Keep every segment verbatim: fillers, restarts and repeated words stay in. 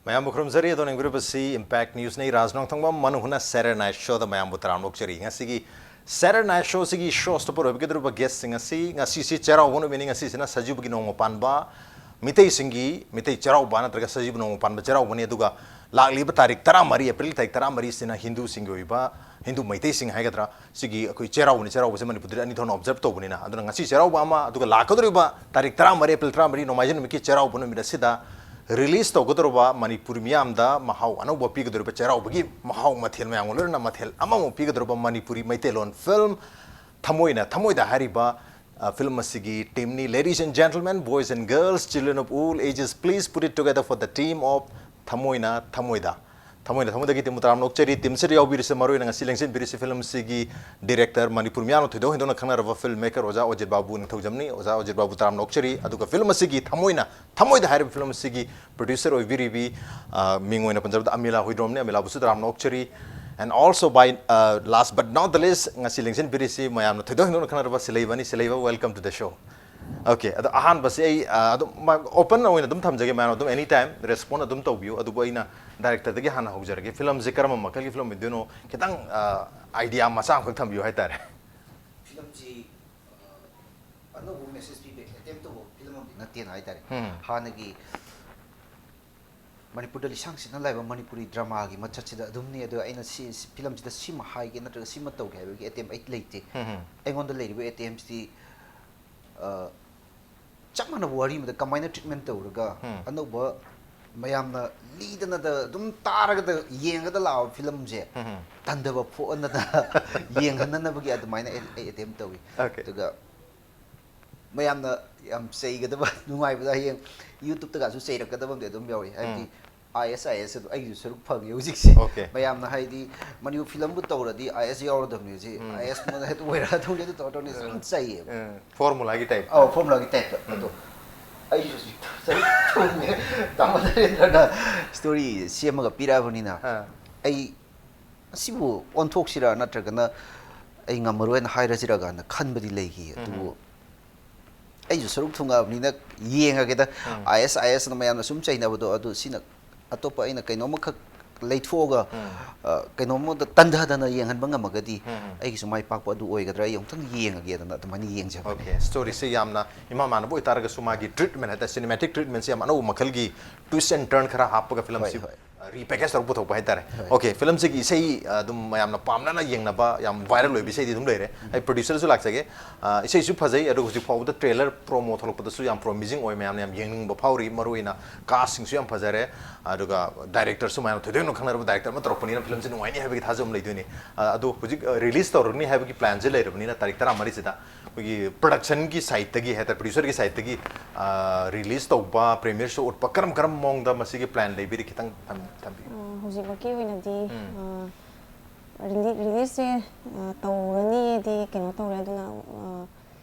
ꯃꯌꯥꯝꯕꯨ ꯈꯨꯔꯨꯝꯖꯔꯤ꯫ ꯑꯗꯣ ꯌꯦꯡꯕꯤꯔꯤꯕꯁꯤ Impact News ꯅꯤ꯫ ꯔꯥꯖ ꯅꯣꯡꯊꯣꯡꯕꯝ ꯃꯅꯨ ꯍꯨꯅ Saturday Night Show ꯗ ꯃꯌꯥꯝꯕꯨ ꯇꯔꯥꯝꯅ ꯑꯣꯛꯆꯔꯤ꯫ ꯉꯁꯤꯒꯤ Saturday Night Show ꯁꯤꯒꯤ show stopper ꯑꯣꯏꯕꯤꯒꯗꯧꯔꯤꯕ guest ꯁꯤꯡ ꯑꯁꯤ, ꯉꯁꯤꯁꯤ ꯆꯩꯔꯥꯎꯕ ꯅꯨꯃꯤꯠꯅꯤ꯫ ꯉꯁꯤꯁꯤꯅ ꯁꯖꯤꯕꯨꯒꯤ ꯅꯣꯡꯃ ꯄꯥꯟꯕ, ꯃꯤꯇꯩꯁꯤꯡꯒꯤ ꯃꯤꯇꯩ ꯆꯩꯔꯥꯎꯕ ꯅꯠꯇ꯭ꯔꯒ ꯁꯖꯤꯕꯨ ꯅꯣꯡꯃ ꯄꯥꯟꯕ ꯆꯩꯔꯥꯎꯕꯅꯤ꯫ ꯑꯗꯨꯒ ꯂꯥꯛꯂꯤꯕ ꯇꯥꯔꯤꯛ ꯇꯔꯥꯃꯔꯤ, April ꯇꯥꯔꯤꯛ ꯇꯔꯥꯃꯔꯤꯁꯤꯅ ꯍꯤꯟꯗꯨꯁꯤꯡꯒꯤ ꯑꯣꯏꯕ, ꯍꯤꯟꯗꯨ ꯃꯩꯇꯩꯁꯤꯡ ꯍꯥꯏꯒꯗ꯭ꯔꯥ, ꯁꯤꯒꯤ ꯑꯩꯈꯣꯏ ꯆꯩꯔꯥꯎꯕꯅꯤ꯫ ꯆꯩꯔꯥꯎꯕꯁꯦ ꯃꯅꯤꯄꯨꯔꯗꯗꯤ ꯑꯅꯤ ꯊꯣꯛꯅ observe ꯇꯧꯕꯅꯤꯅ꯫ ꯑꯗꯨꯅ ꯉꯁꯤ ꯆꯩꯔꯥꯎꯕ ꯑꯃ, ꯑꯗꯨꯒ ꯂꯥꯛꯀꯗꯧꯔꯤꯕ ꯇꯥꯔꯤꯛ ꯇꯔꯥꯃꯔꯤ, April ꯇꯔꯥꯃꯔꯤ, ꯅꯣꯡꯃꯥꯏꯖꯤꯡ ꯅꯨꯃꯤꯠꯀꯤ ꯆꯩꯔꯥꯎꯕ ꯅꯨꯃꯤꯠ ꯑꯁꯤꯗ release ꯇꯧꯒꯗꯧꯔꯕ, ꯃꯅꯤꯄꯨꯔꯤ ꯃꯤꯌꯥꯝꯗ ꯃꯍꯥꯎ ꯑꯅꯧꯕ ꯄꯤꯒꯗꯧꯔꯤꯕ, ꯆꯩꯔꯥꯎꯕꯒꯤ ꯃꯍꯥꯎ ꯃꯊꯦꯜ ꯃꯌꯥꯝꯒ ꯂꯣꯏꯅꯅ ꯃꯊꯦꯜ ꯑꯃꯃꯨꯛ ꯄꯤꯒꯗꯧꯔꯕ ꯃꯅꯤꯄꯨꯔꯤ ꯃꯩꯇꯩꯂꯣꯟ film ꯊꯃꯣꯏꯅ ꯊꯃꯣꯏꯗ ꯍꯥꯏꯔꯤꯕ, ꯑ, film ꯑꯁꯤꯒꯤ team ꯅꯤ꯫ Ladies and gentlemen, boys and girls, children of all ages, please put it together for the team of ꯊꯃꯣꯏꯅ ꯊꯃꯣꯏꯗ꯫ ꯊꯃꯣꯏꯅ ꯊꯃꯣꯏꯗꯒꯤ team ꯇꯔꯥꯝꯅ ꯑꯣꯛꯆꯔꯤ꯫ Team ꯁꯤꯗ ꯌꯥꯎꯕꯤꯔꯤꯁꯦ, ꯃꯔꯨꯑꯣꯏꯅ ꯉꯁꯤ ꯂꯦꯡꯁꯤꯟꯕꯤꯔꯤꯁꯦ film ꯁꯤꯒꯤ director, ꯃꯅꯤꯄꯨꯔ ꯃꯤꯌꯥꯝꯅ ꯊꯣꯏꯗꯣꯛ ꯍꯦꯟꯗꯣꯛꯅ ꯈꯪꯅꯔꯕ film maker ꯑꯣꯖꯥ ꯑꯣꯖꯤꯠ ꯕꯥꯕꯨ ꯅꯤꯡꯊꯧꯖꯝꯅꯤ꯫ ꯑꯣꯖꯥ ꯑꯣꯖꯤꯠ ꯕꯥꯕꯨ ꯇꯔꯥꯝꯅ ꯑꯣꯛꯆꯔꯤ꯫ ꯑꯗꯨꯒ film ꯑꯁꯤꯒꯤ ꯊꯃꯣꯏꯅ ꯊꯃꯣꯏꯗ ꯍꯥꯏꯔꯤꯕ film ꯑꯁꯤꯒꯤ producer ꯑꯣꯏꯕꯤꯔꯤꯕꯤ, ꯑ, ꯃꯤꯡ ꯑꯣꯏꯅ ꯄꯟꯖꯕꯗ ꯑꯃꯤꯂꯥ ꯍꯨꯏꯗ꯭ꯔꯣꯝꯅꯤ꯫ ꯑꯃꯤꯂꯥꯕꯨꯁꯨ ꯇꯔꯥꯝꯅ ꯑꯣꯛꯆꯔꯤ꯫ And also by, uh, last but not the least, ꯉꯁꯤ ꯂꯦꯡꯁꯤꯟꯕꯤꯔꯤꯁꯤ ꯃꯌꯥꯝꯅ ꯊꯣꯏꯗꯣꯛ ꯍꯦꯟꯗꯣꯛꯅ ꯈꯪꯅꯔꯕ ꯁꯤꯂꯩꯕꯅꯤ꯫ ꯁꯤꯂꯩꯕ, welcome to the show꯫ Okay, ꯑꯗꯣ ꯑꯍꯥꯟꯕꯁꯦ ꯑꯩ, ꯑ, ꯑꯗꯨꯝ ꯃ-, open ꯑꯣꯏꯅ ꯑꯗꯨꯝ ꯊꯝꯖꯒꯦ, ꯃꯌꯥꯝ ꯑꯗꯨꯝ any time respond ꯑꯗꯨꯝ ꯇꯧꯕꯤꯌꯨ꯫ ꯑꯗꯨꯕꯨ ꯑꯩꯅ director ꯗꯒꯤ ꯍꯥꯟꯅ ꯍꯧꯖꯔꯒꯦ꯫ Film ꯁꯦ ꯀꯔꯝꯕ ꯃꯈꯜꯒꯤ film ꯑꯣꯏꯗꯣꯏꯅꯣ? ꯈꯤꯇꯪ, ꯑ, idea ꯃꯆꯥ ꯑꯃꯈꯛ ꯊꯝꯕꯤꯌꯨ ꯍꯥꯏꯇꯥꯔꯦ꯫ Film ꯁꯤ, ꯑ, ꯑꯅꯧꯕ message ꯄꯤꯕ attempt ꯇꯧꯕ film ꯑꯃꯗꯤ ꯅꯠꯇꯦꯅ ꯍꯥꯏꯇꯥꯔꯦ꯫ ꯎꯝ꯫ ꯍꯥꯟꯅꯒꯤ ꯃꯅꯤꯄꯨꯔꯗ ꯂꯤꯁꯥꯡ ꯁꯤꯠꯅ ꯂꯥꯛꯏꯕ ꯃꯅꯤꯄꯨꯔꯤ drama ꯒꯤ ꯃꯊꯛꯁꯤꯗ ꯑꯗꯨꯝꯅꯤ꯫ ꯑꯗꯣ ꯑꯩꯅ ꯁꯤ, ꯁꯤ film ꯁꯤꯗ ꯁꯤꯃ ꯍꯥꯏꯒꯦ ꯅꯠꯇ꯭ꯔꯒ ꯁꯤꯃ ꯇꯧꯒꯦ ꯍꯥꯏꯕꯒꯤ attempt ꯑꯩ ꯂꯩꯇꯦ꯫ ꯎꯝ꯫ ꯑꯩꯉꯣꯟꯗ ꯂꯩꯔꯤꯕ attempt ꯁꯤꯗꯤ, ꯑ, ꯆꯞ ꯃꯥꯟꯅꯕ ꯋꯥꯔꯤ ꯑꯃꯗ ꯀꯃꯥꯏꯅ treatment ꯇꯧꯔꯒ ꯎꯝ꯫ ꯑꯅꯧꯕ ꯃꯌꯥꯝꯅ ꯂꯤꯗꯅꯗ ꯑꯗꯨꯝ ꯇꯥꯔꯒꯗ ꯌꯦꯡꯒꯗ ꯂꯥꯛꯑꯕ film ꯁꯦ ꯎꯝ꯫ ꯇꯟꯗꯕ ꯄꯣꯛꯍꯟꯗꯅ ꯌꯦꯡꯍꯟꯅꯅꯕꯒꯤ ꯑꯗꯨꯃꯥꯏꯅ ꯑꯩ, ꯑꯩ attempt ꯇꯧꯏ꯫ Okay꯫ ꯑꯗꯨꯒ ꯃꯌꯥꯝꯅ ꯌꯥꯝ ꯆꯩꯒꯗꯕ, ꯅꯨꯡꯉꯥꯏꯕꯗ ꯍꯌꯦꯡ YouTube ꯇꯒꯁꯨ ꯆꯩꯔꯛꯀꯗꯕ ꯑꯃꯗꯤ ꯑꯗꯨꯝ ꯌꯥꯎꯏ꯫ ꯍꯥꯏꯕꯗꯤ ꯎꯝ꯫ IAS, IAS ꯑꯗꯨ ꯑꯩꯒꯤꯁꯨ ꯁꯔꯨꯛ ꯐꯪꯉꯦ ꯍꯧꯖꯤꯛꯁꯦ꯫ Okay꯫ ꯃꯌꯥꯝꯅ ꯍꯥꯏꯗꯤ ꯃꯅꯤꯄꯨꯔ film ꯕꯨ ꯇꯧꯔꯗꯤ IAS ꯌꯥꯎꯔꯗꯕꯅꯤ ꯍꯧꯖꯤꯛ꯫ ꯎꯝ꯫ IAS ꯃꯣꯏꯅ ꯍꯦꯛꯇ ꯑꯣꯏꯔꯛꯑꯗꯧꯅꯤ, ꯑꯗꯨ ꯇꯧꯔꯗꯧꯅꯤ ꯑꯗꯨꯝ ꯆꯩꯌꯦꯕ꯫ ꯎꯝ꯫ Formula ꯒꯤ type꯫ ꯑꯧ, formula ꯒꯤ type ꯇ꯫ ꯎꯝ꯫ ꯑꯗꯣ ꯑꯩꯁꯨ ꯍꯧꯖꯤꯛ ꯁꯔꯨꯛ ꯐꯪꯉꯦ꯫ ꯇꯥꯃꯣ ꯅꯔꯦꯟꯗ꯭ꯔꯅ story ꯁꯦꯝꯃꯒ ꯄꯤꯔꯛꯑꯕꯅꯤꯅ ꯑꯥ꯫ ꯑꯩ ꯑꯁꯤꯕꯨ ꯑꯣꯟꯊꯣꯛꯁꯤꯔꯥ ꯅꯠꯇ꯭ꯔꯒꯅ ꯑꯩ ꯉꯝꯃꯔꯣꯏꯅ ꯍꯥꯏꯔꯁꯤꯔꯥ ꯀꯥꯏꯅ ꯈꯟꯕꯗꯤ ꯂꯩꯈꯤ꯫ ꯎꯝ꯫ ꯑꯗꯨꯕꯨ ꯑꯩꯁꯨ ꯁꯔꯨꯛ ꯊꯨꯡꯉꯛꯑꯕꯅꯤꯅ ꯌꯦꯡꯉꯒꯦꯗ꯫ ꯎꯝ꯫ IAS, IAS ꯅ ꯃꯌꯥꯝꯅ ꯁꯨꯝ ꯆꯩꯅꯕꯗꯣ, ꯑꯗꯨ ꯁꯤꯅ ꯑꯇꯣꯞꯄ ꯑꯩꯅ ꯀꯩꯅꯣꯝꯃꯈꯛ ꯂꯩꯊꯣꯛꯑꯒ, ꯑ, ꯀꯩꯅꯣꯝꯃꯗ ꯇꯟꯊꯗꯅ ꯌꯦꯡꯍꯟꯕ ꯉꯝꯃꯒꯗꯤ, ꯑꯩꯒꯤꯁꯨ ꯃꯥꯏ ꯄꯥꯛꯄ ꯑꯗꯨ ꯑꯣꯏꯒꯗ꯭ꯔꯥ, ꯑꯩ ꯑꯃꯨꯛꯇꯪ ꯌꯦꯡꯉꯒꯦꯗꯅ ꯑꯗꯨꯃꯥꯏꯅ ꯌꯦꯡꯖꯕꯅꯦ꯫ ꯑꯣꯀꯦ, ꯁ꯭ꯇꯣꯔꯤꯁꯦ ꯌꯥꯝꯅ ꯏꯃꯥꯟ ꯃꯥꯟꯅꯕ ꯑꯣꯏꯇꯥꯔꯒꯁꯨ, ꯃꯥꯒꯤ ꯇ꯭ꯔꯤꯠꯃꯦꯟ ꯍꯥꯏꯇꯥꯔꯦ, ꯁꯤꯅꯦꯃꯦꯇꯤꯛ ꯇ꯭ꯔꯤꯠꯃꯦꯟꯁꯦ ꯌꯥꯝ ꯑꯅꯧꯕ ꯃꯈꯜꯒꯤ, ꯇ꯭ꯋꯤꯁ ꯑꯦꯟ ꯇꯔꯟ ꯈꯔ ꯍꯥꯞꯄꯒ ꯐꯤꯂꯝꯁꯤ ꯍꯣꯏ, ꯍꯣꯏ꯫ ꯔꯤꯄꯦꯀꯦꯖ ꯇꯧꯔꯒ ꯄꯨꯊꯣꯛꯄ ꯍꯥꯏꯇꯥꯔꯦ꯫ ꯍꯣꯏ꯫ ꯑꯣꯀꯦ, ꯐꯤꯂꯝꯁꯤꯒꯤ ꯏꯁꯩ, ꯑ, ꯑꯗꯨꯝ ꯃꯌꯥꯝꯅ ꯄꯥꯝꯅꯅ ꯌꯦꯡꯅꯕ ꯌꯥꯝ ꯚꯥꯏꯔꯦꯜ ꯑꯣꯏꯕ ꯏꯁꯩꯗꯤ ꯑꯗꯨꯝ ꯂꯩꯔꯦ꯫ ꯑꯩ ꯄ꯭ꯔꯣꯗ꯭ꯌꯨꯁꯔꯁꯨ ꯂꯥꯛꯆꯒꯦ꯫ ꯑ, ꯏꯁꯩꯁꯨ ꯐꯖꯩ, ꯑꯗꯨꯒ ꯍꯧꯖꯤꯛ ꯐꯥꯎꯕꯗ ꯇ꯭ꯔꯦꯂꯔ ꯄ꯭ꯔꯣꯃꯣ ꯊꯣꯛꯂꯛꯄꯗꯁꯨ ꯌꯥꯝ ꯄ꯭ꯔꯣꯃꯤꯁꯤꯡ ꯑꯣꯏ, ꯃꯌꯥꯝꯅ ꯌꯥꯝ ꯌꯦꯡꯅꯤꯡꯕ ꯐꯥꯎꯔꯤ꯫ ꯃꯔꯨꯑꯣꯏꯅ ꯀꯥꯁꯁꯤꯡꯁꯨ ꯌꯥꯝ ꯐꯖꯔꯦ, ꯑꯗꯨꯒ ꯗꯥꯏꯔꯦꯛꯇꯔꯁꯨ ꯃꯌꯥꯝꯅ ꯊꯣꯏꯗꯣꯛꯅ ꯈꯪꯅꯔꯕ ꯗꯥꯏꯔꯦꯛꯇꯔ ꯑꯃ ꯇꯧꯔꯛꯄꯅꯤꯅ ꯐꯤꯂꯝꯁꯤ ꯅꯨꯡꯉꯥꯏꯅꯤ ꯍꯥꯏꯕꯒꯤ ꯊꯥꯖꯕ ꯑꯃ ꯂꯩꯗꯣꯏꯅꯤ꯫ ꯑ, ꯑꯗꯣ ꯍꯧꯖꯤꯛ, ꯑ, ꯔꯤꯂꯤꯁ ꯇꯧꯔꯅꯤ ꯍꯥꯏꯕꯒꯤ ꯄ꯭ꯂꯥꯟꯁꯦ ꯂꯩꯔꯕꯅꯤꯅ, ꯇꯥꯔꯤꯛ ꯇꯔꯥꯃꯔꯤꯁꯤꯗ ꯑꯩꯈꯣꯏꯒꯤ ꯄ꯭ꯔꯣꯗꯛꯁꯟꯒꯤ ꯁꯥꯏꯠꯇꯒꯤ ꯍꯥꯏꯇꯥꯔꯦ, ꯄ꯭ꯔꯣꯗ꯭ꯌꯨꯁꯔꯒꯤ ꯁꯥꯏꯠꯇꯒꯤ, ꯑ, ꯔꯤꯂꯤꯁ ꯇꯧꯕ, ꯄ꯭ꯔꯤꯃꯤꯌꯔ ꯁꯣ ꯎꯠꯄ, ꯀꯔꯝ ꯀꯔꯝꯕ ꯃꯑꯣꯡꯗ ꯃꯁꯤꯒꯤ ꯄ꯭ꯂꯥꯟ ꯂꯩꯕꯤꯔꯤ, ꯈꯤꯇꯪ ꯊꯝ-, ꯊꯝꯕꯤꯌꯨ꯫ ꯑ, ꯍꯧꯖꯤꯛꯃꯛꯀꯤ ꯑꯣꯏꯅꯗꯤ, ꯑ, ꯔꯤꯂꯤ-, ꯔꯤꯂꯤꯁꯁꯦ, ꯑ, ꯇꯧꯔꯅꯤꯗꯤ ꯀꯩꯅꯣ ꯇꯧꯔꯦ, ꯑꯗꯨꯅ, ꯑ,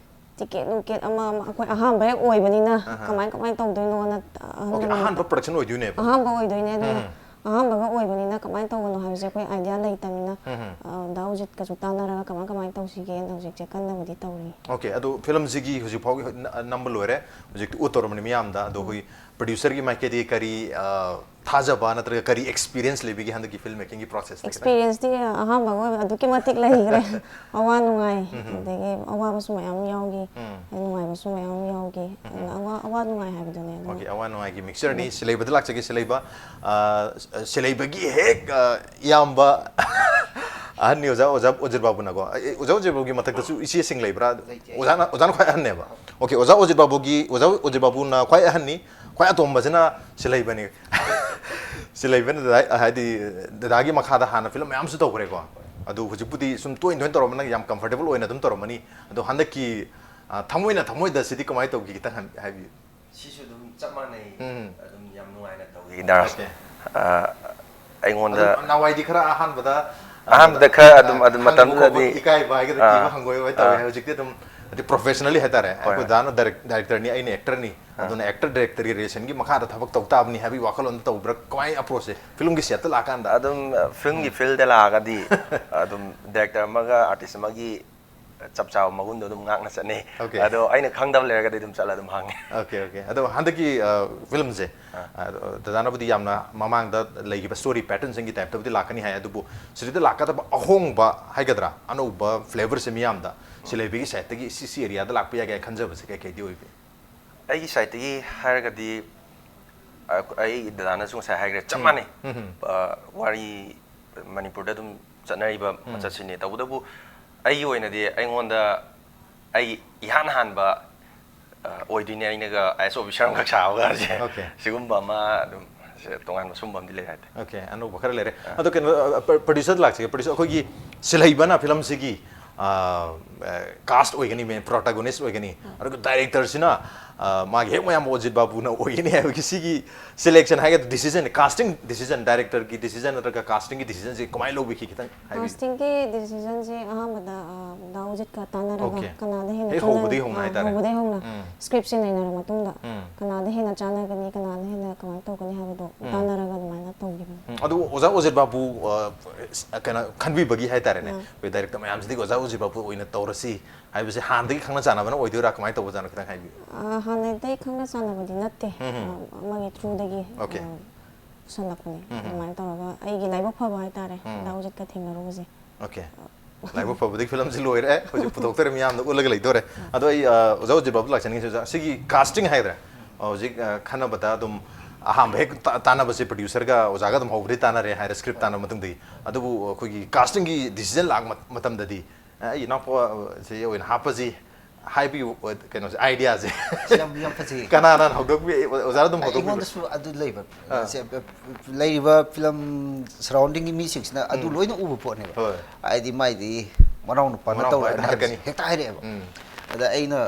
ꯇꯤꯀꯦꯠ ꯅꯨꯡꯀꯦꯠ ꯑꯃ ꯑꯃ ꯑꯩꯈꯣꯏ ꯑꯍꯥꯟꯕ ꯍꯦꯛ ꯑꯣꯏꯕꯅꯤꯅ, ꯑꯍꯥ꯫ ꯀꯃꯥꯏ ꯀꯃꯥꯏꯅ ꯇꯧꯗꯣꯏꯅꯣꯅ, ꯑ, ꯑꯍꯜ ꯑꯣꯀꯦ, ꯂꯃꯟ ꯑꯍꯥꯟꯕ ꯄ꯭ꯔꯣꯗꯛꯁꯟ ꯑꯣꯏꯗꯣꯏꯅꯦꯕ꯫ ꯑꯍꯥꯟꯕ ꯑꯣꯏꯗꯣꯏꯅꯦ, ꯑꯗꯨꯅ ꯎꯝ꯫ ꯑꯍꯥꯟꯕꯒ ꯑꯣꯏꯕꯅꯤꯅ ꯀꯃꯥꯏꯅ ꯇꯧꯕꯅꯣ ꯍꯥꯏꯕꯁꯦ ꯑꯩꯈꯣꯏ ꯑꯥꯏꯗꯤꯌꯥ ꯂꯩꯇꯕꯅꯤꯅ, ꯎꯝ꯫ ꯑ, ꯗꯥ ꯎꯖꯤꯠꯀꯁꯨ ꯇꯥꯟꯅꯔꯒ ꯀꯃꯥꯏ ꯀꯃꯥꯏꯅ ꯇꯧꯁꯤꯒꯦꯅ ꯍꯧꯖꯤꯛꯁꯦ ꯀꯟꯅꯕꯨꯗꯤ ꯇꯧꯔꯤ꯫ ꯑꯣꯀꯦ, ꯑꯗꯨ ꯐꯤꯂꯝꯁꯤꯒꯤ ꯍꯧꯖꯤꯛ ꯐꯥꯎꯒꯤ ꯍꯣꯏ, ꯅ-, ꯅꯝꯕ ꯂꯣꯏꯔꯦ, ꯍꯧꯖꯤꯛꯇꯤ ꯎꯠ ꯇꯧꯔꯕꯅꯤ ꯃꯤꯌꯥꯝꯗ꯫ ꯑꯗꯣ ꯑꯩꯈꯣꯏ ꯄ꯭ꯔꯣꯗ꯭ꯌꯨꯁꯔꯒꯤ ꯃꯥꯏꯀꯩꯗꯒꯤ ꯀꯔꯤ, ꯑ, ꯊꯥꯖꯕ ꯅꯠꯇ꯭ꯔꯒ ꯀꯔꯤ ꯑꯦꯛꯁꯄꯤꯔꯤꯌꯦꯟꯁ ꯂꯩꯕꯤꯒꯦ ꯍꯟꯗꯛꯀꯤ ꯐꯤꯜꯝ ꯃꯦꯀꯤꯡꯒꯤ ꯄ꯭ꯔꯣꯁꯦꯁꯇ? ꯑꯦꯛꯁꯄꯤꯔꯤꯌꯦꯟꯁꯇꯤ ꯑꯍꯥꯟꯕꯒ ꯑꯣꯏꯕ ꯑꯗꯨꯛꯀꯤ ꯃꯇꯤꯛ ꯂꯩꯈ꯭ꯔꯦ꯫ ꯑꯋꯥ ꯅꯨꯡꯉꯥꯏ, ꯑꯗꯒꯤ ꯑꯋꯥꯕꯁꯨ ꯃꯌꯥꯝ ꯌꯥꯎꯈꯤ, ꯅꯨꯡꯉꯥꯏꯕꯁꯨ ꯃꯌꯥꯝ ꯌꯥꯎꯈꯤ꯫ ꯑꯗꯨꯅ ꯑꯋꯥ, ꯑꯋꯥ ꯅꯨꯡꯉꯥꯏ ꯍꯥꯏꯕꯗꯨꯅꯦ꯫ ꯑꯗꯨꯅ ꯑꯣꯀꯦ, ꯑꯋꯥ ꯅꯨꯡꯉꯥꯏꯒꯤ ꯃꯤꯛꯆꯔꯅꯤ꯫ ꯁꯤꯂꯩꯕꯗ ꯂꯥꯛꯆꯒꯦ, ꯁꯤꯂꯩꯕ꯫ ꯑ, ꯁꯤꯂꯩꯕꯒꯤ ꯍꯦꯛ, ꯑ, ꯏꯌꯥꯝꯕ ꯑꯍꯟꯅꯤ ꯑꯣꯖꯥ, ꯑꯣꯖꯥ ꯑꯣꯖꯤꯔ ꯕꯥꯕꯨꯅꯀꯣ꯫ ꯑꯦ, ꯑꯣꯖꯥ ꯑꯣꯖꯤꯔ ꯕꯥꯕꯨꯒꯤ ꯃꯊꯛꯇꯁꯨ ꯏꯆꯦꯁꯤꯡ ꯂꯩꯕ꯭ꯔꯥ? ꯑꯣꯖꯥꯅ, ꯑꯣꯖꯥꯅ ꯈ꯭ꯋꯥꯏ ꯑꯍꯟꯅꯦꯕ꯫ ꯑꯣꯀꯦ, ꯑꯣꯖꯥ ꯑꯣꯖꯤꯔ ꯕꯥꯕꯨꯒꯤ, ꯑꯣꯖꯥ ꯑꯣꯖꯤꯔ ꯕꯥꯕꯨꯅ ꯈ꯭ꯋꯥꯏ ꯑꯍꯟꯅꯤ, ꯈ꯭ꯋꯥꯏ ꯑꯇꯣꯝꯕꯁꯤꯅ ꯁꯤꯂꯩꯕꯅꯤ꯫ ꯁꯤꯂꯩꯕꯅ ꯗꯗꯥ, ꯍꯥꯏꯗꯤ ꯗꯗꯥꯒꯤ ꯃꯈꯥꯗ ꯍꯥꯟꯅ ꯐꯤꯂꯝ ꯃꯌꯥꯝꯁꯨ ꯇꯧꯈ꯭ꯔꯦꯀꯣ꯫ ꯑꯗꯨ ꯍꯧꯖꯤꯛꯄꯨꯗꯤ ꯁꯨꯝ ꯇꯣꯏꯅ ꯇꯣꯏꯅ ꯇꯧꯔꯝꯃꯅꯤꯅ ꯌꯥꯝ ꯀꯝꯐꯔꯇꯦꯕꯜ ꯑꯣꯏꯅ ꯑꯗꯨꯝ ꯇꯧꯔꯝꯃꯅꯤ꯫ ꯑꯗꯣ ꯍꯟꯗꯛꯀꯤ, ꯑ, ꯊꯃꯣꯏꯅ ꯊꯃꯣꯏꯗ ꯁꯤꯗꯤ ꯀꯃꯥꯏꯅ ꯇꯧꯒꯦ, ꯈꯤꯇꯪ ꯍꯥꯏ-, ꯍꯥꯏꯕꯤꯌꯨ꯫ ꯁꯤꯁꯨ ꯑꯗꯨꯝ ꯆꯞ ꯃꯥꯟꯅꯩ꯫ ꯎꯝ꯫ ꯑꯗꯨꯝ ꯌꯥꯝ ꯅꯨꯡꯉꯥꯏꯅ ꯇꯧꯋꯤ, ꯗꯥꯔꯁ꯫ ꯑꯣꯀꯦ꯫ ꯑ, ꯑꯩꯉꯣꯟꯗ ꯑꯗꯨꯝ ꯅꯍꯥꯟꯋꯥꯏꯗꯤ ꯈꯔ ꯑꯍꯥꯟꯕꯗ, ꯑ, ꯑꯍꯥꯟꯕꯗ ꯈꯔ ꯑꯗꯨꯝ, ꯑꯗꯨꯝ ꯈꯪꯕ ꯃꯇꯝꯗꯨꯗꯗꯤ ꯈꯣꯠꯄ, ꯏꯀꯥꯏꯕ ꯍꯥꯏꯒꯗ꯭ꯔꯥ, ꯑꯥ꯫ ꯀꯤꯕ ꯍꯪꯒꯣꯏꯕ ꯍꯥꯏ ꯇꯧꯋꯦ꯫ ꯑꯥ꯫ ꯍꯧꯖꯤꯛꯇꯤ ꯑꯗꯨꯝ, ꯍꯥꯏꯗꯤ, ꯄ꯭ꯔꯣꯐꯦꯁꯅꯦꯜꯂꯤ ꯍꯥꯏꯇꯥꯔꯦ꯫ ꯍꯣꯏ, ꯑꯩꯈꯣꯏ ꯍꯣꯏ꯫ ꯗꯥꯅ ꯗꯥꯏꯔꯦꯛ-, ꯗꯥꯏꯔꯦꯛꯇꯔꯅꯤ, ꯑꯩꯅ ꯑꯦꯛꯇꯔꯅꯤ꯫ ꯑꯥ꯫ ꯑꯗꯨꯅ ꯑꯦꯛꯇꯔ ꯗꯥꯏꯔꯦꯛꯇꯔꯒꯤ ꯔꯤꯂꯦꯁꯟꯒꯤ ꯃꯈꯥꯗ ꯊꯕꯛ ꯇꯧ ꯇꯥꯕꯅꯤ ꯍꯥꯏꯕꯒꯤ ꯋꯥꯈꯜꯂꯣꯟꯗ ꯇꯧꯕ꯭ꯔꯥ? ꯀꯃꯥꯏꯅ ꯑꯦꯄ꯭ꯔꯣꯆꯁꯦ ꯐꯤꯂꯝꯒꯤ ꯁꯦꯠꯇ ꯂꯥꯛꯑꯀꯥꯟꯗ? ꯑꯗꯨꯝ, ꯑ, ꯐꯤꯂꯝꯒꯤ ꯎꯝ꯫ ꯐꯤꯜꯗ ꯂꯥꯛꯑꯒꯗꯤ ꯑꯗꯨꯝ ꯗꯥꯏꯔꯦꯛꯇꯔ ꯑꯃꯒ ꯑꯥꯔꯇꯤꯁ ꯑꯃꯒꯤ ꯆꯞ ꯆꯥꯕ ꯃꯒꯨꯟꯗꯣ ꯑꯗꯨꯝ ꯉꯥꯛꯅ ꯆꯠꯅꯩ꯫ Okay. ꯑꯗꯣ ꯑꯩꯅ ꯈꯪꯗꯕ ꯂꯩꯔꯒꯗꯤ ꯑꯗꯨꯝ ꯆꯠꯂ ꯑꯗꯨꯝ ꯍꯪꯉꯦ꯫ Okay, okay. ꯑꯗꯣ ꯍꯟꯗꯛꯀꯤ ꯐꯤꯂꯝꯁꯦ ꯗꯗꯥꯅꯕꯨꯗꯤ ꯌꯥꯝꯅ ꯃꯃꯥꯡꯗ ꯂꯩꯈꯤꯕ ꯁ꯭ꯇꯣꯔꯤ ꯄꯦꯇꯔꯟꯁꯤꯡꯒꯤ ꯇꯥꯏꯞꯇꯕꯨꯗꯤ ꯂꯥꯛꯀꯅꯤ ꯍꯥꯏ, ꯑꯗꯨꯕꯨ ꯁꯤꯗ ꯂꯥꯛꯀꯗꯕ ꯑꯍꯣꯡꯕ ꯍꯥꯏꯒꯗ꯭ꯔꯥ, ꯑꯅꯧꯕ ꯐ꯭ꯂꯦꯕꯔꯁꯦ ꯃꯤꯌꯥꯝꯗ ꯁꯤꯂꯩꯕꯤꯒꯤ ꯁꯥꯏꯠꯇꯒꯤ ꯁꯤ ꯁꯤ ꯑꯦꯔꯤꯌꯥꯗ ꯂꯥꯛꯄ ꯌꯥꯏ ꯀꯥꯏꯅ ꯈꯟꯖꯕꯁꯦ ꯀꯩ ꯀꯩꯗꯤ ꯑꯣꯏꯕꯤ? ꯑꯩꯒꯤ ꯁꯥꯏꯠꯇꯒꯤ ꯍꯥꯏꯔꯒꯗꯤ ꯑ, ꯑꯩ ꯗꯗꯥꯅꯁꯨ ꯉꯁꯥꯏ ꯍꯥꯏꯈ꯭ꯔꯦ, ꯆꯞ ꯃꯥꯟꯅꯩ꯫ ꯑ, ꯋꯥꯔꯤ ꯃꯅꯤꯄꯨꯔꯗ ꯑꯗꯨꯝ ꯆꯠꯅꯔꯤꯕ ꯃꯆꯠꯁꯤꯅꯤ꯫ ꯇꯧꯕꯇꯕꯨ ꯑꯩꯒꯤ ꯑꯣꯏꯅꯗꯤ ꯑꯩꯉꯣꯟꯗ ꯑꯩ ꯏꯍꯥꯟ ꯍꯥꯟꯕ ꯑ, ꯑꯣꯏꯗꯣꯏꯅꯦ, ꯑꯩꯅꯒ ꯑꯥꯏ ꯑꯦꯁ ꯑꯣꯐꯤꯁꯔ ꯑꯃꯈꯛ ꯁꯥꯕꯒꯁꯦ꯫ Okay. ꯁꯤꯒꯨꯝꯕ ꯑꯃ ꯑꯗꯨꯝ ꯁꯦ ꯇꯣꯉꯥꯟꯕ ꯁꯨꯝꯕ ꯑꯃꯗꯤ ꯂꯩ ꯍꯥꯏꯇꯥꯔꯦ꯫ Okay, ꯑꯅꯧꯕ ꯈꯔ ꯂꯩꯔꯦ꯫ ꯑꯗꯣ ꯀꯩꯅꯣ, ꯄ꯭ꯔꯣꯗ꯭ꯌꯨꯁꯔ ꯂꯥꯛꯆꯒꯦ꯫ ꯄ꯭ꯔꯣꯗ꯭ꯌꯨꯁꯔ, ꯑꯩꯈꯣꯏꯒꯤ ꯁꯤꯂꯩꯕꯅ ꯐꯤꯂꯝꯁꯤꯒꯤ ꯀꯥꯁ ꯑꯣꯏꯒꯅꯤ, ꯃꯦꯟ ꯄ꯭ꯔꯣꯇꯥꯒꯣꯅꯤꯁ ꯑꯣꯏꯒꯅꯤ꯫ ꯑꯗꯨꯒ ꯗꯥꯏꯔꯦꯛꯇꯔꯁꯤꯅ ꯃꯥꯒꯤ ꯍꯦꯛ ꯃꯌꯥꯝꯕ ꯑꯣꯖꯤꯠ ꯕꯥꯕꯨꯅ ꯑꯣꯏꯒꯅꯤ ꯍꯥꯏꯕꯒꯤ ꯁꯤꯒꯤ ꯁꯦꯂꯦꯛꯁꯟ ꯍꯥꯏꯒꯗ꯭ꯔꯥ, ꯗꯤꯁꯤꯖꯟ, ꯀꯥꯁꯇꯤꯡ ꯗꯤꯁꯤꯖꯟ, ꯗꯥꯏꯔꯦꯛꯇꯔꯒꯤ ꯗꯤꯁꯤꯖꯟ ꯅꯠꯇ꯭ꯔꯒ ꯀꯥꯁꯇꯤꯡꯒꯤ ꯗꯤꯁꯤꯖꯟꯁꯤ ꯀꯃꯥꯏꯅ ꯂꯧꯕꯤꯈꯤ, ꯈꯤꯇꯪ ꯍꯥꯏꯕꯤꯌꯨ꯫ ꯀꯥꯁꯇꯤꯡꯒꯤ ꯗꯤꯁꯤꯖꯟꯁꯦ ꯑꯍꯥꯟꯕꯗ ꯑ, ꯗꯥ ꯑꯣꯖꯤꯠꯀ ꯇꯥꯟꯅꯔꯒ Okay. ꯀꯅꯥꯗ ꯍꯦꯟꯅ ꯍꯦꯛ ꯆꯥꯟꯅ- ꯍꯧꯕꯗꯒꯤ ꯍꯧꯅ ꯑ, ꯍꯥꯏꯇꯥꯔꯦ꯫ ꯍꯧꯕꯗꯒꯤ ꯍꯧꯅ ꯎꯝ. ꯁ꯭ꯀ꯭ꯔꯤꯞꯁꯦ ꯅꯩꯅꯔ ꯃꯇꯨꯡꯗ ꯎꯝ. ꯀꯅꯥꯗ ꯍꯦꯟꯅ ꯆꯥꯟꯅꯒꯅꯤ, ꯀꯅꯥꯗ ꯍꯦꯟꯅ ꯀꯃꯥꯏꯅ ꯇꯧꯒꯅꯤ ꯍꯥꯏꯕꯗꯣ ꯇꯥꯟꯅꯔꯒ ꯑꯗꯨꯃꯥꯏꯅ ꯇꯧꯈꯤꯕꯅꯤ꯫ ꯎꯝ, ꯑꯗꯨ ꯑꯣꯖꯥ ꯑꯣꯖꯤꯠ ꯕꯥꯕꯨ ꯑ, ꯀꯩꯅꯣ ꯈꯟꯕꯤꯕꯒꯤ ꯍꯥꯏꯇꯥꯔꯦꯅꯦ, ꯎꯝ. ꯑꯩꯈꯣꯏ ꯗꯥꯏꯔꯦꯛꯇꯔ ꯃꯌꯥꯝꯁꯤꯗꯒꯤ ꯑꯣꯖꯥ ꯑꯣꯖꯤꯠ ꯕꯥꯕꯨ ꯑꯣꯏꯅ ꯇꯧꯔꯁꯤ ꯍꯥꯏꯕꯁꯦ ꯍꯥꯟꯅꯗꯒꯤ ꯈꯪꯅ ꯆꯥꯟꯅꯕꯅ ꯑꯣꯏꯗꯣꯏꯔꯥ, ꯀꯃꯥꯏꯅ ꯇꯧꯕꯖꯥꯠꯅꯣ, ꯈꯤꯇꯪ ꯍꯥꯏꯕꯤꯌꯨ꯫ ꯑ, ꯍꯥꯟꯅꯗꯒꯤ ꯈꯪꯅ ꯆꯥꯟꯅꯕꯗꯤ ꯅꯠꯇꯦ꯫ ꯎꯝ. ꯑ, ꯑꯃꯒꯤ ꯊ꯭ꯔꯨꯗꯒꯤ Okay. ꯑ, ꯄꯨꯁꯜꯂꯛꯄꯅꯦ꯫ ꯎꯝ. ꯑꯗꯨꯃꯥꯏꯅ ꯇꯧꯔꯒ ꯑꯩꯒꯤ ꯂꯥꯏꯕꯛ ꯐꯕ ꯍꯥꯏꯇꯥꯔꯦ, ꯎꯝ. ꯗꯥ ꯑꯣꯖꯤꯠꯀ ꯊꯦꯡꯅꯔꯨꯕꯁꯦ꯫ Okay. ꯂꯥꯏꯕꯛ ꯐꯕꯗꯒꯤ ꯐꯤꯂꯝꯁꯤ ꯂꯣꯏꯔꯦ, ꯍꯧꯖꯤꯛ ꯄꯨꯊꯣꯛꯇꯣꯔꯦ, ꯃꯤꯌꯥꯝꯗ ꯎꯠꯂꯒ ꯂꯩꯗꯣꯔꯦ꯫ ꯑꯗꯣ ꯑꯩ ꯑ, ꯑꯣꯖꯥ ꯑꯣꯖꯤꯠ ꯕꯥꯕꯨ ꯂꯥꯛꯆꯅꯤꯡꯉꯤꯁꯦ, ꯑꯣꯖꯥ, ꯁꯤꯒꯤ ꯀꯥꯁꯇꯤꯡ ꯍꯥꯏꯒꯗ꯭ꯔꯥ, ꯍꯧꯖꯤꯛ ꯑ, ꯈꯟꯅꯕꯗ ꯑꯗꯨꯝ ꯑꯍꯥꯟꯕ ꯍꯦꯛ ꯇꯥ- ꯇꯥꯟꯅꯕꯁꯦ ꯄ꯭ꯔꯣꯗ꯭ꯌꯨꯁꯔꯒ ꯑꯣꯖꯥꯒ ꯑꯗꯨꯝ ꯍꯧꯕꯗꯤ ꯇꯥꯟꯅꯔꯦ ꯍꯥꯏꯔꯦ, ꯁ꯭ꯀ꯭ꯔꯤꯞ ꯇꯥꯟꯅꯕ ꯃꯇꯨꯡꯗꯒꯤ꯫ ꯑꯗꯨꯕꯨ ꯑꯩꯈꯣꯏꯒꯤ ꯀꯥꯁꯇꯤꯡꯒꯤ ꯗꯤꯁꯤꯖꯟ ꯂꯥꯛꯄ ꯃꯇꯝꯗꯗꯤ ꯑ, ꯑꯩ ꯏꯅꯥꯎꯄꯥꯁꯦ ꯑꯣꯏꯅ ꯍꯥꯞꯄꯁꯤ ꯍꯥꯏꯕꯒꯤ ꯀꯩꯅꯣꯁꯦ, ꯑꯥꯏꯗꯤꯌꯥꯁꯦ ꯌꯥꯝ ꯌꯥꯝ ꯐꯖꯩ꯫ ꯀꯅꯥꯅ ꯍꯧꯗꯣꯛꯄꯤ? ꯑꯣꯖꯥꯅ ꯑꯗꯨꯝ ꯍꯧꯗꯣꯛꯄꯤꯕ? ꯑꯩꯉꯣꯟꯗꯁꯨ ꯑꯗꯨ ꯂꯩꯕ꯫ ꯑꯥ. ꯁꯦ, ꯂꯩꯔꯤꯕ ꯐꯤꯂꯝ ꯁꯔꯥꯎꯟꯗꯤꯡꯒꯤ ꯃꯤꯁꯤꯡꯁꯤꯅ ꯑꯗꯨ ꯎꯝ. ꯂꯣꯏꯅ ꯎꯕ ꯄꯣꯠꯅꯦꯕ꯫ ꯍꯣꯏ. ꯍꯥꯏꯗꯤ ꯃꯥꯏꯗꯤ ꯃꯅꯥꯎ ꯅꯨꯄꯥꯅ ꯃꯅꯥꯎ ꯇꯧꯔꯛꯑꯅꯤ ꯅꯨꯄꯥꯅ ꯍꯥꯏꯕꯁꯦ ꯍꯥꯏꯔꯛꯀꯅꯤ꯫ ꯍꯦꯛꯇ ꯍꯥꯏꯔꯛꯑꯦꯕ꯫ ꯎꯝ. ꯑꯗ ꯑꯩꯅ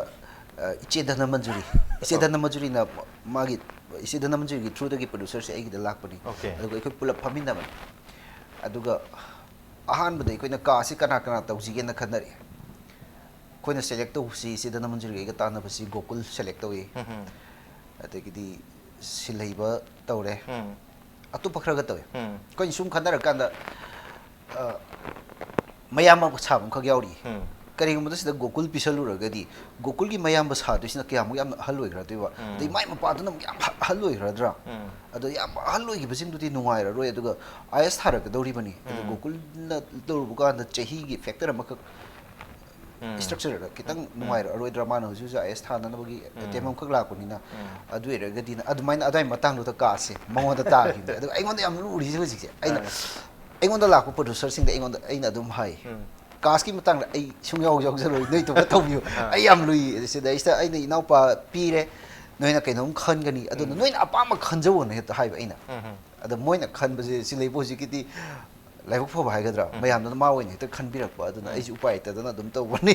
ꯑ, ꯏꯆꯦ ꯙꯅꯃꯟꯖꯨꯔꯤ, ꯏꯆꯦ ꯙꯅꯃꯟꯖꯨꯔꯤꯅ ꯃꯥꯒꯤ, ꯏꯆꯦ ꯙꯅꯃꯟꯖꯨꯔꯤꯒꯤ ꯊ꯭ꯔꯨꯗꯒꯤ ꯄ꯭ꯔꯣꯗ꯭ꯌꯨꯁꯔꯁꯦ ꯑꯩꯒꯤꯗ ꯂꯥꯛꯄꯅꯤ꯫ Okay. ꯑꯗꯨꯒ ꯑꯩꯈꯣꯏ ꯄꯨꯂꯞ ꯐꯝꯃꯤꯟꯅꯕꯅꯤ꯫ ꯑꯗꯨꯒ ꯑꯍꯥꯟꯕꯗ ꯑꯩꯈꯣꯏꯅ ꯀꯥꯁꯤ ꯀꯅꯥ ꯀꯅꯥ ꯇꯧꯁꯤꯒꯦꯅ ꯈꯟꯅꯔꯛꯑꯦ꯫ ꯑꯩꯈꯣꯏꯅ ꯁꯦꯂꯦꯛ ꯇꯧꯕꯁꯤ ꯏꯆꯦ ꯙꯅꯃꯟꯖꯨꯔꯤꯒ ꯑꯩꯒ ꯇꯥꯟꯅꯕꯁꯤ ꯒꯣꯀꯨꯜ ꯁꯦꯂꯦꯛ ꯇꯧꯏ꯫ ꯎꯝ. ꯑꯗꯒꯤꯗꯤ ꯁꯤꯜꯍꯩꯕ ꯇꯧꯔꯦ꯫ ꯎꯝ. ꯑꯇꯣꯞꯄ ꯈꯔꯒ ꯇꯧꯋꯦ꯫ ꯎꯝ. ꯑꯩꯈꯣꯏꯅ ꯁꯨꯝ ꯈꯟꯅꯔꯀꯥꯟꯗ ꯑ, ꯃꯌꯥꯝ ꯑꯃ ꯁꯥꯕ ꯑꯃꯈꯛ ꯌꯥꯎꯔꯤ꯫ ꯎꯝ. ꯀꯔꯤꯒꯨꯝꯕꯗ ꯁꯤꯗ ꯒꯣꯀꯨꯜ ꯄꯤꯁꯜꯂꯨꯔꯒꯗꯤ ꯒꯣꯀꯨꯜꯒꯤ ꯃꯌꯥꯝꯕ ꯁꯥꯗꯣꯏꯁꯤꯅ ꯀꯌꯥꯃꯨꯛ ꯌꯥꯝꯅ ꯑꯍꯜ ꯑꯣꯏꯈ꯭ꯔꯗꯣꯏꯕ? ꯑꯗꯩ ꯃꯥꯏ ꯃꯄꯥꯗꯨꯅ ꯑꯃꯨꯛ ꯌꯥꯝ ꯑꯍꯜ ꯑꯣꯏꯈ꯭ꯔꯗ꯭ꯔꯥ? ꯑꯗꯣ ꯌꯥꯝ ꯑꯍꯜ ꯑꯣꯏꯈꯤꯕꯁꯤꯡꯗꯨꯗꯤ ꯅꯨꯡꯉꯥꯏꯔꯔꯣꯏ꯫ ꯑꯗꯨꯒ ꯑꯥꯏ ꯑꯦꯁ ꯊꯥꯔꯛꯀꯗꯧꯔꯤꯕꯅꯤ꯫ ꯑꯗꯣ ꯒꯣꯀꯨꯜꯅ ꯇꯧꯔꯨꯕ ꯀꯥꯟꯗ ꯆꯍꯤꯒꯤ ꯐꯦꯛꯇꯔ ꯑꯃꯈꯛ ꯁ꯭ꯇ꯭ꯔꯛꯆꯔꯗ ꯈꯤꯇꯪ ꯅꯨꯡꯉꯥꯏꯔꯛꯑꯔꯣꯏꯗ꯭ꯔꯥ? ꯃꯥꯅ ꯍꯧꯖꯤꯛ ꯍꯧꯖꯤꯛ ꯑꯥꯏ ꯑꯦꯁ ꯊꯥꯅꯅꯕꯒꯤ ꯑꯦꯇꯦꯝ ꯑꯃꯈꯛ ꯂꯥꯛꯄꯅꯤꯅ꯫ ꯑꯗꯨ ꯑꯣꯏꯔꯒꯗꯤ ꯑꯗꯨꯃꯥꯏꯅ ꯑꯗꯨꯋꯥꯏ ꯃꯇꯥꯡꯗꯨꯗ ꯀꯥꯁꯦ ꯃꯉꯣꯟꯗ ꯇꯥꯈꯤꯕꯅꯦ꯫ ꯑꯗꯨꯒ ꯑꯩꯉꯣꯟꯗ ꯌꯥꯝ ꯂꯨꯔꯤꯁꯦ ꯍꯧꯖꯤꯛꯁꯦ, ꯑꯩꯅ ꯑꯩꯉꯣꯟꯗ ꯂꯥꯛꯄ ꯄ꯭ꯔꯣꯗ꯭ꯌꯨꯁꯔꯁꯤꯡꯗ ꯑꯩꯉꯣꯟꯗ ꯑꯩꯅ ꯑꯗꯨꯝ ꯍꯥꯏ, ꯀꯥꯁꯀꯤ ꯃꯇꯥꯡꯗ ꯑꯩ ꯁꯨꯡꯌꯥꯎ ꯌꯥꯎꯖꯔꯣꯏ, ꯅꯣꯏ ꯊꯣꯛꯄ ꯇꯧꯕꯤꯌꯨ꯫ ꯑꯩ ꯌꯥꯝ ꯂꯨꯏ꯫ ꯁꯤꯗꯩꯁꯤꯗ ꯑꯩꯅ ꯏꯅꯥꯎꯄꯥ ꯄꯤꯔꯦ, ꯅꯣꯏꯅ ꯀꯩꯅꯣꯝ ꯈꯟꯒꯅꯤ, ꯑꯗꯨꯅ ꯅꯣꯏꯅ ꯑꯄꯥꯝꯕ ꯈꯟꯖꯧꯑꯣꯅ ꯍꯦꯛꯇ ꯍꯥꯏꯕ ꯑꯩꯅ꯫ ꯑꯗ ꯃꯣꯏꯅ ꯈꯟꯕꯁꯦ ꯁꯤ ꯂꯩꯕ ꯍꯧꯖꯤꯛꯀꯤꯗꯤ ꯂꯥꯏꯕꯛ ꯐꯕ ꯍꯥꯏꯒꯗ꯭ꯔꯥ, ꯃꯌꯥꯝꯗꯨꯅ ꯃꯥ ꯑꯣꯏꯅ ꯍꯦꯛꯇ ꯈꯟꯕꯤꯔꯛꯄ꯫ ꯑꯗꯨꯅ ꯑꯩꯁꯨ ꯎꯄꯥꯏ ꯂꯩꯇꯗꯅ ꯑꯗꯨꯝ ꯇꯧꯕꯅꯤ꯫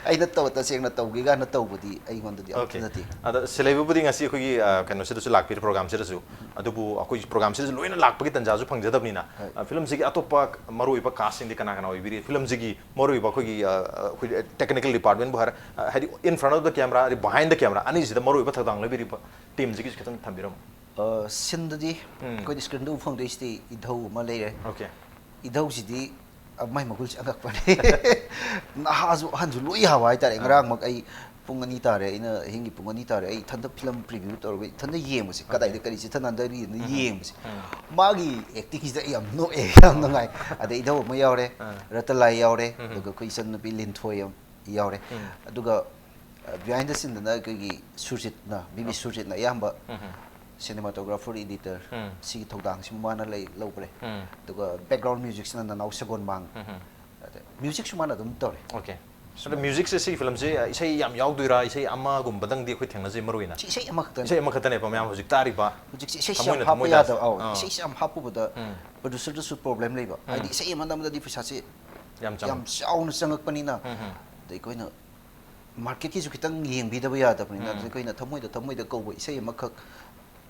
ꯑꯩꯅ ꯇꯧ-, ꯇꯁꯦꯡꯅ ꯇꯧꯒꯦ ꯀꯥꯏꯅ ꯇꯧꯕꯗꯤ ꯑꯩꯉꯣꯟꯗꯗꯤ ꯑꯝꯇ ꯅꯠꯇꯦ꯫ ꯑꯗ ꯁꯦꯂꯦꯕꯕꯨꯗꯤ ꯉꯁꯤ ꯑꯩꯈꯣꯏꯒꯤ, ꯑ, ꯀꯩꯅꯣꯁꯤꯗꯁꯨ ꯂꯥꯛꯄꯤꯔꯦ, ꯄ꯭ꯔꯣꯒ꯭ꯔꯥꯝꯁꯤꯗꯁꯨ꯫ ꯑꯗꯨꯕꯨ ꯑꯩꯈꯣꯏ ꯄ꯭ꯔꯣꯒ꯭ꯔꯥꯝꯁꯤꯗꯁꯨ ꯂꯣꯏꯅ ꯂꯥꯛꯄꯒꯤ ꯇꯟꯖꯥꯁꯨ ꯐꯪꯖꯗꯕꯅꯤꯅ, ꯑ, ꯐꯤꯂꯝꯁꯤꯒꯤ ꯑꯇꯣꯞꯄ ꯃꯔꯨꯑꯣꯏꯕ ꯀꯥꯁꯁꯤꯡꯗꯤ ꯀꯅꯥ ꯀꯅꯥ ꯑꯣꯏꯕꯤꯔꯤ? ꯐꯤꯂꯝꯁꯤꯒꯤ ꯃꯔꯨꯑꯣꯏꯕ ꯑꯩꯈꯣꯏꯒꯤ, ꯑ, ꯑ, ꯑꯩꯈꯣꯏ technical departmentꯕꯨ ꯍꯥꯏꯔ, ꯑ, ꯍꯥꯏꯗꯤ in front of the camera, ꯑꯗꯩ behind the camera, ꯑꯅꯤꯁꯤꯗ ꯃꯔꯨꯑꯣꯏꯕ ꯊꯧꯗꯥꯡ ꯂꯧꯕꯤꯔꯤꯕ teamꯁꯤꯒꯤꯁꯨ ꯈꯤꯇꯪ ꯊꯝꯕꯤꯔꯝꯃꯨ꯫ ꯑ, ꯁꯤꯟꯗꯗꯤ ꯑꯩꯈꯣꯏꯗꯤ screenꯗ ꯎꯕ ꯐꯪꯗꯣꯏꯁꯤꯗꯤ ꯏꯙꯧ ꯑꯃ ꯂꯩꯔꯦ꯫ ꯏꯙꯧꯁꯤꯗꯤ, ꯑ, ꯃꯥꯏ ꯃꯒꯨꯟꯁꯦ ꯑꯉꯛꯄꯅꯦ꯫ ꯅꯍꯥꯁꯨ ꯑꯍꯟꯁꯨ ꯂꯣꯏ ꯌꯥꯕ ꯍꯥꯏꯇꯥꯔꯦ꯫ ꯉꯔꯥꯡꯃꯛ ꯑꯩ ꯄꯨꯡ ꯑꯅꯤ ꯇꯥꯔꯦ, ꯑꯩꯅ ꯑꯍꯤꯡꯒꯤ ꯄꯨꯡ ꯑꯅꯤ ꯇꯥꯔꯦ, ꯑꯩ ꯏꯊꯟꯇ ꯐꯤꯂꯝ preview ꯇꯧꯔꯒ ꯏꯊꯟꯇ ꯌꯦꯡꯕꯁꯦ, ꯀꯗꯥꯏꯗ ꯀꯔꯤ ꯆꯤꯊꯅꯗꯣꯏꯅꯣꯅ ꯌꯦꯡꯕꯁꯦ꯫ ꯃꯥꯒꯤ actingꯁꯤꯗ ꯑꯩ ꯌꯥꯝ ꯅꯣꯛꯑꯦ, ꯌꯥꯝ ꯅꯨꯡꯉꯥꯏ꯫ ꯑꯗꯩ ꯏꯙꯧ ꯑꯃ ꯌꯥꯎꯔꯦ, ꯔꯇꯟꯂꯥꯜ ꯌꯥꯎꯔꯦ, ꯑꯗꯨꯒ ꯑꯩꯈꯣꯏ ꯏꯆꯟꯅꯨꯄꯤ ꯂꯤꯟꯊꯣꯏ ꯑꯃ ꯌꯥꯎꯔꯦ꯫ ꯑꯗꯨꯒ, ꯑ, behind the sceneꯗꯅ ꯑꯩꯈꯣꯏꯒꯤ ꯁꯨꯔꯖꯤꯠꯅ, ꯕꯤ ꯕꯤ ꯁꯨꯔꯖꯤꯠꯅ ꯑꯌꯥꯝꯕ cinematographer, editor, ꯁꯤꯒꯤ ꯊꯧꯗꯥꯡꯁꯤ ꯃꯥꯅ ꯂꯩ-, ꯂꯧꯈ꯭ꯔꯦ꯫ ꯑꯗꯨꯒ background musicꯁꯤꯅ ꯅꯅꯥꯎ ꯁꯒꯣꯜꯃꯥꯡ꯫ ꯑꯗ musicꯁꯨ ꯃꯥꯅ ꯑꯗꯨꯝ ꯇꯧꯔꯦ꯫ ꯑꯗ musicꯁꯦ ꯁꯤꯒꯤ ꯐꯤꯂꯝꯁꯦ, ꯑ, ꯏꯁꯩ ꯌꯥꯝ ꯌꯥꯎꯗꯣꯏꯔꯥ, ꯏꯁꯩ ꯑꯃꯒꯨꯝꯕꯗꯪꯗꯤ ꯑꯩꯈꯣꯏ ꯊꯦꯡꯅꯖꯩ ꯃꯔꯨ ꯑꯣꯏꯅ? ꯁꯤ ꯏꯁꯩ ꯑꯃꯈꯛꯇꯅꯤ꯫ ꯏꯁꯩ ꯑꯃꯈꯛꯇꯅꯦꯕ ꯃꯌꯥꯝ ꯍꯧꯖꯤꯛ ꯇꯥꯔꯤꯕ꯫ ꯍꯧꯖꯤꯛꯁꯦ ꯏꯁꯩꯁꯤ ꯌꯥꯝ ꯊꯃꯣꯏꯅ ꯍꯥꯞꯄ ꯊꯃꯣꯏꯗ꯫ ꯌꯥꯗꯕ, ꯑꯧ, ꯏꯁꯩꯁꯤ ꯌꯥꯝ ꯍꯥꯞꯄꯨꯕꯗ producerꯗꯁꯨ problem ꯂꯩꯕ꯫ ꯍꯥꯏꯗꯤ ꯏꯁꯩ ꯑꯃ ꯅꯝꯕꯗꯗꯤ ꯄꯩꯁꯥꯁꯦ ꯌꯥꯝ ꯆꯥꯎꯅ ꯆꯪꯉꯛꯄꯅꯤꯅ, ꯑꯗ ꯑꯩꯈꯣꯏꯅ marketꯀꯤꯁꯨ ꯈꯤꯇꯪ ꯌꯦꯡꯕꯤꯗꯕ ꯌꯥꯗꯕꯅꯤꯅ, ꯑꯗꯨꯗ ꯑꯩꯈꯣꯏꯅ ꯊꯃꯣꯏꯗ ꯊꯃꯣꯏꯗ ꯀꯧꯕ ꯏꯁꯩ ꯑꯃꯈꯛ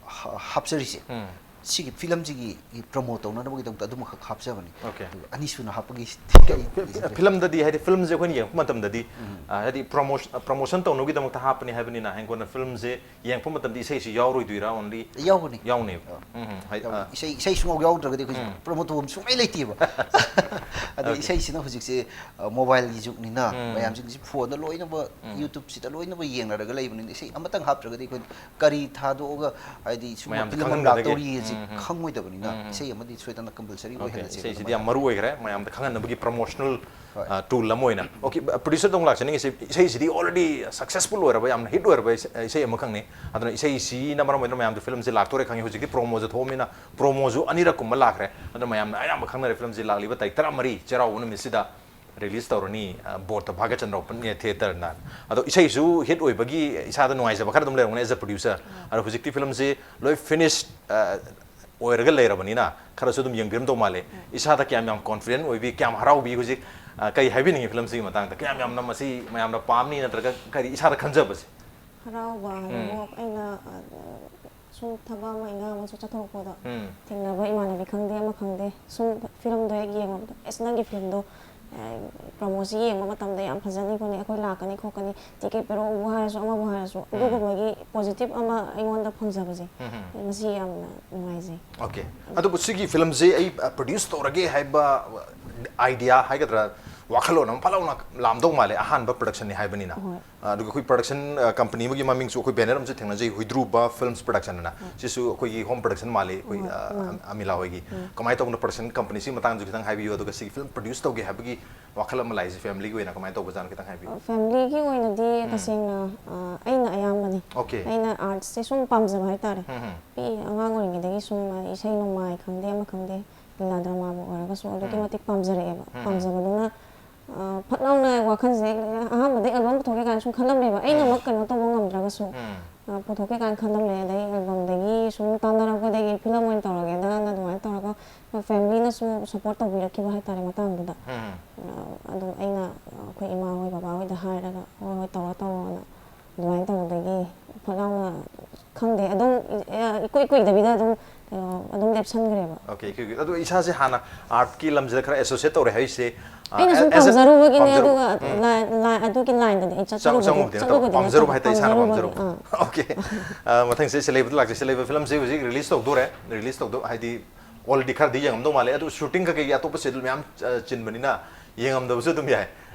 ꯍꯥ-, ꯍꯥꯞꯆꯔꯤꯁꯦ꯫ ꯁꯤꯒꯤ ꯐꯤꯂꯝꯁꯤꯒꯤ ꯄ꯭ꯔꯣꯃꯣꯠ ꯇꯧꯅꯅꯕꯒꯤꯗꯃꯛꯇ ꯑꯗꯨꯃꯈꯛ ꯍꯥꯞꯆꯕꯅꯤ꯫ Okay. ꯑꯗꯨꯒ ꯑꯅꯤꯁꯨꯅ ꯍꯥꯞꯄꯒꯤ ꯀꯩ ꯂꯩꯖꯗ꯭ꯔꯦ꯫ ꯐꯤꯂꯝꯗꯗꯤ, ꯍꯥꯏꯗꯤ ꯐꯤꯂꯝꯁꯦ ꯑꯩꯈꯣꯏꯅ ꯌꯦꯡꯉꯛꯄ ꯃꯇꯝꯗꯗꯤ, ꯑ, ꯍꯥꯏꯗꯤ ꯄ꯭ꯔꯣꯃꯣꯁꯟ ꯇꯧꯅꯕꯒꯤꯗꯃꯛꯇ ꯍꯥꯞꯄꯅꯤ ꯍꯥꯏꯕꯅꯤꯅ, ꯍꯌꯦꯡ ꯀꯣꯟꯅ ꯐꯤꯂꯝꯁꯦ ꯌꯦꯡꯉꯛꯄ ꯃꯇꯝꯗ ꯏꯁꯩꯁꯤ ꯌꯥꯎꯔꯣꯏꯗꯣꯏꯔꯥ? Only ꯌꯥꯎꯒꯅꯤ꯫ ꯌꯥꯎꯅꯦꯕ꯫ ꯎꯝ, ꯍꯥꯏ-, ꯌꯥꯎꯒꯅꯤ꯫ ꯑ, ꯏꯁꯩ, ꯏꯁꯩ ꯁꯨꯡꯌꯥꯎ ꯌꯥꯎꯗ꯭ꯔꯒꯗꯤ ꯑꯩꯈꯣꯏꯁꯦ ꯎꯝ. ꯄ꯭ꯔꯣꯃꯣꯠ ꯇꯧꯕ ꯁꯨꯡꯂꯩ ꯂꯩꯇꯦꯕ꯫ ꯑꯗꯩ Okay. ꯏꯁꯩꯁꯤꯅ ꯍꯧꯖꯤꯛꯁꯦ, ꯑ, ꯃꯣꯕꯥꯏꯜꯒꯤ ꯖꯨꯛꯅꯤꯅ ꯎꯝ. ꯃꯌꯥꯝꯁꯤꯡꯁꯤ ꯐꯣꯟꯗ ꯂꯣꯏꯅꯃꯛ, ꯎꯝ. ꯌꯨꯇ꯭ꯌꯨꯕꯁꯤꯗ ꯂꯣꯏꯅꯃꯛ ꯌꯦꯡꯅꯔꯒ ꯂꯩꯕꯅꯤꯅ ꯏꯁꯩ ꯑꯃꯇꯪ ꯍꯥꯞꯇ꯭ꯔꯒꯗꯤ ꯑꯩꯈꯣꯏꯅ ꯀꯔꯤ ꯊꯥꯗꯣꯛꯑꯒ, ꯍꯥꯏꯗꯤ ꯁꯨꯝꯕ ꯃꯌꯥꯝꯗ ꯐꯤꯂꯝ ꯑꯃ ꯈꯪꯍꯟꯒꯗꯒꯦ. ꯂꯥꯛꯇꯧꯔꯤ ꯍꯥꯏꯁꯦ ꯎꯝ, ꯎꯝ. ꯈꯪꯉꯣꯏꯗꯕꯅꯤꯅ ꯎꯝ, ꯎꯝ. ꯏꯁꯩ ꯑꯃꯗꯤ ꯁꯣꯏꯗꯅ ꯀꯝꯄꯜꯁꯔꯤ Okay, ꯑꯣꯏꯍꯜꯂꯁꯦ꯫ ꯏꯁꯩꯁꯤꯗꯤ ꯌꯥꯝ ꯃꯔꯨ ꯑꯣꯏꯈ꯭ꯔꯦ, ꯃꯌꯥꯝꯗ ꯈꯪꯍꯟꯅꯕꯒꯤ ꯄ꯭ꯔꯣꯃꯣꯁꯅꯦꯜ ꯍꯣꯏ. ꯇꯨꯜ ꯑꯃ ꯑꯣꯏꯅ꯫ Okay, ꯄ꯭ꯔꯣꯗ꯭ꯌꯨꯁꯔꯗ ꯑꯃꯨꯛ ꯂꯥꯛꯆꯅꯤꯡꯉꯤꯁꯦ, ꯏꯁꯩꯁꯤꯗꯤ ꯑꯣꯜꯔꯦꯗꯤ ꯁꯛꯁꯦꯁꯐꯨꯜ ꯑꯣꯏꯔꯕ, ꯌꯥꯝꯅ ꯍꯤꯠ ꯑꯣꯏꯔꯕ ꯏꯁꯩ, ꯏꯁꯩ ꯑꯃꯈꯛꯅꯤ꯫ ꯑꯗꯨꯅ ꯏꯁꯩꯁꯤꯅ ꯃꯔꯝ ꯑꯣꯏꯗꯨꯅ ꯃꯌꯥꯝꯗ ꯐꯤꯂꯝꯁꯤ ꯂꯥꯛꯇꯣꯔꯦ ꯈꯪꯉꯤ꯫ ꯍꯧꯖꯤꯛꯇꯤ ꯄ꯭ꯔꯣꯃꯣꯁꯨ ꯊꯣꯛꯑꯃꯤꯅ, ꯄ꯭ꯔꯣꯃꯣꯁꯨ ꯑꯅꯤꯔꯛ ꯀꯨꯝꯕ ꯂꯥꯛꯈ꯭ꯔꯦ꯫ ꯑꯗꯨꯅ ꯃꯌꯥꯝꯅ ꯑꯌꯥꯝꯕ ꯈꯪꯅꯔꯦ ꯐꯤꯂꯝꯁꯤ ꯂꯥꯛꯂꯤꯕ ꯇꯥꯔꯤꯛ ꯇꯔꯥꯃꯔꯤ ꯆꯩꯔꯥꯎꯕ ꯅꯨꯃꯤꯠꯁꯤꯗ ꯔꯤꯂꯤꯁ ꯇꯧꯔꯅꯤ, ꯑ, ꯕꯣꯔ ꯇꯚꯥꯒ꯭ꯌ ꯆꯟꯗ꯭ꯔꯣꯄꯟ ꯊꯤꯌꯦꯇꯔꯅ꯫ ꯑꯗꯣ ꯏꯁꯩꯁꯨ ꯍꯤꯠ ꯑꯣꯏꯕꯒꯤ ꯏꯁꯥꯗ ꯅꯨꯡꯉꯥꯏꯖꯕ ꯈꯔ ꯑꯗꯨꯝ ꯂꯩꯔꯝꯒꯅꯤ as a producer꯫ ꯑꯗꯣ ꯍꯧꯖꯤꯛꯇꯤ ꯐꯤꯂꯝꯁꯤ ꯂꯣꯏ ꯐꯤꯅꯤꯁ, ꯑ, ꯑꯣꯏꯔꯒ ꯂꯩꯔꯕꯅꯤꯅ ꯈꯔꯁꯨ ꯑꯗꯨꯝ ꯌꯦꯡꯕꯤꯔꯝꯗꯧ ꯃꯥꯜꯂꯦ꯫ ꯏꯁꯥꯗ ꯀꯌꯥꯝ ꯌꯥꯝ ꯀꯣꯟꯐꯤꯗꯦꯟ ꯑꯣꯏꯕꯤ, ꯀꯌꯥꯝ ꯍꯔꯥꯎꯕꯤ ꯍꯧꯖꯤꯛ, ꯑ, ꯀꯩ ꯍꯥꯏꯕꯤꯅꯤꯡꯉꯤ ꯐꯤꯂꯝꯁꯤꯒꯤ ꯃꯇꯥꯡꯗ? ꯀꯌꯥꯝ ꯌꯥꯝꯅ ꯃꯁꯤ ꯃꯌꯥꯝꯅ ꯄꯥꯝꯅꯤ, ꯅꯠꯇ꯭ꯔꯒ ꯀꯔꯤ ꯏꯁꯥꯗ ꯈꯟꯖꯕꯁꯦ? ꯍꯔꯥꯎꯕ ꯍꯥꯏꯕꯕꯨ ꯑꯩꯅ, ꯑ, ꯁꯨꯝ ꯊꯕꯛ ꯑꯃ ꯏꯪꯈꯥꯡ ꯑꯃꯁꯨ ꯆꯠꯊꯣꯛꯄꯗ ꯎꯝ. ꯊꯦꯡꯅꯕ ꯏꯃꯥꯟꯅꯕꯤ ꯈꯪꯗꯦ ꯑꯃ ꯈꯪꯗꯦ, ꯁꯨꯝ ꯐꯤꯂꯝꯗꯣ ꯍꯦꯛ ꯌꯦꯡꯉꯨꯕꯗ, "ꯑꯁ, ꯅꯪꯒꯤ ꯐꯤꯂꯝꯗꯣ, ꯑ, ꯄ꯭ꯔꯣꯃꯣꯁꯤ ꯌꯦꯡꯕ ꯃꯇꯝꯗ ꯌꯥꯝ ꯐꯖꯅꯤ ꯈꯣꯠꯅꯤ, ꯑꯩꯈꯣꯏ ꯂꯥꯛꯀꯅꯤ ꯈꯣꯠꯀꯅꯤ, ꯇꯤꯀꯦꯠ ꯄꯤꯔꯛꯎꯕꯨ ꯍꯥꯏꯔꯁꯨ ꯑꯃꯕꯨ ꯍꯥꯏꯔꯁꯨ", ꯑꯗꯨꯒꯨꯝꯕꯒꯤ ꯄꯣꯖꯤꯇꯤꯚ ꯑꯃ ꯑꯩꯉꯣꯟꯗ ꯐꯪꯖꯕꯁꯦ, ꯎꯝ. ꯃꯁꯤ ꯌꯥꯝꯅ ꯅꯨꯡꯉꯥꯏꯖꯩ꯫ Okay. ꯑꯗꯨꯕꯨ ꯁꯤꯒꯤ ꯐꯤꯂꯝꯁꯤ ꯑꯩ, ꯑ, ꯄ꯭ꯔꯣꯗ꯭ꯌꯨꯁ ꯇꯧꯔꯒꯦ ꯍꯥꯏꯕ ꯑꯥꯏꯗꯤꯌꯥ ꯍꯥꯏꯒꯗ꯭ꯔꯥ, ꯋꯥꯈꯜꯂꯣꯟ ꯑꯃ ꯐꯠ ꯂꯥꯎꯅ ꯂꯥꯝꯗꯧ ꯃꯥꯜꯂꯦ, ꯑꯍꯥꯟꯕ ꯄ꯭ꯔꯗꯛꯁꯟꯅꯤ ꯍꯥꯏꯕꯅꯤꯅ꯫ ꯍꯣꯏ. ꯑ, ꯑꯗꯨꯒ ꯑꯩꯈꯣꯏ ꯄ꯭ꯔꯗꯛꯁꯟ, ꯑ, ꯀꯝꯄꯅꯤ ꯑꯃꯒꯤ ꯃꯃꯤꯡꯁꯨ ꯑꯩꯈꯣꯏ ꯕꯦꯅꯔ ꯑꯃꯁꯨ ꯊꯦꯡꯅꯖꯩ, ꯍꯨꯏꯗ꯭ꯔꯨꯕ ꯐꯤꯜꯝꯁ ꯄ꯭ꯔꯗꯛꯁꯟ ꯑꯅ꯫ ꯁꯤꯁꯨ ꯑꯩꯈꯣꯏꯒꯤ ꯍꯣꯝ ꯄ꯭ꯔꯗꯛꯁꯟ ꯃꯥꯜꯂꯤ, ꯑꯩꯈꯣꯏ, ꯍꯣꯏ, ꯑ, ꯃꯥꯅꯤ. ꯑꯃꯤꯂꯥ ꯍꯣꯏꯒꯤ꯫ ꯀꯃꯥꯏꯅ ꯇꯧꯕꯅꯣ ꯄ꯭ꯔꯗꯛꯁꯟ ꯀꯝꯄꯅꯤꯁꯤꯒꯤ ꯃꯇꯥꯡꯁꯨ ꯈꯤꯇꯪ ꯍꯥꯏꯕꯤꯌꯨ, ꯑꯗꯨꯒ ꯁꯤꯒꯤ ꯐꯤꯂꯝ ꯄ꯭ꯔꯣꯗ꯭ꯌꯨꯁ ꯇꯧꯒꯦ ꯍꯥꯏꯕꯒꯤ ꯋꯥꯈꯜ ꯑꯃ ꯂꯥꯛꯏꯁꯦ ꯐꯦꯃꯤꯂꯤꯒꯤ ꯑꯣꯏꯅ ꯀꯃꯥꯏꯅ ꯇꯧꯕꯖꯥꯠꯅꯣ ꯈꯤꯇꯪ ꯍꯥꯏꯕꯤꯌꯨ꯫ ꯐꯦꯃꯤꯂꯤꯒꯤ ꯑꯣꯏꯅꯗꯤ ꯇꯁꯦꯡꯅ, ꯑ, ꯑꯩꯅ ꯑꯌꯥꯝꯕꯅꯤ꯫ Okay. ꯑꯩꯅ ꯑꯥꯔꯠꯁꯦ ꯁꯨꯝ ꯄꯥꯝꯖꯕ ꯍꯥꯏꯇꯥꯔꯦ꯫ ꯎꯝ, ꯎꯝ. ꯄꯤꯛꯏ ꯑꯉꯥꯡ ꯑꯣꯏꯔꯤꯉꯩꯗꯒꯤ ꯁꯨꯝ, ꯑ, ꯏꯁꯩ ꯅꯣꯡꯃꯥꯏ ꯈꯪꯗꯦ ꯑꯃ ꯈꯪꯗꯦ, ꯂꯤꯂꯥ ꯗ꯭ꯔꯃꯥꯕꯨ ꯑꯣꯏꯔꯒꯁꯨ ꯑꯗꯨꯛꯀꯤ ꯃꯇꯤꯛ ꯄꯥꯝꯖꯔꯛꯑꯦꯕ꯫ ꯄꯥꯝꯖꯕꯗꯨꯅ, ꯑ, ꯐꯠ ꯂꯥꯎꯅ ꯋꯥꯈꯜꯁꯦ ꯑꯍꯥꯟꯕꯗ ꯑꯦꯜꯕꯝ ꯄꯨꯊꯣꯛꯀꯦ ꯀꯥꯏꯅ ꯁꯨꯝ ꯈꯜꯂꯝꯃꯦꯕ꯫ ꯑꯩꯅꯃꯛ ꯀꯩꯅꯣ ꯇꯧꯕ ꯉꯝꯗ꯭ꯔꯒꯁꯨ, ꯎꯝ. ꯑ, ꯄꯨꯊꯣꯛꯀꯦ ꯀꯥꯏꯅ ꯈꯜꯂꯝꯃꯦ꯫ ꯑꯗꯩ ꯑꯦꯜꯕꯝꯗꯒꯤ ꯁꯨꯝ ꯇꯥꯟꯅꯔꯛꯄꯗꯒꯤ ꯐꯤꯂꯝ ꯑꯣꯏꯅ ꯇꯧꯔꯒꯦꯗꯅ ꯑꯗꯨꯃꯥꯏꯅ ꯇꯧꯔꯒ, ꯑꯩꯈꯣꯏ ꯐꯦꯃꯤꯂꯤꯅꯁꯨ ꯁꯞꯄꯣꯔꯠ ꯇꯧꯕꯤꯔꯛꯈꯤꯕ ꯍꯥꯏꯇꯥꯔꯦ ꯃꯇꯥꯡꯗꯨꯗ꯫ ꯎꯝ. ꯑ, ꯑꯗꯨꯝ ꯑꯩꯅ, ꯑ, ꯑꯩꯈꯣꯏ ꯏꯃꯥ ꯍꯣꯏ ꯕꯕꯥ ꯍꯣꯏꯗ ꯍꯥꯏꯔꯒ, "ꯍꯣꯏ, ꯍꯣꯏ, ꯇꯧꯔꯣ, ꯇꯧꯔꯣꯅ" ꯑꯗꯨꯃꯥꯏꯅ ꯇꯧꯕꯗꯒꯤ ꯐꯠ ꯂꯥꯎꯅ, ꯈꯪꯗꯦ, ꯑꯗꯨꯝ, ꯑ, ꯏꯀꯨꯏ ꯀꯨꯏꯗꯕꯤꯗ ꯑꯗꯨꯝ ꯑꯗꯨꯝ ꯂꯦꯞꯁꯟꯈ꯭ꯔꯦꯕ꯫ ꯑꯣꯀꯦ ꯑꯗꯣ ꯏꯁꯥꯁꯦ ꯍꯥꯟꯅ ꯑꯥꯔꯠꯀꯤ ꯂꯝꯁꯤꯗ ꯈꯔ ꯑꯦꯁꯣꯁꯤꯌꯦꯠ ꯇꯧꯔꯦ ꯍꯥꯏꯁꯦ, ꯑꯩꯅ ꯁꯨꯝ ꯄꯥꯝꯖꯔꯨꯕꯒꯤꯅꯦ꯫ ꯑꯗꯨꯒ line ꯑꯗꯨꯒꯤ line ꯗꯗꯤ ꯑꯩ ꯆꯠꯆꯔꯨꯕꯗꯤ ꯄꯥꯝꯖꯔꯨꯕ ꯍꯥꯏꯇꯥꯔꯦ, ꯏꯁꯥꯅ ꯄꯥꯝꯖꯔꯨꯕ꯫ ꯑꯣꯀꯦ꯫ ꯃꯊꯪꯁꯦ ꯁꯦꯂꯩꯕꯗ ꯂꯥꯛꯆꯩ꯫ ꯁꯦꯂꯩꯕ ꯐꯤꯂꯝꯁꯦ ꯍꯧꯖꯤꯛ ꯔꯤꯂꯤꯁ ꯇꯧꯗꯣꯔꯦ꯫ ꯔꯤꯂꯤꯁ ꯇꯧꯗꯣ ꯍꯥꯏꯗꯤ already ꯈꯔꯗꯤ ꯌꯦꯡꯉꯝꯗꯧ ꯃꯥꯜꯂꯦ꯫ ꯑꯗꯨ ꯁꯨꯇꯤꯡ ꯀꯩꯀꯩꯒꯤ ꯑꯇꯣꯞꯄ ꯁꯦꯗꯨꯜ ꯃꯌꯥꯝ ꯆꯤꯟꯕꯅꯤꯅ ꯌꯦꯡꯉꯝꯗꯕꯁꯨ ꯑꯗꯨꯝ ꯌꯥꯏ꯫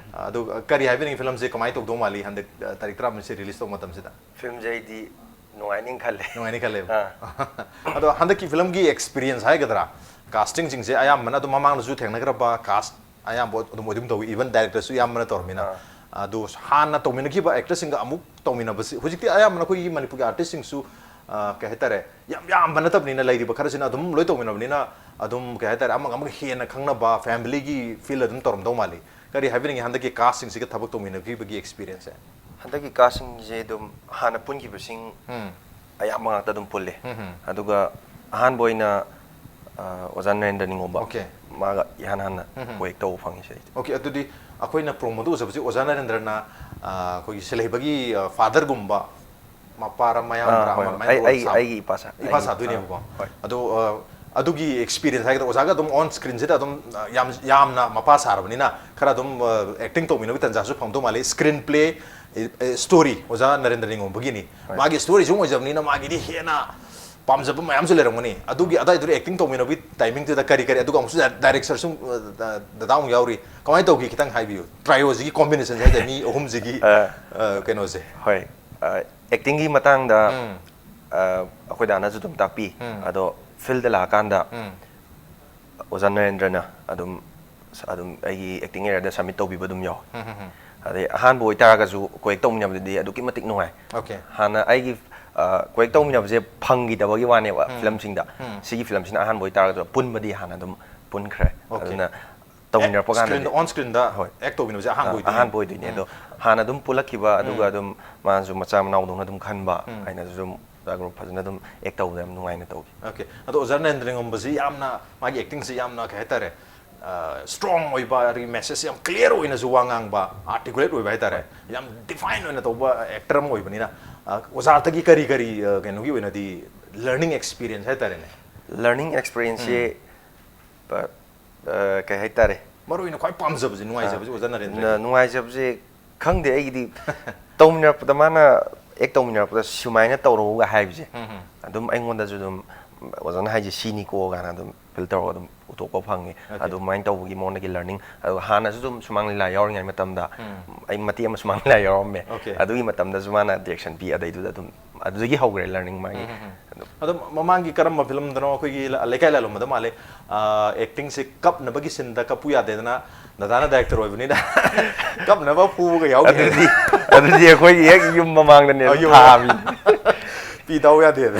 ꯑꯗꯨ ꯀꯔꯤ ꯍꯥꯏꯕꯤꯅꯤꯡꯉꯤ, ꯐꯤꯂꯝꯁꯦ ꯀꯃꯥꯏꯅ ꯇꯧꯗꯧ ꯃꯥꯜꯂꯤ ꯍꯟꯗꯛ ꯇꯥꯔꯤꯛ ꯇꯔꯥꯃꯔꯤꯁꯦ ꯔꯤꯂꯤꯁ ꯇꯧꯕ ꯃꯇꯝꯁꯤꯗ? ꯐꯤꯂꯝꯁꯦ ꯑꯩꯗꯤ ꯅꯨꯡꯉꯥꯏꯅꯤ ꯈꯜꯂꯦ꯫ ꯅꯨꯡꯉꯥꯏꯅꯤ ꯈꯜꯂꯦꯕ꯫ ꯑꯗꯣ ꯍꯟꯗꯛꯀꯤ ꯐꯤꯂꯝꯒꯤ ꯑꯦꯛꯁꯄꯤꯔꯤꯌꯦꯟꯁ ꯍꯥꯏꯒꯗ꯭ꯔꯥ, ꯀꯥꯁꯇꯤꯡꯁꯤꯡꯁꯦ ꯑꯌꯥꯝꯕꯅ ꯑꯗꯨꯝ ꯃꯃꯥꯡꯗꯁꯨ ꯊꯦꯡꯅꯈ꯭ꯔꯕ ꯀꯥꯁ ꯑꯌꯥꯝꯕ ꯑꯗꯨꯝ ꯑꯣꯏꯗꯨꯝ ꯇꯧꯏ, ꯏꯚꯟ ꯗꯥꯏꯔꯦꯛꯇꯔꯁꯨ ꯑꯌꯥꯝꯕꯅ ꯇꯧꯔꯝꯃꯤꯅ꯫ ꯑꯗꯨ ꯍꯥꯟꯅ ꯇꯧꯃꯤꯟꯅꯈꯤꯕ ꯑꯦꯛꯇꯔꯁꯤꯡꯒ ꯑꯃꯨꯛ ꯇꯧꯃꯤꯟꯅꯕꯁꯤ ꯍꯧꯖꯤꯛꯇꯤ ꯑꯌꯥꯝꯕꯅ ꯑꯩꯈꯣꯏꯒꯤ ꯃꯅꯤꯄꯨꯔꯒꯤ ꯑꯥꯔꯇꯤꯁꯁꯤꯡꯁꯨ ꯀꯩ ꯍꯥꯏꯇꯥꯔꯦ, ꯌꯥꯝ ꯌꯥꯝꯕ ꯅꯠꯇꯕꯅꯤꯅ, ꯂꯩꯔꯤꯕ ꯈꯔꯁꯤꯅ ꯑꯗꯨꯝ ꯂꯣꯏ ꯇꯧꯃꯤꯟꯅꯕꯅꯤꯅ ꯑꯗꯨꯝ ꯀꯩ ꯍꯥꯏꯇꯥꯔꯦ, ꯑꯃꯒ ꯑꯃꯒ ꯍꯦꯟꯅ ꯈꯪꯅꯕ, ꯐꯦꯃꯤꯂꯤꯒꯤ ꯐꯤꯜ ꯑꯗꯨꯝ ꯇꯧꯔꯝꯗꯧ ꯃꯥꯜꯂꯤ꯫ ꯀꯔꯤ ꯍꯥꯏꯕꯤꯅꯤꯡꯉꯤ ꯍꯟꯗꯛꯀꯤ ꯀꯥꯁꯁꯤꯡꯁꯤꯒ ꯊꯕꯛ ꯇꯧꯃꯤꯟꯅꯈꯤꯕꯒꯤ ꯑꯦꯛꯁꯄꯤꯔꯤꯌꯦꯟꯁꯁꯦ? ꯍꯟꯗꯛꯀꯤ ꯀꯥꯁꯁꯤꯡꯁꯦ ꯑꯗꯨꯝ ꯍꯥꯟꯅ ꯄꯨꯟꯈꯤꯕꯁꯤꯡ ꯑꯌꯥꯝꯕ ꯉꯥꯛꯇ ꯑꯗꯨꯝ ꯄꯨꯜꯂꯦ꯫ ꯑꯗꯨꯒ ꯑꯍꯥꯟꯕ ꯑꯣꯏꯅ ꯑꯣꯖꯥ ꯅꯔꯦꯟꯗ꯭ꯔ ꯅꯤꯡꯉꯣꯝꯕ, ꯑꯣꯀꯦ꯫ ꯃꯥꯒ ꯏꯍꯥꯟ ꯍꯥꯟꯅ ꯀꯣꯌꯦꯛ ꯇꯧꯕ ꯐꯪꯉꯤꯁꯦ ꯑꯩꯗꯤ꯫ ꯑꯣꯀꯦ, ꯑꯗꯨꯗꯤ ꯑꯩꯈꯣꯏꯅ ꯄ꯭ꯔꯣꯃꯣꯗ ꯎꯖꯕꯁꯤ ꯑꯣꯖꯥ ꯅꯔꯦꯟꯗ꯭ꯔꯅ ꯑꯩꯈꯣꯏꯒꯤ ꯁꯦꯂꯩꯕꯒꯤ ꯐꯥꯗꯔꯒꯨꯝꯕ, ꯃꯄꯥꯔ ꯃꯌꯥꯝꯕꯔ ꯑꯥ, ꯍꯣꯏ, ꯑꯃ ꯍꯣꯏ꯫ ꯑꯗꯨꯃꯥꯏꯅ ꯑꯩ- ꯔꯣꯜ ꯑꯩꯒꯤ- ꯁꯥꯕ- ꯑꯩꯒꯤ ꯏꯄꯥ ꯁꯥ- ꯏꯄꯥ ꯑꯩꯒꯤ- ꯁꯥꯗꯣꯏꯅꯦꯕꯀꯣ꯫ ꯍꯣꯏ꯫ ꯑꯗꯣ ꯑ, ꯑꯗꯨꯒꯤ ꯑꯦꯛꯁꯄꯤꯔꯤꯌꯦꯟꯁ ꯍꯥꯏꯒꯗ꯭ꯔꯥ, ꯑꯣꯖꯥꯒ ꯑꯗꯨꯝ ꯑꯣꯟ ꯁ꯭ꯀ꯭ꯔꯤꯟꯁꯤꯗ ꯑꯗꯨꯝ ꯑ, ꯌꯥꯝ ꯌꯥꯝꯅ ꯃꯄꯥ ꯁꯥꯔꯕꯅꯤꯅ ꯈꯔ ꯑꯗꯨꯝ ꯑꯦꯛꯇꯤꯡ ꯇꯧꯃꯤꯟꯅꯕꯒꯤ ꯇꯥꯟꯖꯥꯁꯨ ꯐꯪꯗꯧ ꯃꯥꯜꯂꯤ꯫ ꯁ꯭ꯀ꯭ꯔꯤꯟ ꯄ꯭ꯂꯦ, ꯁ꯭ꯇꯣꯔꯤ ꯑꯣꯖꯥ ꯅꯔꯦꯟꯗ꯭ꯔ ꯅꯤꯡꯉꯣꯝꯕꯒꯤꯅꯤ꯫ ꯍꯣꯏ꯫ ꯃꯥꯒꯤ ꯁ꯭ꯇꯣꯔꯤꯁꯨ ꯑꯣꯏꯖꯕꯅꯤꯅ ꯃꯥꯒꯤꯗꯤ ꯍꯦꯟꯅ ꯄꯥꯝꯖꯕ ꯃꯌꯥꯝꯁꯨ ꯂꯩꯔꯝꯒꯅꯤ꯫ ꯑꯗꯨꯒꯤ ꯑꯗꯥꯏꯗꯨꯗ ꯑꯦꯛꯇꯤꯡ ꯇꯧꯃꯤꯟꯅꯕꯒꯤ ꯇꯥꯏꯃꯤꯡꯗꯨꯗ ꯀꯔꯤ ꯀꯔꯤ, ꯑꯗꯨꯒ ꯑꯃꯨꯛꯁꯨ ꯗꯥꯏꯔꯦꯛꯇꯔꯁꯨ ꯗꯗꯥ ꯑꯃꯨꯛ ꯌꯥꯎꯔꯤ, ꯀꯃꯥꯏꯅ ꯇꯧꯈꯤ ꯈꯤꯇꯪ ꯍꯥꯏꯕꯤꯌꯨ꯫ ꯇ꯭ꯔꯥꯏꯑꯣꯁꯤꯒꯤ ꯀꯣꯝꯕꯤꯅꯦꯁꯟꯁꯦ ꯍꯥꯏꯇꯥꯔꯦ, ꯃꯤ ꯑꯍꯨꯝꯁꯤꯒꯤ ꯑ꯫ ꯑ, ꯀꯩꯅꯣꯁꯦ꯫ ꯍꯣꯏ꯫ ꯑꯦꯛꯇꯤꯡꯒꯤ ꯃꯇꯥꯡꯗ ꯎꯝ꯫ ꯑ, ꯑꯩꯈꯣꯏ ꯗꯥꯅꯁꯨ ꯑꯗꯨꯝ ꯇꯥꯛꯄꯤ꯫ ꯎꯝ꯫ ꯑꯗꯣ ꯐꯤꯜꯗ ꯂꯥꯛꯑꯀꯥꯟꯗ ꯎꯝ꯫ ꯑꯣꯖꯥ ꯅꯔꯦꯟꯗ꯭ꯔꯅ ꯑꯗꯨꯝ ꯑꯗꯨꯝ ꯑꯩꯒꯤ ꯑꯦꯛꯇꯤꯡ ꯑꯦꯔꯤꯌꯥꯗ ꯁꯕꯃꯤꯠ ꯇꯧꯕꯤꯕ ꯑꯗꯨꯝ ꯌꯥꯎꯋꯦ꯫ ꯎꯝ, ꯎꯝ, ꯎꯝ꯫ ꯑꯗꯩ ꯑꯍꯥꯟꯕ ꯑꯣꯏꯇꯥꯔꯒꯁꯨ ꯀꯣꯌꯦꯛ ꯇꯧꯃꯤꯟꯅꯕꯗꯗꯤ ꯑꯗꯨꯛꯀꯤ ꯃꯇꯤꯛ ꯅꯨꯡꯉꯥꯏ꯫ ꯑꯣꯀꯦ꯫ ꯍꯥꯟꯅ ꯑꯩꯒꯤ ꯀꯣꯌꯦꯛ ꯇꯧꯃꯤꯟꯅꯕꯁꯦ ꯐꯪꯈꯤꯗꯕꯒꯤ ꯋꯥꯅꯦꯕ꯫ ꯎꯝ꯫ ꯐꯤꯂꯝꯁꯤꯡꯗ ꯎꯝ꯫ ꯁꯤꯒꯤ ꯐꯤꯂꯝꯁꯤꯅ ꯑꯍꯥꯟꯕ ꯑꯣꯏꯇꯥꯔꯒꯁꯨ ꯄꯨꯟꯕꯗꯤ ꯍꯥꯟꯅ ꯑꯗꯨꯝ ꯄꯨꯟꯈ꯭ꯔꯦ꯫ ꯑꯣꯀꯦ꯫ ꯑꯗꯨꯅ ꯇꯧꯃꯤꯟꯅꯔꯛꯄ ꯀꯥꯟꯗꯗꯤ ꯁ꯭ꯀ꯭ꯔꯤꯟꯗ, ꯑꯣꯟ ꯁ꯭ꯀ꯭ꯔꯤꯟꯗ ꯍꯣꯏ꯫ ꯑꯦꯛ ꯇꯧꯃꯤꯟꯅꯕꯁꯦ ꯑꯍꯥꯟꯕ ꯑꯣꯏꯗꯣꯏꯅꯦ꯫ ꯑꯍꯥꯟꯕ ꯑꯣꯏꯗꯣꯏꯅꯦ꯫ ꯎꯝ꯫ ꯑꯗꯣ ꯍꯥꯟꯅ ꯑꯗꯨꯝ ꯄꯨꯜꯂꯛꯈꯤꯕ, ꯑꯗꯨꯒ ꯎꯝ꯫ ꯑꯗꯨꯝ ꯃꯥꯁꯨ ꯃꯆꯥ ꯃꯅꯥꯎꯗꯧꯅ ꯑꯗꯨꯝ ꯈꯟꯕ꯫ ꯎꯝ꯫ ꯑꯩꯅꯁꯨ ꯑꯗꯨꯝ ꯑꯣꯖꯥ ꯒꯨꯔꯨ ꯐꯖꯅ ꯑꯗꯨꯝ ꯑꯦꯛ ꯇꯧꯕꯗ ꯌꯥꯝ ꯅꯨꯡꯉꯥꯏꯅ ꯇꯧꯈꯤ꯫ ꯑꯣꯀꯦ꯫ ꯑꯗꯣ ꯑꯣꯖꯥ ꯅꯔꯦꯟꯗ꯭ꯔ ꯅꯤꯡꯉꯣꯝꯕꯁꯤ ꯌꯥꯝꯅ, ꯃꯥꯒꯤ ꯑꯦꯛꯇꯤꯡꯁꯤ ꯌꯥꯝꯅ ꯀꯩ ꯍꯥꯏꯇꯥꯔꯦ, ꯁ꯭ꯇ꯭ꯔꯣꯡ ꯑꯣꯏꯕ, ꯑꯗꯒꯤ ꯃꯦꯁꯦꯖ ꯌꯥꯝ ꯀ꯭ꯂꯤꯌꯥꯔ ꯑꯣꯏꯅꯁꯨ ꯋꯥ ꯉꯥꯡꯕ, ꯑꯥꯔꯇꯤꯀꯨꯂꯦꯠ ꯑꯣꯏꯕ ꯍꯥꯏꯇꯥꯔꯦ, ꯌꯥꯝ ꯗꯤꯐꯥꯏꯟ ꯑꯣꯏꯅ ꯇꯧꯕ ꯑꯦꯛꯇꯔ ꯑꯃ ꯑꯣꯏꯕꯅꯤꯅ, ꯑ, ꯑꯣꯖꯥꯗꯒꯤ ꯀꯔꯤ ꯀꯔꯤ ꯑ, ꯀꯩꯅꯣꯒꯤ ꯑꯣꯏꯅꯗꯤ ꯂꯔꯅꯤꯡ ꯑꯦꯛꯁꯄꯤꯔꯤꯌꯦꯟꯁ ꯍꯥꯏꯇꯥꯔꯦꯅꯦ, Learning experience ꯁꯦ ꯀꯩ ꯍꯥꯏꯇꯥꯔꯦ? ꯃꯔꯨ ꯑꯣꯏꯅ ꯈ꯭ꯋꯥꯏ ꯄꯥꯝꯖꯕꯁꯦ, ꯅꯨꯡꯉꯥꯏꯖꯕꯁꯦ ꯑꯣꯖꯥ ꯅꯔꯦꯟꯗ꯭ꯔꯒꯤ? ꯅꯨꯡꯉꯥꯏꯖꯕꯁꯦ ꯈꯪꯗꯦ, ꯑꯩꯒꯤꯗꯤ ꯇꯧꯃꯤꯟꯅꯔꯛꯄꯗ ꯃꯥꯅ ꯑꯦꯛ ꯇꯧꯃꯤꯟꯅꯔꯛꯄꯗ ꯁꯨꯃꯥꯏꯅ ꯇꯧꯔꯛꯎꯒ ꯍꯥꯏꯕꯁꯦ, ꯑꯗꯨꯝ ꯑꯩꯉꯣꯟꯗꯁꯨ ꯑꯗꯨꯝ ꯑꯣꯖꯥꯅ ꯍꯥꯏꯁꯦ ꯁꯤꯅꯤꯀꯣ ꯀꯥꯏꯅ ꯑꯗꯨꯝ ꯐꯤꯜ ꯇꯧꯔꯒ ꯑꯗꯨꯝ ꯎꯊꯣꯛꯄ ꯐꯪꯉꯦ꯫ ꯑꯗꯨꯃꯥꯏꯅ ꯇꯧꯕꯒꯤ ꯃꯑꯣꯡꯗꯒꯤ ꯂꯔꯅꯤꯡ, ꯑꯗꯨꯒ ꯍꯥꯟꯅꯁꯨ ꯑꯗꯨꯝ ꯁꯨꯃꯥꯡ ꯂꯤꯂꯥ ꯌꯥꯎꯔꯤꯉꯩ ꯃꯇꯝꯗ ꯑꯩ ꯃꯇꯦꯛ ꯑꯃ ꯁꯨꯃꯥꯡ ꯂꯤꯂꯥ ꯌꯥꯎꯔꯝꯃꯦ꯫ ꯑꯗꯨꯒꯤ ꯃꯇꯝꯗꯁꯨ ꯃꯥꯅ ꯗꯤꯔꯦꯛꯁꯟ ꯄꯤ, ꯑꯗꯩꯗꯨꯗ ꯑꯗꯨꯝ ꯑꯗꯨꯗꯒꯤ ꯍꯧꯈ꯭ꯔꯦ ꯂꯔꯅꯤꯡ ꯃꯥꯒꯤ꯫ ꯑꯗꯣ ꯃꯃꯥꯡꯒꯤ ꯀꯔꯝꯕ ꯐꯤꯂꯝꯗꯅꯣ, ꯑꯩꯈꯣꯏꯒꯤ ꯂꯩꯀꯥꯏ ꯂꯥꯂꯣꯝꯕꯗ ꯃꯥꯜꯂꯦ, ꯑꯦꯛꯇꯤꯡꯁꯦ ꯀꯞꯅꯕꯒꯤ ꯁꯤꯟꯗ ꯀꯞꯄꯨ ꯌꯥꯗꯦꯗꯅ ꯗꯗꯥꯅ ꯗꯥꯏꯔꯦꯛꯇꯔ ꯑꯣꯏꯕꯅꯤꯅ ꯀꯞꯅꯕ ꯐꯨꯕꯒ ꯌꯥꯎꯈꯤ꯫ ꯑꯗꯨꯗꯤ ꯑꯗꯨꯗꯤ ꯑꯩꯈꯣꯏꯒꯤ ꯍꯦꯛ ꯌꯨꯝ ꯃꯃꯥꯡꯗꯅꯦ ꯑ, ꯌꯨꯝ ꯊꯥꯕꯤ꯫ ꯄꯤ ꯇꯧ ꯌꯥꯗꯦꯗ꯫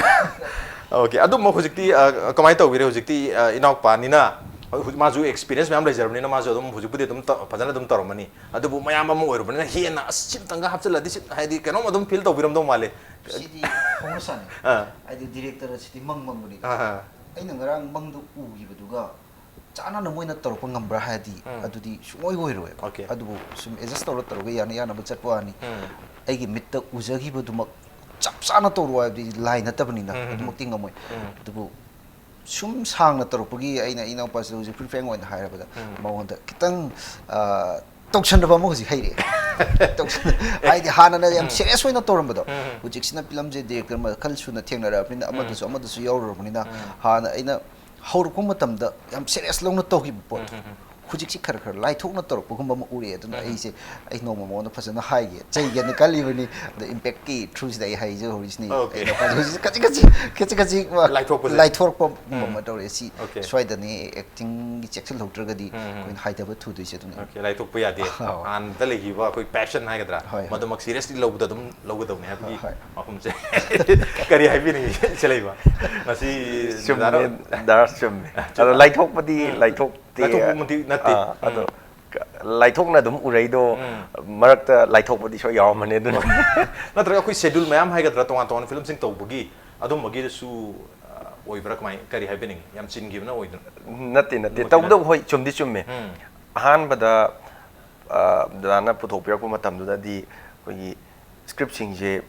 ꯑꯣꯀꯦ, ꯑꯗꯨꯝ ꯍꯧꯖꯤꯛꯇꯤ ꯑ, ꯀꯃꯥꯏꯅ ꯇꯧꯕꯤꯔꯦ? ꯍꯧꯖꯤꯛꯇꯤ ꯑ, ꯏꯅꯥꯎꯄꯥꯅꯤꯅ ꯍꯧꯖꯤꯛ ꯃꯥꯁꯨ ꯑꯦꯛꯁꯄꯤꯔꯤꯌꯦꯟꯁ ꯃꯌꯥꯝ ꯂꯩꯖꯔꯕꯅꯤꯅ ꯃꯥꯁꯨ ꯑꯗꯨꯝ ꯍꯧꯖꯤꯛꯄꯨꯗꯤ ꯑꯗꯨꯝ ꯇꯧ- ꯐꯖꯅ ꯑꯗꯨꯝ ꯇꯧꯔꯝꯃꯅꯤ꯫ ꯑꯗꯨꯕꯨ ꯃꯌꯥꯝ ꯑꯃ ꯑꯣꯏꯔꯨꯕꯅꯤꯅ ꯍꯦꯟꯅ ꯑꯁ ꯁꯤꯝꯇꯪꯒ ꯍꯥꯞꯆꯤꯜꯂꯗꯤ ꯁꯤ ꯍꯥꯏꯗꯤ ꯀꯩꯅꯣꯝ ꯑꯗꯨꯝ ꯐꯤꯜ ꯇꯧꯕꯤꯔꯝꯗꯧ ꯃꯥꯜꯂꯦ꯫ ꯁꯤꯗꯤ ꯍꯧꯅ ꯁꯥꯅꯤ꯫ ꯑꯥ꯫ ꯍꯥꯏꯗꯤ ꯗꯤꯔꯦꯛꯇꯔ ꯑꯁꯤꯗꯤ ꯃꯪ ꯃꯪꯕꯅꯤꯗ꯫ ꯑꯥ꯫ ꯑꯩꯅ ꯉꯔꯥꯡ ꯃꯪꯗ ꯎꯈꯤꯕꯗꯨꯒ ꯆꯥꯟꯅꯅ ꯃꯣꯏꯅ ꯇꯧꯔꯛꯄ ꯉꯝꯕ꯭ꯔꯥ ꯍꯥꯏꯗꯤ ꯑꯗꯨꯗꯤ ꯁꯨꯡꯑꯣꯏ ꯑꯣꯏꯔꯣꯏꯕ꯫ ꯑꯣꯀꯦ꯫ ꯑꯗꯨꯕꯨ ꯁꯨꯝ ꯑꯦꯗꯖꯁ ꯇꯧꯔ ꯇꯧꯔꯒ ꯌꯥꯅ ꯌꯥꯅꯕ ꯆꯠꯄ ꯋꯥꯅꯤ꯫ ꯑꯩꯒꯤ ꯃꯤꯠꯇ ꯎꯖꯈꯤꯕꯗꯨꯃꯛ ꯆꯞ ꯆꯥꯅ ꯇꯧꯔꯣ ꯍꯥꯏꯕꯗꯤ ꯂꯥꯏ ꯅꯠꯇꯕꯅꯤꯅ ꯑꯗꯨꯃꯛꯇꯤ ꯉꯝꯃꯣꯏ꯫ ꯑꯗꯨꯕꯨ ꯁꯨꯝ ꯁꯥꯡꯅ ꯇꯧꯔꯛꯄꯒꯤ ꯑꯩꯅ ꯏꯅꯥꯎꯄꯥꯁꯤꯗ ꯍꯧꯖꯤꯛ ꯐ꯭ꯔꯤ ꯐ꯭ꯔꯦꯡ ꯑꯣꯏꯅ ꯍꯥꯏꯔꯕꯗ ꯃꯉꯣꯟꯗ ꯈꯤꯇꯪ ꯑ, ꯇꯧꯁꯟꯅꯕ ꯑꯃ ꯍꯧꯖꯤꯛ ꯍꯩꯔꯛꯑꯦ꯫ ꯇꯧꯁꯟ- ꯍꯥꯏꯗꯤ ꯍꯥꯟꯅꯅ ꯌꯥꯝ ꯁꯦꯔꯤꯌꯁ ꯑꯣꯏꯅ ꯇꯧꯔꯝꯕꯗꯣ ꯍꯧꯖꯤꯛꯁꯤꯅ ꯐꯤꯂꯝꯁꯦ ꯗꯤꯔꯦꯛꯇꯔ ꯃꯈꯜ ꯁꯨꯅ ꯊꯦꯡꯅꯔꯛꯑꯕꯅꯤꯅ ꯑꯃꯗꯁꯨ ꯑꯃꯗꯁꯨ ꯌꯥꯎꯔꯨꯔꯕꯅꯤꯅ ꯍꯥꯟꯅ ꯑꯩꯅ ꯍꯧꯔꯛꯄ ꯃꯇꯝꯗ ꯌꯥꯝ ꯁꯦꯔꯤꯌꯁ ꯂꯧꯅ ꯇꯧꯈꯤꯕ ꯄꯣꯠꯇꯣ ꯍꯧꯖꯤꯛꯁꯤ ꯈꯔ ꯈꯔ ꯂꯥꯏꯊꯣꯛꯅ ꯇꯧꯔꯛꯄꯒꯨꯝꯕ ꯑꯃ ꯎꯔꯛꯑꯦ꯫ ꯑꯗꯨꯅ ꯑꯩꯁꯦ ꯑꯩ ꯅꯣꯡꯃ ꯃꯉꯣꯟꯗ ꯐꯖꯅ ꯍꯥꯏꯒꯦ, ꯆꯩꯒꯦꯅ ꯈꯜꯂꯤꯕꯅꯤ꯫ ꯑꯗꯣ ꯏꯝꯄꯦꯛꯀꯤ ꯊ꯭ꯔꯨꯁꯤꯗ ꯑꯩ ꯍꯥꯏꯖꯍꯧꯔꯤꯁꯤꯅꯤ꯫ ꯑꯣꯀꯦ꯫ ꯑꯩꯅ ꯍꯧꯖꯤꯛ ꯍꯧꯖꯤꯛ ꯈꯖꯤꯛ ꯈꯖꯤꯛ ꯈꯖꯤꯛ ꯈꯖꯤꯛ ꯂꯥꯏꯊꯣꯛꯄꯁꯦ꯫ ꯂꯥꯏꯊꯣꯔꯛꯄ ꯑꯃ ꯇꯧꯔꯛꯑꯦ꯫ ꯁꯤ ꯑꯣꯀꯦ꯫ ꯁ꯭ꯋꯥꯏꯗꯅꯤ ꯑꯦꯛꯇꯤꯡꯒꯤ ꯆꯦꯛꯁꯤꯜꯍꯧꯗ꯭ꯔꯒꯗꯤ ꯑꯩꯈꯣꯏꯅ ꯍꯥꯏꯊꯕ ꯊꯨꯗꯣꯏꯁꯦ ꯑꯗꯨꯅ꯫ ꯑꯣꯀꯦ, ꯂꯥꯏꯊꯣꯛꯄ ꯌꯥꯗꯦ꯫ ꯑꯥ꯫ ꯍꯥꯟꯅꯗ ꯂꯩꯈꯤꯕ ꯑꯩꯈꯣꯏ ꯄꯦꯁꯟ ꯍꯥꯏꯒꯗ꯭ꯔꯥ, ꯍꯣꯏ, ꯍꯣꯏ꯫ ꯃꯗꯨꯃꯛ ꯁꯤꯔꯤꯌꯁꯂꯤ ꯂꯧꯕꯗ ꯑꯗꯨꯝ ꯂꯧꯒꯗꯧꯅꯦ ꯍꯥꯏꯕꯒꯤ ꯍꯣꯏ꯫ ꯋꯥꯐꯝꯁꯦ꯫ ꯀꯔꯤ ꯍꯥꯏꯕꯤꯅꯤꯡꯉꯤ ꯁꯤ ꯂꯩꯕ? ꯉꯁꯤ ꯆꯨꯝꯃꯦ, ꯗꯥꯔꯣ ꯗꯥꯔꯁ ꯆꯨꯝꯃꯦ꯫ ꯑꯗꯣ ꯂꯥꯏꯊꯣꯛꯄꯗꯤ ꯂꯥꯏꯊꯣꯛꯇꯦ꯫ ꯂꯥꯏꯊꯣꯛꯄꯃꯛꯇꯤ ꯅꯠꯇꯦ꯫ ꯑꯥ, ꯑꯗꯣ ꯂꯥꯏꯊꯣꯛꯅ ꯑꯗꯨꯝ ꯎꯔꯩꯗꯣ ꯃꯔꯛꯇ ꯂꯥꯏꯊꯣꯛꯄꯗꯤ ꯁꯣꯏ ꯌꯥꯎꯔꯝꯃꯅꯤ ꯑꯗꯨꯅ꯫ ꯅꯠꯇ꯭ꯔꯒ ꯑꯩꯈꯣꯏ ꯁꯦꯗ꯭ꯌꯨꯜ ꯃꯌꯥꯝ ꯍꯥꯏꯒꯗ꯭ꯔꯥ, ꯇꯣꯉꯥꯟ ꯇꯣꯉꯥꯟꯕ ꯐꯤꯂꯝꯁꯤꯡ ꯇꯧꯕꯒꯤ ꯑꯗꯨꯝꯕꯒꯤꯗꯁꯨ ꯑ, ꯑꯣꯏꯕ꯭ꯔꯥ? ꯀꯃꯥꯏ, ꯀꯔꯤ ꯍꯥꯏꯕꯤꯅꯤꯡꯉꯤ? ꯌꯥꯝ ꯆꯤꯟꯈꯤꯕꯅ ꯑꯣꯏꯗꯅ? ꯅꯠꯇꯦ, ꯅꯠꯇꯦ꯫ ꯑꯗꯨꯃꯛꯇꯤ ꯇꯧꯕꯗꯕꯨ ꯅꯠꯇꯦ꯫ ꯍꯣꯏ, ꯆꯨꯝꯗꯤ ꯆꯨꯝꯃꯦ꯫ ꯎꯝ꯫ ꯑꯍꯥꯟꯕꯗ ꯑ, ꯗꯗꯥꯅ ꯄꯨꯊꯣꯛꯄꯤꯔꯛꯄ ꯃꯇꯝꯗꯨꯗꯗꯤ ꯑꯩꯈꯣꯏꯒꯤ ꯁ꯭ꯀ꯭ꯔꯤꯞꯁꯤꯡꯁꯦ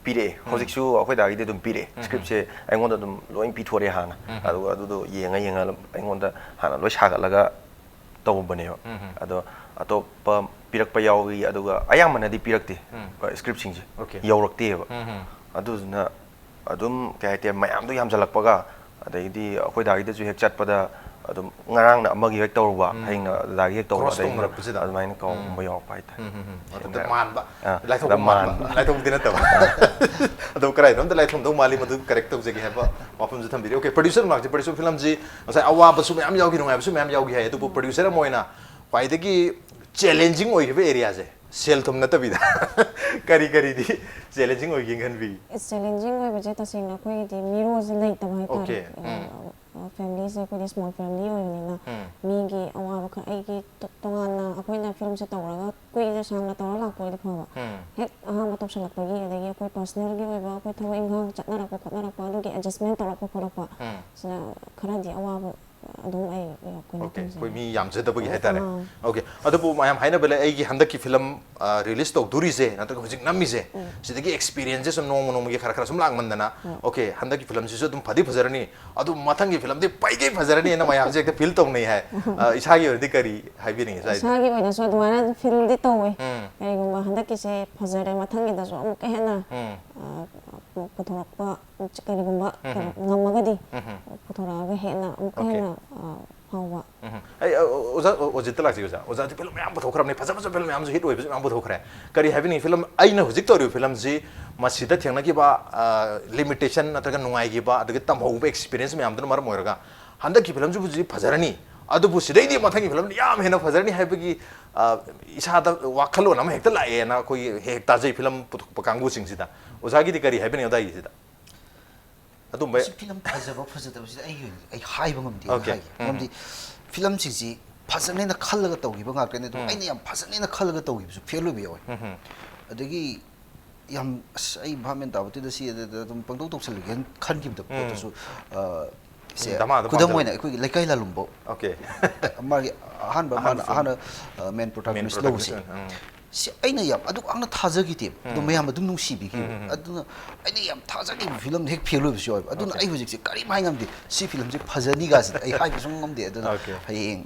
ꯄꯤꯔꯛꯑꯦ꯫ ꯍꯧꯖꯤꯛꯁꯨ ꯑꯩꯈꯣꯏ ꯗꯥꯒꯤꯗꯤ ꯑꯗꯨꯝ ꯄꯤꯔꯛꯑꯦ꯫ ꯎꯝ꯫ Scriptꯁꯦ ꯑꯩꯉꯣꯟꯗ ꯑꯗꯨꯝ ꯂꯣꯏ ꯄꯤꯊꯣꯔꯛꯑꯦ ꯍꯥꯟꯅ꯫ ꯎꯝ꯫ ꯑꯗꯨꯒ ꯑꯗꯨꯗꯣ ꯌꯦꯡꯉ ꯌꯦꯡꯉ ꯑꯩꯉꯣꯟꯗ ꯍꯥꯟꯅ ꯂꯣꯏ ꯁꯥꯒꯠꯂꯒ ꯇꯧꯕꯅꯦꯕ꯫ ꯎꯝ꯫ ꯑꯗꯣ ꯑꯇꯣꯞꯄ ꯄꯤꯔꯛꯄ ꯌꯥꯎꯏ, ꯑꯗꯨꯒ ꯑꯌꯥꯝꯕꯅꯗꯤ ꯄꯤꯔꯛꯇꯦ꯫ ꯎꯝ꯫ Scriptꯁꯤꯡꯁꯦ OK꯫ ꯌꯧꯔꯛꯇꯦꯕ꯫ ꯎꯝ꯫ ꯑꯗꯨꯗꯨꯅ ꯑꯗꯨꯝ ꯀꯩ ꯍꯥꯏꯇꯥꯔꯦ, ꯃꯌꯥꯝꯗꯣ ꯌꯥꯝꯁꯤꯜꯂꯛꯄꯒ, ꯑꯗꯩꯗꯤ ꯑꯩꯈꯣꯏ ꯗꯥꯒꯤꯗꯁꯨ ꯍꯦꯛ ꯆꯠꯄꯗ ꯑꯗꯨꯝ ꯉꯔꯥꯡꯅ ꯑꯃꯒꯤ ꯍꯦꯛ ꯇꯧꯔꯨꯕ, ꯎꯝ꯫ ꯍꯌꯦꯡꯅ ꯗꯥꯒꯤ ꯍꯦꯛ ꯇꯧꯔꯨꯕ, Cross ꯑꯗꯩꯗꯤ ꯇꯧꯅꯔꯛꯄꯁꯤꯗ꯫ ꯑꯗꯨꯃꯥꯏꯅ ꯀꯥꯎꯒꯨꯝꯕ ꯎꯝ꯫ ꯌꯥꯎꯔꯛꯄ ꯍꯥꯏꯇꯥꯔꯦ꯫ ꯎꯝ, ꯎꯝ, ꯎꯝ꯫ ꯑꯗꯨꯗ ꯁꯦꯡꯅ ꯃꯥꯟꯕ, ꯑꯥ, ꯂꯥꯏꯊꯣꯛꯄ ꯑꯗ ꯃꯥꯟꯕ, ꯃꯥꯟꯕ꯫ ꯂꯥꯏꯊꯣꯛꯄꯗꯤ ꯅꯠꯇꯕ꯫ ꯑꯗꯣ ꯀꯗꯥꯏꯗꯅꯣꯝꯗ ꯂꯥꯏꯊꯣꯛꯗꯧ ꯃꯥꯜꯂꯤ, ꯃꯗꯨ correct ꯇꯧꯖꯒꯦ ꯍꯥꯏꯕ ꯋꯥꯐꯝꯁꯨ ꯊꯝꯕꯤꯔꯤ꯫ OK, producer ꯃꯅꯥꯛꯁꯦ, producer ꯐꯤꯂꯝꯁꯤ ꯉꯁꯥꯏ ꯑꯋꯥꯕꯁꯨ ꯃꯌꯥꯝ ꯌꯥꯎꯈꯤ, ꯅꯨꯡꯉꯥꯏꯕꯁꯨ ꯃꯌꯥꯝ ꯌꯥꯎꯈꯤ ꯍꯥꯏ, ꯑꯗꯨꯕꯨ producer ꯑꯃ ꯑꯣꯏꯅ ꯈ꯭ꯋꯥꯏꯗꯒꯤ challenging ꯑꯣꯏꯈꯤꯕ areaꯁꯦ, ꯁꯦꯜ ꯊꯨꯝ ꯅꯠꯇꯕꯤꯗ ꯀꯔꯤ ꯀꯔꯤꯗꯤ challenging ꯑꯣꯏꯒꯦꯅ ꯈꯟꯕꯤ? Challenging ꯑꯣꯏꯕꯁꯦ ꯇꯁꯦꯡꯅ ꯑꯩꯈꯣꯏꯒꯤꯗꯤ ꯃꯤꯔꯣꯜꯁꯦ ꯂꯩꯇꯕ ꯍꯥꯏꯇꯥꯔꯦ꯫ OK, ꯎꯝ꯫ ꯑ, familyꯁꯦ ꯑꯩꯈꯣꯏꯗꯤ small family ꯑꯣꯏꯕꯅꯤꯅ ꯎꯝ꯫ ꯃꯤꯒꯤ ꯑꯋꯥꯕ ꯈꯔ, ꯑꯩꯒꯤ ꯇꯣ-, ꯇꯣꯉꯥꯟꯅ ꯑꯩꯈꯣꯏꯅ ꯐꯤꯂꯝꯁꯦ ꯇꯧꯔꯒ ꯀꯨꯏꯅ ꯁꯥꯡꯅ ꯇꯧꯔ ꯂꯥꯛꯄ ꯑꯣꯏꯗꯤ ꯐꯕ꯫ ꯎꯝ꯫ ꯍꯦꯛ ꯑꯍꯥꯟꯕ ꯇꯧꯁꯜꯂꯛꯄꯒꯤ, ꯑꯗꯒꯤ ꯑꯩꯈꯣꯏ personalꯒꯤ ꯑꯣꯏꯕ ꯑꯩꯈꯣꯏ ꯊꯕꯛ ꯏꯪꯈꯥꯡ ꯆꯠꯅꯔꯛꯄ ꯈꯣꯠꯅꯔꯛꯄ, ꯑꯗꯨꯒꯤ adjustment ꯇꯧꯔꯛꯄ ꯈꯣꯠꯂꯛꯄ, ꯎꯝ꯫ ꯁꯤꯅ ꯈꯔꯗꯤ ꯑꯋꯥꯕ ꯑꯗꯨꯝ ꯑꯩ ꯀꯩꯅꯣ OK, ꯇꯧꯖꯩ꯫ ꯑꯩꯈꯣꯏ ꯃꯤ ꯌꯥꯝꯖꯗꯕꯒꯤ ꯍꯥꯏꯇꯥꯔꯦ꯫ ꯑꯥ꯫ OK, ꯑꯗꯨꯕꯨ ꯃꯌꯥꯝ ꯍꯥꯏꯅꯕ ꯂꯩ, ꯑꯩꯒꯤ ꯍꯟꯗꯛꯀꯤ ꯐꯤꯂꯝ, ꯑ, release ꯇꯧꯗꯣꯔꯤꯁꯦ, ꯅꯠꯇ꯭ꯔꯒ ꯍꯧꯖꯤꯛ ꯅꯝꯃꯤꯁꯦ, ꯎꯝ꯫ ꯁꯤꯗꯒꯤ experienceꯁꯦ ꯁꯨꯝ ꯅꯣꯡꯃ ꯅꯣꯡꯃꯒꯤ ꯈꯔ ꯈꯔ ꯁꯨꯝ ꯂꯥꯛꯃꯟꯗꯅ, ꯎꯝ꯫ OK, ꯍꯟꯗꯛꯀꯤ ꯐꯤꯂꯝꯁꯤꯁꯨ ꯑꯗꯨꯝ ꯐꯗꯤ ꯐꯖꯔꯅꯤ, ꯑꯗꯨ ꯃꯊꯪꯒꯤ ꯐꯤꯂꯝꯗꯤ ꯄꯩꯒꯩ ꯐꯖꯔꯅꯤꯅ ꯃꯌꯥꯝꯁꯦ ꯍꯦꯛꯇ feel ꯇꯧꯅꯩ ꯍꯥꯏ꯫ ꯑ, ꯏꯁꯥꯒꯤ ꯑꯣꯏꯅꯗꯤ ꯀꯔꯤ ꯍꯥꯏꯕꯤꯅꯤꯡꯉꯤ ꯁ꯭ꯋꯥꯏꯗ? ꯏꯁꯥꯒꯤ ꯑꯣꯏꯅꯁꯨ ꯑꯗꯨꯃꯥꯏꯅ feelꯗꯤ ꯇꯧꯋꯦ꯫ ꯎꯝ꯫ ꯀꯔꯤꯒꯨꯝꯕ ꯍꯟꯗꯛꯀꯤꯁꯦ ꯐꯖꯔꯦ, ꯃꯊꯪꯒꯤꯗꯁꯨ ꯑꯃꯨꯛꯀ ꯍꯦꯟꯅ, ꯎꯝ꯫ ꯑ, ꯄꯨꯊꯣꯔꯛꯄ ꯀꯔꯤꯒꯨꯝꯕ ꯎꯝ꯫ ꯀꯩꯅꯣ ꯉꯝꯃꯒꯗꯤ ꯎꯝ꯫ ꯄꯨꯊꯣꯔꯛꯑꯒ ꯍꯦꯟꯅ ꯑꯃꯨꯛꯀ OK꯫ ꯍꯦꯟꯅ, ꯑ, ꯐꯥꯎꯕ꯫ ꯎꯝ꯫ ꯑꯩ, ꯑ, ꯑꯣꯖꯥ, ꯑꯣꯖꯤꯠꯇ ꯂꯥꯛꯆꯒꯦ ꯑꯣꯖꯥ꯫ ꯑꯣꯖꯥꯗꯤ ꯐꯤꯂꯝ ꯃꯌꯥꯝ ꯄꯨꯊꯣꯛꯈ꯭ꯔꯕꯅꯤ, ꯐꯖ ꯐꯖꯕ ꯐꯤꯂꯝ ꯃꯌꯥꯝꯁꯨ hit ꯑꯣꯏꯕꯁꯨ ꯃꯌꯥꯝ ꯄꯨꯊꯣꯛꯈ꯭ꯔꯦ꯫ ꯀꯔꯤ ꯍꯥꯏꯕꯤꯅꯤꯡꯉꯤ, ꯐꯤꯂꯝ ꯑꯩꯅ ꯍꯧꯖꯤꯛ ꯇꯧꯔꯤꯕ ꯐꯤꯂꯝꯁꯤ ꯃꯁꯤꯗ ꯊꯦꯡꯅꯈꯤꯕ, ꯑ, limitation ꯅꯠꯇ꯭ꯔꯒ ꯅꯨꯡꯉꯥꯏꯈꯤꯕ ꯑꯗꯒꯤ ꯇꯝꯍꯧꯕ experience ꯃꯌꯥꯝꯗꯨꯅ ꯃꯔꯝ ꯑꯣꯏꯔꯒ ꯍꯟꯗꯛꯀꯤ ꯐꯤꯂꯝꯁꯤꯕꯨꯗꯤ ꯐꯖꯔꯅꯤ, ꯑꯗꯨꯕꯨ ꯁꯤꯗꯩꯗꯤ ꯃꯊꯪꯒꯤ ꯐꯤꯂꯝꯗꯤ ꯌꯥꯝ ꯍꯦꯟꯅ ꯐꯖꯔꯅꯤ ꯍꯥꯏꯕꯒꯤ, ꯑ, ꯏꯁꯥꯗ ꯋꯥꯈꯜꯂꯣꯟ ꯑꯃ ꯍꯦꯛꯇ ꯂꯥꯛꯑꯦꯅ ꯑꯩꯈꯣꯏꯒꯤ ꯍꯦꯛ ꯍꯦꯛ ꯇꯥꯖꯩ ꯐꯤꯂꯝ ꯄꯨꯊꯣꯛꯄ ꯀꯥꯡꯕꯨꯁꯤꯡꯁꯤꯗ꯫ ꯑꯣꯖꯥꯒꯤꯗꯤ ꯀꯔꯤ ꯍꯥꯏꯕꯤꯅꯤꯡꯉꯤ ꯑꯗꯥꯏꯒꯤꯁꯤꯗ? ꯑꯗꯨꯝꯕ ꯃꯁꯤ ꯐꯤꯂꯝ ꯐꯖꯕ ꯐꯖꯗꯕꯁꯤꯗ ꯑꯩꯒꯤ ꯑꯣꯏꯅꯗꯤ ꯑꯩ ꯍꯥꯏꯕ ꯉꯝꯗꯦ, ꯑꯩꯅ OK꯫ ꯍꯥꯏꯒꯦ꯫ ꯎꯝ꯫ ꯃꯔꯝꯗꯤ ꯐꯤꯂꯝꯁꯤꯡꯁꯤ ꯐꯖꯕꯅꯦꯅ ꯈꯜꯂꯒ ꯇꯧꯈꯤꯕ ꯉꯥꯛꯇꯅꯦ, ꯑꯗꯨ ꯎꯝ꯫ ꯑꯩꯅ ꯌꯥꯝ ꯐꯖꯕꯅꯦꯅ ꯈꯜꯂꯒ ꯇꯧꯈꯤꯕꯁꯨ fail ꯑꯣꯏꯕ ꯌꯥꯎꯋꯦ꯫ ꯎꯝ꯫ ꯑꯗꯒꯤ ꯌꯥꯝ, "ꯑꯁ, ꯑꯩ ꯚꯥꯞ ꯃꯦꯟ ꯇꯥꯕ ꯅꯠꯇꯦꯗ, ꯁꯤ ꯑꯗꯨꯝ ꯄꯪꯇꯧ ꯇꯧꯁꯜꯂꯒꯦꯅ" ꯈꯟꯈꯤꯕꯗ ꯎꯝ꯫ ꯄꯣꯠꯇꯨꯁꯨ, ꯑ, ꯁꯦ, ꯎꯝ, ꯙꯃꯥꯗ ꯈꯨꯗꯝ ꯄꯥꯟꯊꯔꯦ꯫ ꯑꯣꯏꯅ ꯑꯩꯈꯣꯏꯒꯤ ꯂꯩꯀꯥꯏ ꯂꯥꯂꯨꯝꯕꯧ꯫ OK꯫ ꯃꯥꯒꯤ ꯑꯍꯥꯟꯕ, ꯑꯍꯥꯟꯕ ꯃꯥꯅ ꯐꯤꯂꯝ꯫ ꯑꯍꯥꯟꯕ, ꯑ, main main protagonist ꯂꯧꯕꯁꯦ꯫ Protagonist ꯑꯣꯏꯅ, ꯎꯝ꯫ ꯁꯤ ꯑꯩꯅ ꯌꯥꯝ ꯑꯗꯨꯛ ꯌꯥꯝꯅ ꯊꯥꯖꯈꯤꯗꯦꯕ ꯑꯗꯣ ꯃꯌꯥꯝ ꯑꯗꯨꯝ ꯅꯨꯡꯁꯤꯕꯤꯈꯤꯕ ꯑꯗꯨꯅ ꯑꯩꯅ ꯌꯥꯝ ꯊꯥꯖꯈꯤꯕ ꯐꯤꯂꯝꯗꯣ ꯍꯦꯛ ꯐꯦꯜ ꯑꯣꯏꯕꯁꯨ ꯌꯥꯎꯋꯦꯕ ꯑꯗꯨꯅ ꯑꯩ ꯍꯧꯖꯤꯛꯁꯦ ꯀꯔꯤꯝ ꯍꯥꯏ ꯉꯝꯗꯦ꯫ ꯁꯤ ꯐꯤꯂꯝꯁꯦ ꯐꯖꯅꯤꯒꯥꯁꯤꯗꯤ ꯑꯩ ꯍꯥꯏꯕ ꯁꯨꯡ ꯉꯝꯗꯦ꯫ ꯑꯗꯨꯅ Okay. ꯍꯌꯦꯡ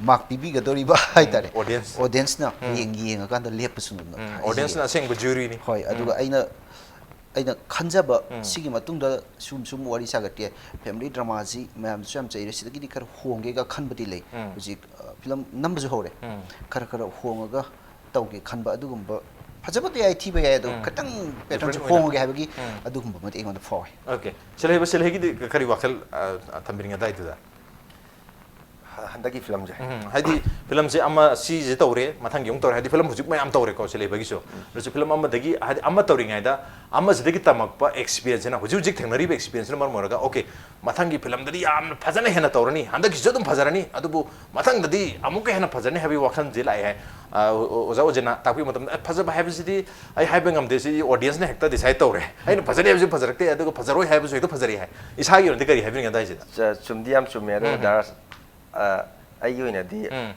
ꯃꯥꯔꯛ ꯄꯤꯕꯤꯒꯗꯧꯔꯤꯕ ꯍꯥꯏꯇꯥꯔꯦ꯫ Audience. Audience ꯅ ꯍꯌꯦꯡ ꯌꯦꯡꯉꯀꯥꯟꯗ ꯂꯦꯞꯄꯁꯨ ꯑꯗꯨꯝ ꯍꯥꯏꯖꯒꯦ꯫ Audience ꯅ ꯑꯁꯦꯡꯕ ꯖꯨꯔꯤꯅꯤ꯫ ꯍꯣꯏ ꯑꯗꯨꯒ ꯑꯩꯅ ꯑꯩꯅ ꯈꯟꯖꯕ ꯁꯤꯒꯤ ꯃꯇꯨꯡꯗ ꯁꯨꯝ ꯁꯨꯝ ꯋꯥꯔꯤ ꯁꯥꯒꯠꯀꯦ꯫ ꯐꯦꯃꯤꯂꯤ ꯗ꯭ꯔꯃꯥꯁꯤ ꯃꯌꯥꯝꯁꯨ ꯌꯥꯝ ꯆꯩꯔꯦ, ꯁꯤꯗꯒꯤꯗꯤ ꯈꯔ ꯍꯣꯡꯒꯦꯒ ꯈꯟꯕꯗꯤ ꯂꯩ꯫ ꯍꯧꯖꯤꯛ ꯐꯤꯂꯝ ꯅꯝꯕꯁꯨ ꯍꯧꯔꯦ꯫ ꯈꯔ ꯈꯔ ꯍꯣꯡꯉꯒ ꯇꯧꯒꯦ ꯈꯟꯕ ꯑꯗꯨꯒꯨꯝꯕ, ꯐꯖꯕꯗꯤ ꯌꯥꯏ ꯊꯤꯕ ꯌꯥꯏ ꯑꯗꯣ ꯈꯤꯇꯪ pattern ꯁꯦ ꯑꯣꯏꯅ꯫ ꯍꯣꯡꯉꯒꯦ ꯍꯥꯏꯕꯒꯤ ꯑꯗꯨꯒꯨꯝꯕ ꯑꯃꯗꯤ ꯑꯩꯉꯣꯟꯗ ꯐꯥꯎꯋꯦ꯫ Okay. ꯁꯤꯂꯩꯕ ꯁꯤꯂꯩꯒꯤꯗꯤ ꯀꯔꯤ ꯋꯥꯈꯜ ꯑ, ꯊꯝꯕꯤꯅꯤꯡꯉꯦ ꯑꯗꯥꯏꯗꯨꯗ? ꯍ- ꯍꯟꯗꯛꯀꯤ ꯐꯤꯂꯝꯁꯦ ꯎꯝ, ꯍꯥꯏꯗꯤ ꯐꯤꯂꯝꯁꯦ ꯑꯃ ꯁꯤꯁꯦ ꯇꯧꯔꯦ, ꯃꯊꯪꯒꯤ ꯑꯃꯨꯛ ꯇꯧꯔꯦ, ꯍꯥꯏꯗꯤ ꯐꯤꯂꯝ ꯍꯧꯖꯤꯛ ꯃꯌꯥꯝ ꯇꯧꯔꯦꯀꯣ ꯁꯤꯂꯩꯕꯒꯤꯁꯨ꯫ ꯑꯗꯨꯁꯨ ꯐꯤꯂꯝ ꯑꯃꯗꯒꯤ ꯍꯥꯏꯗꯤ ꯑꯃ ꯇꯧꯔꯤꯉꯩꯗ ꯑꯃꯁꯤꯗꯒꯤ ꯇꯝꯃꯛꯄ experience ꯁꯤꯅ, ꯍꯧꯖꯤꯛ ꯍꯧꯖꯤꯛ ꯊꯦꯡꯅꯔꯤꯕ experience ꯁꯤꯅ ꯃꯔꯝ ꯑꯣꯏꯔꯒ okay, ꯃꯊꯪꯒꯤ ꯐꯤꯂꯝꯗꯗꯤ ꯌꯥꯝꯅ ꯐꯖꯅ ꯍꯦꯟꯅ ꯇꯧꯔꯅꯤ, ꯍꯟꯗꯛꯀꯤꯁꯨ ꯑꯗꯨꯝ ꯐꯖꯔꯅꯤ, ꯑꯗꯨꯕꯨ ꯃꯊꯪꯗꯗꯤ ꯑꯃꯨꯛꯀ ꯍꯦꯟꯅ ꯐꯖꯔꯅꯤ ꯍꯥꯏꯕꯒꯤ ꯋꯥꯈꯜꯁꯦ ꯂꯥꯛꯑꯦ ꯍꯥꯏ꯫ ꯑ, ꯑꯣ- ꯑꯣꯖꯥ ꯑꯣꯖꯦꯅ ꯇꯥꯛꯄꯤꯕ ꯃꯇꯝꯗ "ꯑꯦ, ꯐꯖꯕ ꯍꯥꯏꯕꯁꯤꯗꯤ ꯑꯩ ꯍꯥꯏꯕ ꯉꯝꯗꯦ, ꯁꯤ audience ꯅ ꯍꯦꯛꯇ decide ꯇꯧꯔꯦ, ꯑꯩꯅ ꯐꯖꯔꯦ ꯍꯥꯏꯕꯁꯨ ꯐꯖꯔꯛꯇꯦ, ꯑꯗꯨꯒ ꯐꯖꯔꯣꯏ ꯍꯥꯏꯕꯁꯨ ꯍꯦꯛꯇ ꯐꯖꯔꯛꯏ" ꯍꯥꯏ꯫ ꯏꯁꯥꯒꯤ ꯑꯣꯏꯅꯗꯤ ꯀꯔꯤ ꯍꯥꯏꯕꯤꯅꯤꯡꯉꯦ ꯑꯗꯥꯏꯁꯤꯗ? ꯆ- ꯆꯨꯝꯗꯤ ꯌꯥꯝ ꯆꯨꯝꯃꯦ ꯑꯗꯨ ꯎꯝ. ꯗꯥꯔꯁ ꯑ, ꯑꯩꯒꯤ ꯑꯣꯏꯅꯗꯤ ꯎꯝ.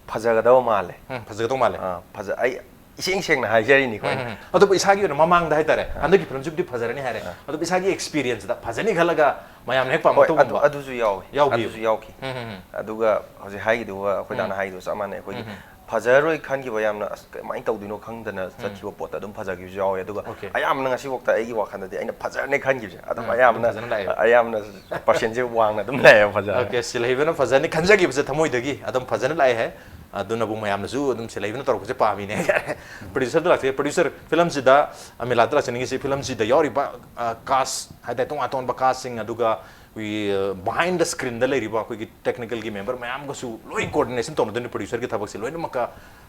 ꯐꯖꯒꯗꯕ ꯃꯥꯜꯂꯦ꯫ ꯎꯝ, ꯐꯖꯒꯗꯧ ꯃꯥꯜꯂꯦ꯫ ꯑ, ꯐꯖ ꯑꯩ ꯏꯁꯦꯡ ꯁꯦꯡꯅ ꯍꯥꯏꯖꯔꯤꯅꯤꯀꯣ꯫ ꯎꯝ, ꯎꯝ. ꯑꯗꯨꯕꯨ ꯏꯁꯥꯒꯤ ꯑꯣꯏꯅ ꯃꯃꯥꯡꯗ ꯍꯥꯏꯇꯥꯔꯦ, ꯍꯟꯗꯛꯀꯤ ꯐꯤꯂꯝꯁꯤꯕꯨꯗꯤ ꯐꯖꯔꯅꯤ ꯍꯥꯏꯔꯦ, ꯑꯗꯨꯕꯨ ꯏꯁꯥꯒꯤ experience ꯗ ꯐꯖꯅꯤ ꯈꯜꯂꯒ ꯃꯌꯥꯝꯅ ꯍꯦꯛ ꯍꯣꯏ, ꯑꯗꯨ- ꯄꯥꯝꯃꯛꯇꯧꯕ ꯑꯗꯨꯁꯨ ꯌꯥꯎꯈꯤ꯫ ꯌꯥꯎꯈꯤ꯫ ꯑꯗꯨꯁꯨ ꯌꯥꯎꯈꯤ꯫ ꯎꯝ, ꯎꯝ, ꯎꯝ. ꯑꯗꯨꯒ ꯍꯧꯖꯤꯛ ꯍꯥꯏꯈꯤꯗꯨꯒ ꯑꯩꯈꯣꯏ ꯗꯥꯅ ꯎꯝ. ꯍꯥꯏꯈꯤꯗꯨꯒ ꯆꯞ ꯃꯥꯟꯅꯩ꯫ ꯑꯩꯈꯣꯏꯒꯤ ꯎꯝ. ꯐꯖꯔꯣꯏ ꯈꯟꯈꯤꯕ ꯌꯥꯝꯅ ꯑꯁ ꯀꯃꯥꯏꯅ ꯇꯧꯗꯣꯏꯅꯣ ꯈꯪꯗꯅ ꯆꯠꯈꯤꯕ ꯄꯣꯠꯇ ꯑꯗꯨꯝ ꯐꯖꯈꯤꯕꯁꯨ ꯌꯥꯎꯋꯦ꯫ ꯑꯗꯨꯒ Okay. ꯑꯌꯥꯝꯕꯅ ꯉꯁꯤꯐꯥꯎꯗ ꯑꯩꯒꯤ ꯋꯥꯈꯜꯗꯗꯤ ꯑꯩꯅ ꯐꯖꯔꯅꯤ ꯈꯟꯈꯤꯕꯁꯦ ꯑꯗꯨꯝ ꯎꯝ, ꯑꯌꯥꯝꯕꯅ ꯐꯖꯅ ꯂꯥꯛꯑꯦꯕ꯫ ꯑꯌꯥꯝꯕꯅ percent ꯁꯦ ꯋꯥꯡꯅ ꯑꯗꯨꯝ ꯂꯥꯛꯑꯦꯕ ꯐꯖꯔꯅꯤ꯫ Okay, ꯁꯤꯂꯩꯕꯅ ꯐꯖꯅꯤ ꯈꯟꯖꯈꯤꯕꯁꯦ ꯊꯃꯣꯏꯗꯒꯤ ꯑꯗꯨꯝ ꯐꯖꯅ ꯂꯥꯛꯑꯦ ꯍꯥꯏ꯫ ꯑꯗꯨꯅꯕꯨ ꯃꯌꯥꯝꯅꯁꯨ ꯑꯗꯨꯝ ꯁꯤꯂꯩꯕꯅ ꯇꯧꯔꯛꯄꯁꯦ ꯄꯥꯝꯃꯤꯅꯦ ꯍꯥꯏꯇꯥꯔꯦ꯫ Producer ꯗ ꯂꯥꯛꯆꯒꯦ꯫ Producer, ꯐꯤꯂꯝꯁꯤꯗ ꯑꯃꯤꯂꯥꯗ ꯂꯥꯛꯆꯅꯤꯡꯉꯤꯁꯤ, ꯐꯤꯂꯝꯁꯤꯗ ꯌꯥꯎꯔꯤꯕ cast ꯍꯥꯏꯇꯥꯔꯦ, ꯇꯣꯉꯥꯟ ꯇꯣꯉꯥꯟꯕ cast ꯁꯤꯡ, ꯑꯗꯨꯒ ꯑꯩꯈꯣꯏꯒꯤ behind the screen ꯗ ꯂꯩꯔꯤꯕ ꯑꯩꯈꯣꯏꯒꯤ technical ꯒꯤ member ꯃꯌꯥꯝꯒꯁꯨ ꯂꯣꯏ coordination ꯇꯧꯅꯗꯣꯏꯅꯤ꯫ Producer ꯒꯤ ꯊꯕꯛꯁꯦ ꯂꯣꯏꯅꯃꯛꯀ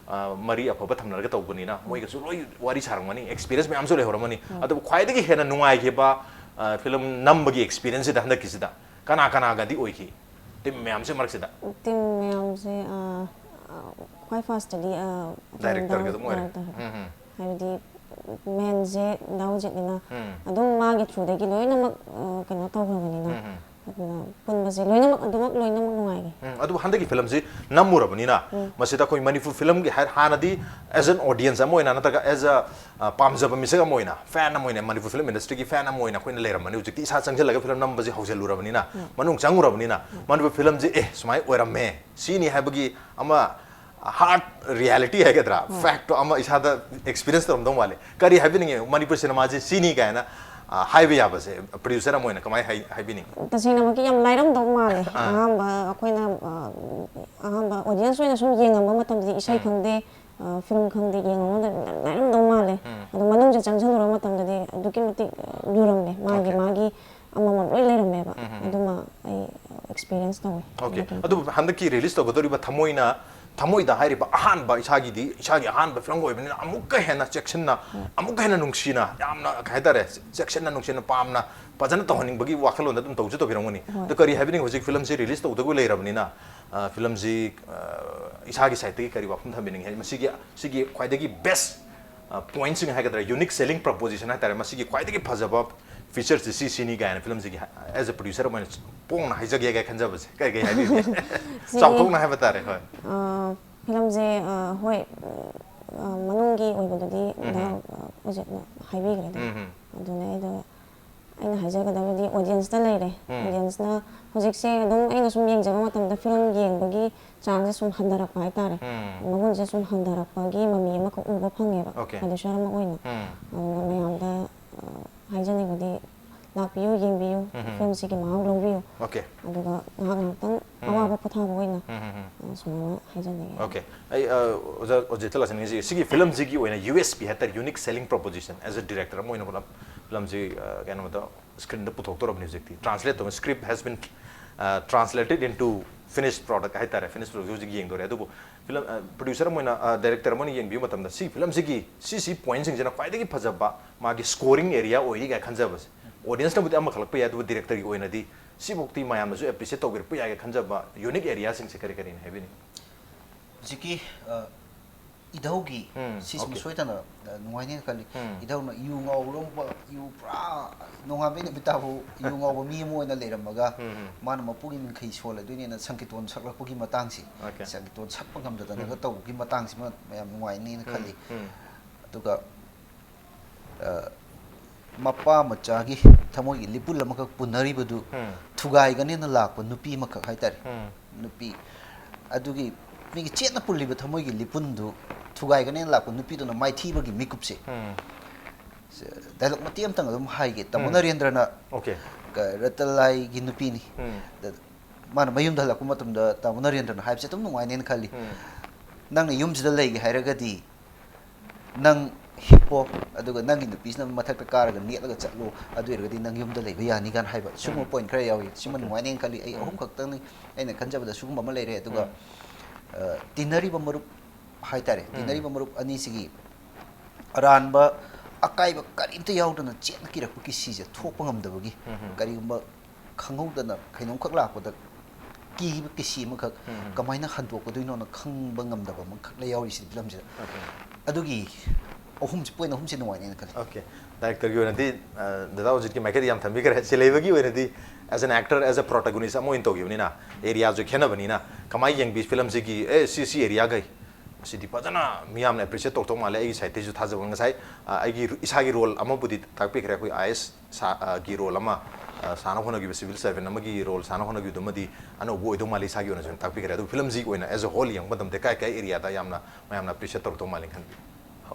ꯑ, ꯃꯔꯤ ꯑꯐꯕ ꯊꯝꯅꯔꯒ ꯇꯧꯕꯅꯤꯅ ꯃꯣꯏꯒꯁꯨ ꯂꯣꯏ ꯋꯥꯔꯤ ꯁꯥꯔꯝꯒꯅꯤ, experience ꯃꯌꯥꯝꯁꯨ ꯂꯩꯍꯧꯔꯝꯃꯅꯤ꯫ ꯑꯗꯨꯕꯨ ꯈ꯭ꯋꯥꯏꯗꯒꯤ ꯍꯦꯟꯅ ꯅꯨꯡꯉꯥꯏꯈꯤꯕ ꯑ, ꯐꯤꯂꯝ ꯅꯝꯕꯒꯤ experience ꯁꯤꯗ, ꯍꯟꯗꯛꯀꯤꯁꯤꯗ ꯀꯅꯥ ꯀꯅꯥꯒꯗꯤ ꯑꯣꯏꯈꯤ team ꯃꯌꯥꯝꯁꯤ ꯃꯔꯛꯁꯤꯗ? Team ꯃꯌꯥꯝꯁꯦ ꯑ, ꯑ, ꯈ꯭ꯋꯥꯏ first ꯇꯗꯤ ꯑ, Director ꯒ ꯑꯗꯨꯝ ꯑꯣꯏꯔꯦ꯫ Director. ꯎꯝ, ꯎꯝ. ꯍꯥꯏꯕꯗꯤ main ꯁꯦ ꯗꯥꯎꯖꯤꯠꯅꯤꯅ ꯎꯝ. ꯑꯗꯨꯝ ꯃꯥꯒꯤ through ꯗꯒꯤ ꯂꯣꯏꯅꯃꯛ ꯑ, ꯀꯩꯅꯣ ꯇꯧꯈ꯭ꯔꯕꯅꯤꯅ ꯎꯝ, ꯎꯝ. ꯑꯗꯨꯅ ꯄꯨꯟꯕꯁꯦ ꯂꯣꯏꯅꯃꯛ ꯑꯗꯨꯃꯛ ꯂꯣꯏꯅꯃꯛ ꯅꯨꯡꯉꯥꯏꯔꯤ꯫ ꯎꯝ, ꯑꯗꯨꯕꯨ ꯍꯟꯗꯛꯀꯤ ꯐꯤꯂꯝꯁꯤ ꯅꯝꯃꯨꯔꯕꯅꯤꯅ ꯃꯁꯤꯗ ꯑꯩꯈꯣꯏ ꯃꯅꯤꯄꯨꯔ ꯐꯤꯂꯝꯒꯤ ꯍꯥꯏ ꯍꯥꯟꯅꯗꯤ as an audience ꯑꯃ ꯑꯣꯏꯅ ꯅꯠꯇ꯭ꯔꯒ as a ꯑ, ꯄꯥꯝꯖꯕ ꯃꯤꯁꯛ ꯑꯃ ꯑꯣꯏꯅ ꯐꯦꯟ ꯑꯃ ꯑꯣꯏꯅ ꯃꯅꯤꯄꯨꯔ ꯐꯤꯂꯝ ꯏꯟꯗꯁꯇ꯭ꯔꯤꯒꯤ ꯐꯦꯟ ꯑꯃ ꯑꯣꯏꯅ ꯑꯩꯈꯣꯏꯅ ꯂꯩꯔꯝꯕꯅꯤ꯫ ꯍꯧꯖꯤꯛꯇꯤ ꯏꯁꯥ ꯆꯪꯁꯤꯜꯂꯒ ꯐꯤꯂꯝ ꯅꯝꯕꯁꯤ ꯍꯧꯖꯤꯜꯂꯨꯔꯕꯅꯤꯅ ꯃꯅꯨꯡ ꯆꯪꯉꯨꯔꯕꯅꯤꯅ ꯃꯅꯤꯄꯨꯔ ꯐꯤꯂꯝꯁꯤ ꯑꯦ ꯁꯨꯃꯥꯏꯅ ꯑꯣꯏꯔꯝꯃꯦ ꯁꯤꯅꯤ ꯍꯥꯏꯕꯒꯤ ꯑꯃ ꯍꯥꯔꯠ ꯔꯤꯌꯦꯂꯤꯇꯤ ꯍꯥꯏꯒꯗ꯭ꯔꯥ ꯐꯦꯛꯇꯣ ꯑꯃ ꯏꯁꯥꯗ ꯑꯦꯛꯁꯄꯤꯔꯤꯌꯦꯟꯁ ꯇꯧꯔꯝꯗꯧ ꯃꯥꯜꯂꯦ꯫ ꯀꯔꯤ ꯍꯥꯏꯕꯤꯅꯤꯡꯉꯤ ꯃꯅꯤꯄꯨꯔ ꯁꯤꯅꯦꯃꯥꯁꯤ ꯁꯤꯅꯤ ꯀꯥꯏꯅ ꯑ, ꯍꯥꯏꯕ ꯌꯥꯕꯁꯦ ꯄ꯭ꯔꯣꯗ꯭ꯌꯨꯁꯔ ꯑꯃ ꯑꯣꯏꯅ ꯀꯃꯥꯏꯅ ꯍꯥꯏ ꯍꯥꯏꯕꯤꯅꯤꯡꯉꯤ? ꯇꯁꯦꯡꯅꯃꯛꯀꯤ ꯌꯥꯝ ꯂꯥꯏꯔꯝꯗꯧ ꯃꯥꯜꯂꯦ꯫ ꯑꯍꯥꯟꯕ ꯑꯩꯈꯣꯏꯅ ꯑ, ꯑꯍꯥꯟꯕ ꯑꯣꯗꯤꯌꯟꯁ ꯑꯣꯏꯅ ꯁꯨꯝ ꯌꯦꯡꯉꯝꯕ ꯃꯇꯝꯗꯗꯤ ꯏꯁꯩ ꯈꯪꯗꯦ, ꯐꯤꯂꯝ ꯈꯪꯗꯦ, ꯌꯦꯡꯉꯝꯕ ꯃꯇꯝꯗ ꯌꯥꯝ ꯂꯥꯏꯔꯝꯗꯧ ꯃꯥꯜꯂꯦ꯫ ꯑꯗꯣ ꯃꯅꯨꯡꯁꯦ ꯆꯪꯁꯤꯜꯂꯨꯔ ꯃꯇꯝꯗꯗꯤ ꯑꯗꯨꯛꯀꯤ ꯃꯇꯤꯛ ꯑ, ꯂꯨꯔꯝꯃꯦ꯫ ꯃꯥꯒꯤ Okay. ꯃꯥꯒꯤ ꯑꯃꯃꯝ ꯂꯣꯏ ꯂꯩꯔꯝꯃꯦꯕ꯫ ꯑꯗꯨꯃ ꯑꯩ ꯑꯦꯛꯁꯄꯤꯔꯤꯌꯦꯟꯁ ꯇꯧꯋꯦ꯫ ꯑꯣꯀꯦ꯫ ꯑꯗꯨꯒꯤ ꯑꯗꯨꯕꯨ ꯍꯟꯗꯛꯀꯤ ꯔꯤꯂꯤꯁ ꯇꯧꯒꯗꯧꯔꯤꯕ ꯊꯃꯣꯏꯅ ꯊꯃꯣꯏꯗ ꯍꯥꯏꯔꯤꯕ ꯑꯍꯥꯟꯕ ꯏꯁꯥꯒꯤꯗꯤ ꯏꯁꯥꯒꯤ ꯑꯍꯥꯟꯕ ꯐꯤꯂꯝ ꯑꯣꯏꯕꯅꯤꯅ ꯑꯃꯨꯛꯀ ꯍꯦꯟꯅ ꯆꯦꯛꯁꯤꯟꯅ ꯑꯃꯨꯛꯀ ꯍꯦꯟꯅ ꯅꯨꯡꯁꯤꯅ ꯌꯥꯝꯅ ꯀꯩ ꯍꯥꯏꯇꯥꯔꯦ ꯆꯦꯛꯁꯤꯟꯅ ꯅꯨꯡꯁꯤꯅ ꯄꯥꯝꯅ ꯐꯖꯅ ꯇꯧꯍꯟꯅꯤꯡꯕꯒꯤ ꯋꯥꯈꯜꯂꯣꯟꯗ ꯑꯗꯨꯝ ꯇꯧꯁꯨ ꯇꯧꯕꯤꯔꯝꯒꯅꯤ꯫ ꯍꯣꯏ꯫ ꯑꯗꯣ ꯀꯔꯤ ꯍꯥꯏꯕꯤꯅꯤꯡꯉꯤ ꯍꯧꯖꯤꯛ ꯐꯤꯂꯝꯁꯤ ꯔꯤꯂꯤꯁ ꯇꯧꯗꯧꯕ ꯂꯩꯔꯕꯅꯤꯅ ꯑ, ꯐꯤꯂꯝꯁꯤ ꯑ, ꯏꯁꯥꯒꯤ ꯁꯥꯏꯠꯇꯒꯤ ꯀꯔꯤ ꯋꯥꯐꯝ ꯊꯝꯕꯤꯅꯤꯡꯉꯤ ꯍꯥꯏꯗꯤ ꯃꯁꯤꯒꯤ ꯁꯤꯒꯤ ꯈ꯭ꯋꯥꯏꯗꯒꯤ ꯕꯦꯁ ꯄꯣꯏꯟꯠꯁꯤꯡ ꯍꯥꯏꯒꯗ꯭ꯔꯥ ꯌꯨꯅꯤꯛ ꯁꯦꯂꯤꯡ ꯄ꯭ꯔꯄꯣꯖꯤꯁꯟ ꯍꯥꯏꯇꯥꯔꯦ ꯃꯁꯤꯒꯤ ꯈ꯭ꯋꯥꯏꯗꯒꯤ ꯐꯖꯕ ꯐꯤꯆꯔꯁꯤ ꯁꯤ ꯁꯤꯅꯤ ꯀꯥꯏꯅ ꯐꯤꯂꯝꯁꯤꯒꯤ as a producer ꯑꯃ ꯑꯣꯏꯅ ꯄꯣꯡꯅ ꯍꯥꯏꯖꯒꯦ ꯀꯥꯏ ꯈꯟꯖꯕꯁꯦ ꯀꯔꯤ ꯀꯔꯤ ꯍꯥꯏꯕꯤꯒꯦ? ꯁꯤꯒꯤ ꯆꯥꯎꯊꯣꯛꯅ ꯍꯥꯏꯕ ꯇꯥꯔꯦ꯫ ꯍꯣꯏ꯫ ꯑ, ꯐꯤꯂꯝꯁꯦ ꯑ, ꯍꯣꯏ ꯑ, ꯃꯅꯨꯡꯒꯤ ꯑꯣꯏꯕꯗꯨꯗꯤ ꯗꯥ ꯑ, ꯑꯣꯖꯦꯠꯅ ꯍꯥꯏꯕꯤꯈ꯭ꯔꯦꯗꯅ꯫ ꯎꯝ. ꯑꯗꯨꯅ ꯑꯩꯗꯣ ꯑꯩꯅ ꯍꯥꯏꯖꯒꯗꯕꯗꯤ ꯑꯣꯗꯤꯌꯟꯁꯇ ꯂꯩꯔꯦ꯫ ꯎꯝ. ꯑꯣꯗꯤꯌꯟꯁꯅ ꯍꯧꯖꯤꯛꯁꯦ ꯑꯗꯨꯝ ꯑꯩꯅ ꯁꯨꯝ ꯌꯦꯡꯖꯕ ꯃꯇꯝꯗ ꯐꯤꯂꯝ ꯌꯦꯡꯕꯒꯤ ꯆꯥꯡꯁꯦ ꯁꯨꯝ ꯍꯟꯊꯔꯛꯄ ꯍꯥꯏꯇꯥꯔꯦ꯫ ꯎꯝ. ꯃꯒꯨꯟꯁꯦ ꯁꯨꯝ ꯍꯟꯊꯔꯛꯄꯒꯤ ꯃꯃꯤ ꯑꯃꯈꯛ ꯎꯕ ꯐꯪꯉꯦꯕ Okay. ꯄ꯭ꯔꯣꯗ꯭ꯌꯨꯁꯔ ꯑꯃ ꯑꯣꯏꯅ꯫ ꯎꯝ. ꯑꯗꯨꯅ ꯃꯌꯥꯝꯗ ꯑ, ꯍꯥꯏꯖꯅꯤꯡꯕꯗꯤ ꯂꯥꯛꯄꯤꯌꯨ, ꯌꯦꯡꯕꯤꯌꯨ, ꯎꯝ. ꯐꯤꯂꯝꯁꯤꯒꯤ ꯃꯍꯥꯎ ꯂꯧꯕꯤꯌꯨ꯫ Okay. ꯑꯗꯨꯒ ꯉꯥꯏꯍꯥꯛ ꯉꯥꯏꯍꯥꯛꯇꯪ ꯎꯝ. ꯑꯋꯥꯕ ꯄꯣꯊꯥꯕ ꯑꯣꯏꯅ ꯎꯝ, ꯎꯝ, ꯎꯝ. ꯑ, ꯁꯨꯃꯥꯏꯅ ꯍꯥꯏꯖꯅꯤꯡꯉꯤ꯫ Okay. ꯑꯩ ꯑ, ꯑꯣꯖꯥ ꯑꯣꯖꯦꯠꯇ ꯂꯥꯛꯆꯅꯤꯡꯉꯤꯁꯤ ꯁꯤꯒꯤ ꯐꯤꯂꯝꯁꯤꯒꯤ ꯑꯣꯏꯅ ꯌꯨ ꯑꯦꯁ ꯄꯤ ꯍꯥꯏꯇꯥꯔꯦ ꯌꯨꯅꯤꯛ ꯁꯦꯂꯤꯡ ꯄ꯭ꯔꯣꯄꯣꯖꯤꯁꯟ ꯑꯦꯁ ꯑ ꯗꯤꯔꯦꯛꯇꯔ ꯑꯃ ꯑꯣꯏꯅ ꯄꯨꯂꯞ ꯐꯤꯂꯝꯁꯤ ꯑ, ꯀꯩꯅꯣꯗ ꯁ꯭ꯀ꯭ꯔꯤꯟꯗ ꯄꯨꯊꯣꯛꯇꯧꯔꯕꯅꯤ ꯍꯧꯖꯤꯛꯇꯤ ꯇ꯭ꯔꯥꯟꯁꯂꯦꯠ ꯇꯧꯕ script has been translated into finished product ꯍꯥꯏꯇꯥꯔꯦ ꯐꯤꯅꯤꯁ ꯄ꯭ꯔꯣꯗꯛꯁꯤ ꯍꯧꯖꯤꯛ ꯌꯦꯡꯗꯣꯔꯦ꯫ ꯑꯗꯨꯕꯨ ꯐꯤꯂꯝ ꯄ꯭ꯔꯣꯗ꯭ꯌꯨꯁꯔ ꯑꯃ ꯑꯣꯏꯅ ꯗꯥꯏꯔꯦꯛꯇꯔ ꯑꯃ ꯑꯣꯏꯅ ꯌꯦꯡꯕꯤꯕ ꯃꯇꯝꯗ ꯁꯤ ꯐꯤꯂꯝꯁꯤꯒꯤ ꯁꯤ ꯁꯤ ꯄꯣꯏꯟꯠꯁꯤꯡꯁꯤꯅ ꯈ꯭ꯋꯥꯏꯗꯒꯤ ꯐꯖꯕ ꯃꯥꯒꯤ ꯁ꯭ꯀꯣꯔꯤꯡ ꯑꯦꯔꯤꯌꯥ ꯑꯣꯏꯔꯤ ꯀꯥꯏꯅ ꯈꯟꯖꯕꯁꯦ ꯑꯣꯗꯤꯌꯟꯁꯅꯕꯨꯗꯤ ꯑꯃꯈꯜꯂꯛꯄ ꯌꯥꯏ ꯑꯗꯨꯕꯨ ꯗꯤꯔꯦꯛꯇꯔꯒꯤ ꯑꯣꯏꯅꯗꯤ ꯁꯤꯐꯧꯗꯤ ꯃꯌꯥꯝꯅꯁꯨ ꯑꯦꯄ꯭ꯔꯤꯁꯤꯌꯦꯠ ꯇꯧꯕꯤꯔꯛꯄ ꯌꯥꯏꯒ ꯈꯟꯖꯕ ꯌꯨꯅꯤꯛ ꯑꯦꯔꯤꯌꯥꯁꯤꯡꯁꯦ ꯀꯔꯤ ꯀꯔꯤꯅꯤ ꯍꯥꯏꯕꯤꯅꯤꯡꯉꯤ? ꯍꯧꯖꯤꯛꯀꯤ ꯑ, ꯏꯙꯧꯒꯤ ꯎꯝ, ꯁꯤꯁꯤꯃ okay. ꯁꯣꯏꯗꯅ ꯑ, ꯅꯨꯡꯉꯥꯏꯅꯦꯅ ꯈꯜꯂꯤ꯫ ꯎꯝ. ꯏꯙꯧꯅ ꯌꯨ ꯉꯥꯎꯔꯝꯕ, ꯌꯨ ꯄꯨꯔꯥ ꯅꯣꯡꯉꯥꯟꯕꯩ ꯅꯨꯃꯤꯠ ꯇꯥꯕꯨ ꯌꯨ ꯉꯥꯎꯕ ꯃꯤ ꯑꯃ ꯑꯣꯏꯅ ꯂꯩꯔꯝꯃꯒ ꯎꯝ, ꯎꯝ. ꯃꯥꯅ ꯃꯄꯨꯒꯤ ꯃꯤꯡꯈꯩ ꯁꯣꯜꯂꯗꯣꯏꯅꯦꯅ ꯁꯪꯀꯤꯇꯣꯟ ꯁꯛꯂꯛꯄꯒꯤ ꯃꯇꯥꯡꯁꯤ, Okay. ꯁꯪꯀꯤꯇꯣꯟ ꯁꯛꯄ ꯉꯝꯗꯗꯅꯒ ꯎꯝ. ꯇꯧꯕꯒꯤ ꯃꯇꯥꯡꯁꯤꯃ ꯃꯌꯥꯝ ꯅꯨꯡꯉꯥꯏꯅꯦꯅ ꯎꯝ, ꯈꯜꯂꯤ꯫ ꯎꯝ. ꯑꯗꯨꯒ ꯑ, ꯃꯄꯥ ꯃꯆꯥꯒꯤ ꯊꯃꯣꯏꯒꯤ ꯂꯤꯄꯨꯟ ꯑꯃꯈꯛ ꯄꯨꯟꯅꯔꯤꯕꯗꯨ ꯎꯝ. ꯊꯨꯒꯥꯏꯒꯅꯦꯅ ꯂꯥꯛꯄ ꯅꯨꯄꯤ ꯑꯃꯈꯛ ꯍꯥꯏꯇꯥꯔꯦ꯫ ꯎꯝ. ꯅꯨꯄꯤ ꯑꯗꯨꯒꯤ ꯃꯤꯒꯤ ꯆꯦꯠꯅ ꯄꯨꯜꯂꯤꯕ ꯊꯃꯣꯏꯒꯤ ꯂꯤꯄꯨꯟꯗꯨ ꯊꯨꯒꯥꯏꯒꯅꯦꯅ ꯂꯥꯛꯄ ꯅꯨꯄꯤꯗꯨꯅ ꯃꯥꯏꯊꯤꯕꯒꯤ ꯃꯤꯀꯨꯞꯁꯦ꯫ ꯎꯝ. ꯗꯥꯏꯂꯣꯛ ꯃꯇꯦꯛ ꯑꯃꯇꯪ ꯑꯗꯨꯝ ꯍꯥꯏꯒꯦ꯫ ꯇꯥꯃꯣ ꯎꯝ. ꯅꯔꯦꯟꯗ꯭ꯔꯅ Okay. ꯀ-, ꯔꯇꯟꯂꯥꯏꯒꯤ ꯅꯨꯄꯤꯅꯤ꯫ ꯎꯝ. ꯗ-, ꯃꯥꯅ ꯃꯌꯨꯝꯗ ꯍꯜꯂꯛꯄ ꯃꯇꯝꯗ ꯇꯥꯃꯣ ꯅꯔꯦꯟꯗ꯭ꯔꯅ ꯍꯥꯏꯕꯁꯦ ꯑꯗꯨꯝ ꯅꯨꯡꯉꯥꯏꯅꯦꯅ ꯈꯜꯂꯤ꯫ ꯎꯝ. "ꯅꯪꯅ ꯌꯨꯝꯁꯤꯗ ꯂꯩꯒꯦ ꯍꯥꯏꯔꯒꯗꯤ ꯅꯪ ꯍꯤꯞꯄꯣ, ꯑꯗꯨꯒ ꯅꯪꯒꯤ ꯅꯨꯄꯤꯁꯤꯅ ꯃꯊꯛꯇ ꯀꯥꯔꯒ ꯅꯦꯠꯂꯒ ꯆꯠꯂꯣ, ꯑꯗꯨ ꯑꯣꯏꯔꯒꯗꯤ ꯅꯪ ꯌꯨꯝꯗ ꯂꯩꯕ ꯌꯥꯅꯤ" ꯀꯥꯏꯅ ꯍꯥꯏꯕ ꯁꯤꯒꯨꯝꯕ ꯎꯝ. ꯄꯣꯏꯟ ꯈꯔ ꯌꯥꯎꯏ꯫ ꯁꯤꯃ Okay. ꯅꯨꯡꯉꯥꯏꯅꯦꯅ ꯈꯜꯂꯤ꯫ ꯑꯩ ꯎꯝ. ꯑꯍꯨꯝ ꯈꯛꯇꯪꯅꯤ ꯑꯩꯅ ꯈꯟꯖꯕꯗ ꯁꯤꯒꯨꯝꯕ ꯑꯃ ꯂꯩꯔꯦ꯫ ꯑꯗꯨꯒ ꯎꯝ. ꯑ, ꯇꯤꯟꯅꯔꯤꯕ ꯃꯔꯨꯞ ꯍꯥꯏꯇꯥꯔꯦ, ꯎꯝ. ꯇꯤꯟꯅꯔꯤꯕ ꯃꯔꯨꯞ ꯑꯅꯤꯁꯤꯒꯤ ꯑꯔꯥꯟꯕ ꯑꯀꯥꯏꯕ ꯀꯔꯤꯝꯇ ꯌꯥꯎꯗꯅ ꯆꯦꯠꯅ ꯀꯤꯔꯛꯄ ꯀꯤꯁꯤꯁꯦ ꯊꯣꯛꯄ ꯉꯝꯗꯕꯒꯤ, ꯎꯝ. ꯀꯔꯤꯒꯨꯝꯕ ꯈꯪꯍꯧꯗꯅ ꯀꯩꯅꯣꯝꯈꯛ ꯂꯥꯛꯄꯗ ꯀꯤꯕ ꯀꯤꯁꯤ ꯑꯃꯈꯛ ꯎꯝ. ꯀꯃꯥꯏꯅ ꯍꯟꯗꯣꯛꯀꯗꯣꯏꯅꯣꯅ ꯈꯪꯕ ꯉꯝꯗꯕ ꯑꯃꯈꯛ ꯂꯩ ꯌꯥꯎꯔꯤꯁꯤꯗꯤ ꯐꯤꯂꯝꯁꯤꯗ꯫ Okay. ꯑꯗꯨꯒꯤ ꯑꯍꯨꯝꯁꯤ, ꯄꯣꯏꯟ ꯑꯍꯨꯝꯁꯤ ꯅꯨꯡꯉꯥꯏꯅꯦꯅ ꯈꯜꯂꯤ꯫ Okay. ꯗꯥꯏꯔꯦꯛꯇꯔꯒꯤ ꯑꯣꯏꯅꯗꯤ ꯑ, ꯗꯗꯥ ꯑꯣꯖꯤꯠꯀꯤ ꯃꯥꯏꯀꯩꯗ ꯌꯥꯝ ꯊꯝꯕꯤꯈ꯭ꯔꯦ꯫ ꯁꯤꯂꯩꯕꯒꯤ ꯑꯣꯏꯅꯗꯤ as an actor, as a protagonist ꯑꯃ ꯑꯣꯏꯅ ꯇꯧꯈꯤꯕꯅꯤꯅ, ꯑꯦꯔꯤꯌꯥꯁꯨ ꯈꯦꯠꯅꯕꯅꯤꯅ, ꯀꯃꯥꯏꯅ ꯌꯦꯡꯕꯤ ꯐꯤꯂꯝꯁꯤꯒꯤ, ꯑꯦ, ꯁꯤ, ꯁꯤ ꯑꯦꯔꯤꯌꯥꯈꯩ? ꯁꯤꯗꯤ ꯐꯖꯅ ꯃꯤꯌꯥꯝꯅ ꯑꯦꯄ꯭ꯔꯤꯁꯤꯌꯦꯠ ꯇꯧꯔꯛꯇꯧ ꯃꯥꯜꯂꯦ꯫ ꯑꯩꯒꯤ ꯁꯥꯏꯠꯇꯒꯤꯁꯨ ꯊꯥꯖꯕ꯫ ꯉꯁꯥꯏ, ꯑ, ꯑꯩꯒꯤ ꯏꯁꯥꯒꯤ ꯔꯣꯜ ꯑꯃꯕꯨꯗꯤ ꯇꯥꯛꯄꯤꯈ꯭ꯔꯦ꯫ ꯑꯩꯈꯣꯏ ꯑꯥꯏ ꯑꯦꯁ ꯁꯥ-, ꯑ, ꯒꯤ ꯔꯣꯜ ꯑꯃ, ꯑ, ꯁꯥꯟꯅ ꯍꯣꯠꯅꯈꯤꯕ, ꯁꯤꯚꯤꯜ ꯁꯔꯚꯦꯟ ꯑꯃꯒꯤ ꯔꯣꯜ ꯁꯥꯟꯅ ꯍꯣꯠꯅꯈꯤꯕꯗꯨꯃꯗꯤ ꯑꯅꯧꯕ ꯑꯣꯏꯗꯧ ꯃꯥꯜꯂꯤ꯫ ꯏꯁꯥꯒꯤ ꯑꯣꯏꯅꯁꯨ ꯇꯥꯛꯄꯤꯈ꯭ꯔꯦ꯫ ꯑꯗꯨ ꯐꯤꯂꯝꯁꯤꯒꯤ ꯑꯣꯏꯅ as a whole ꯌꯦꯡꯕ ꯃꯇꯝꯗ ꯀꯥꯏ ꯀꯥꯏ ꯑꯦꯔꯤꯌꯥꯗ ꯌꯥꯝꯅ ꯃꯌꯥꯝꯅ ꯑꯦꯄ꯭ꯔꯤꯁꯤꯌꯦꯠ ꯇꯧꯔꯛꯇꯧ ꯃꯥꯜꯂꯤ ꯈꯟꯕꯤ?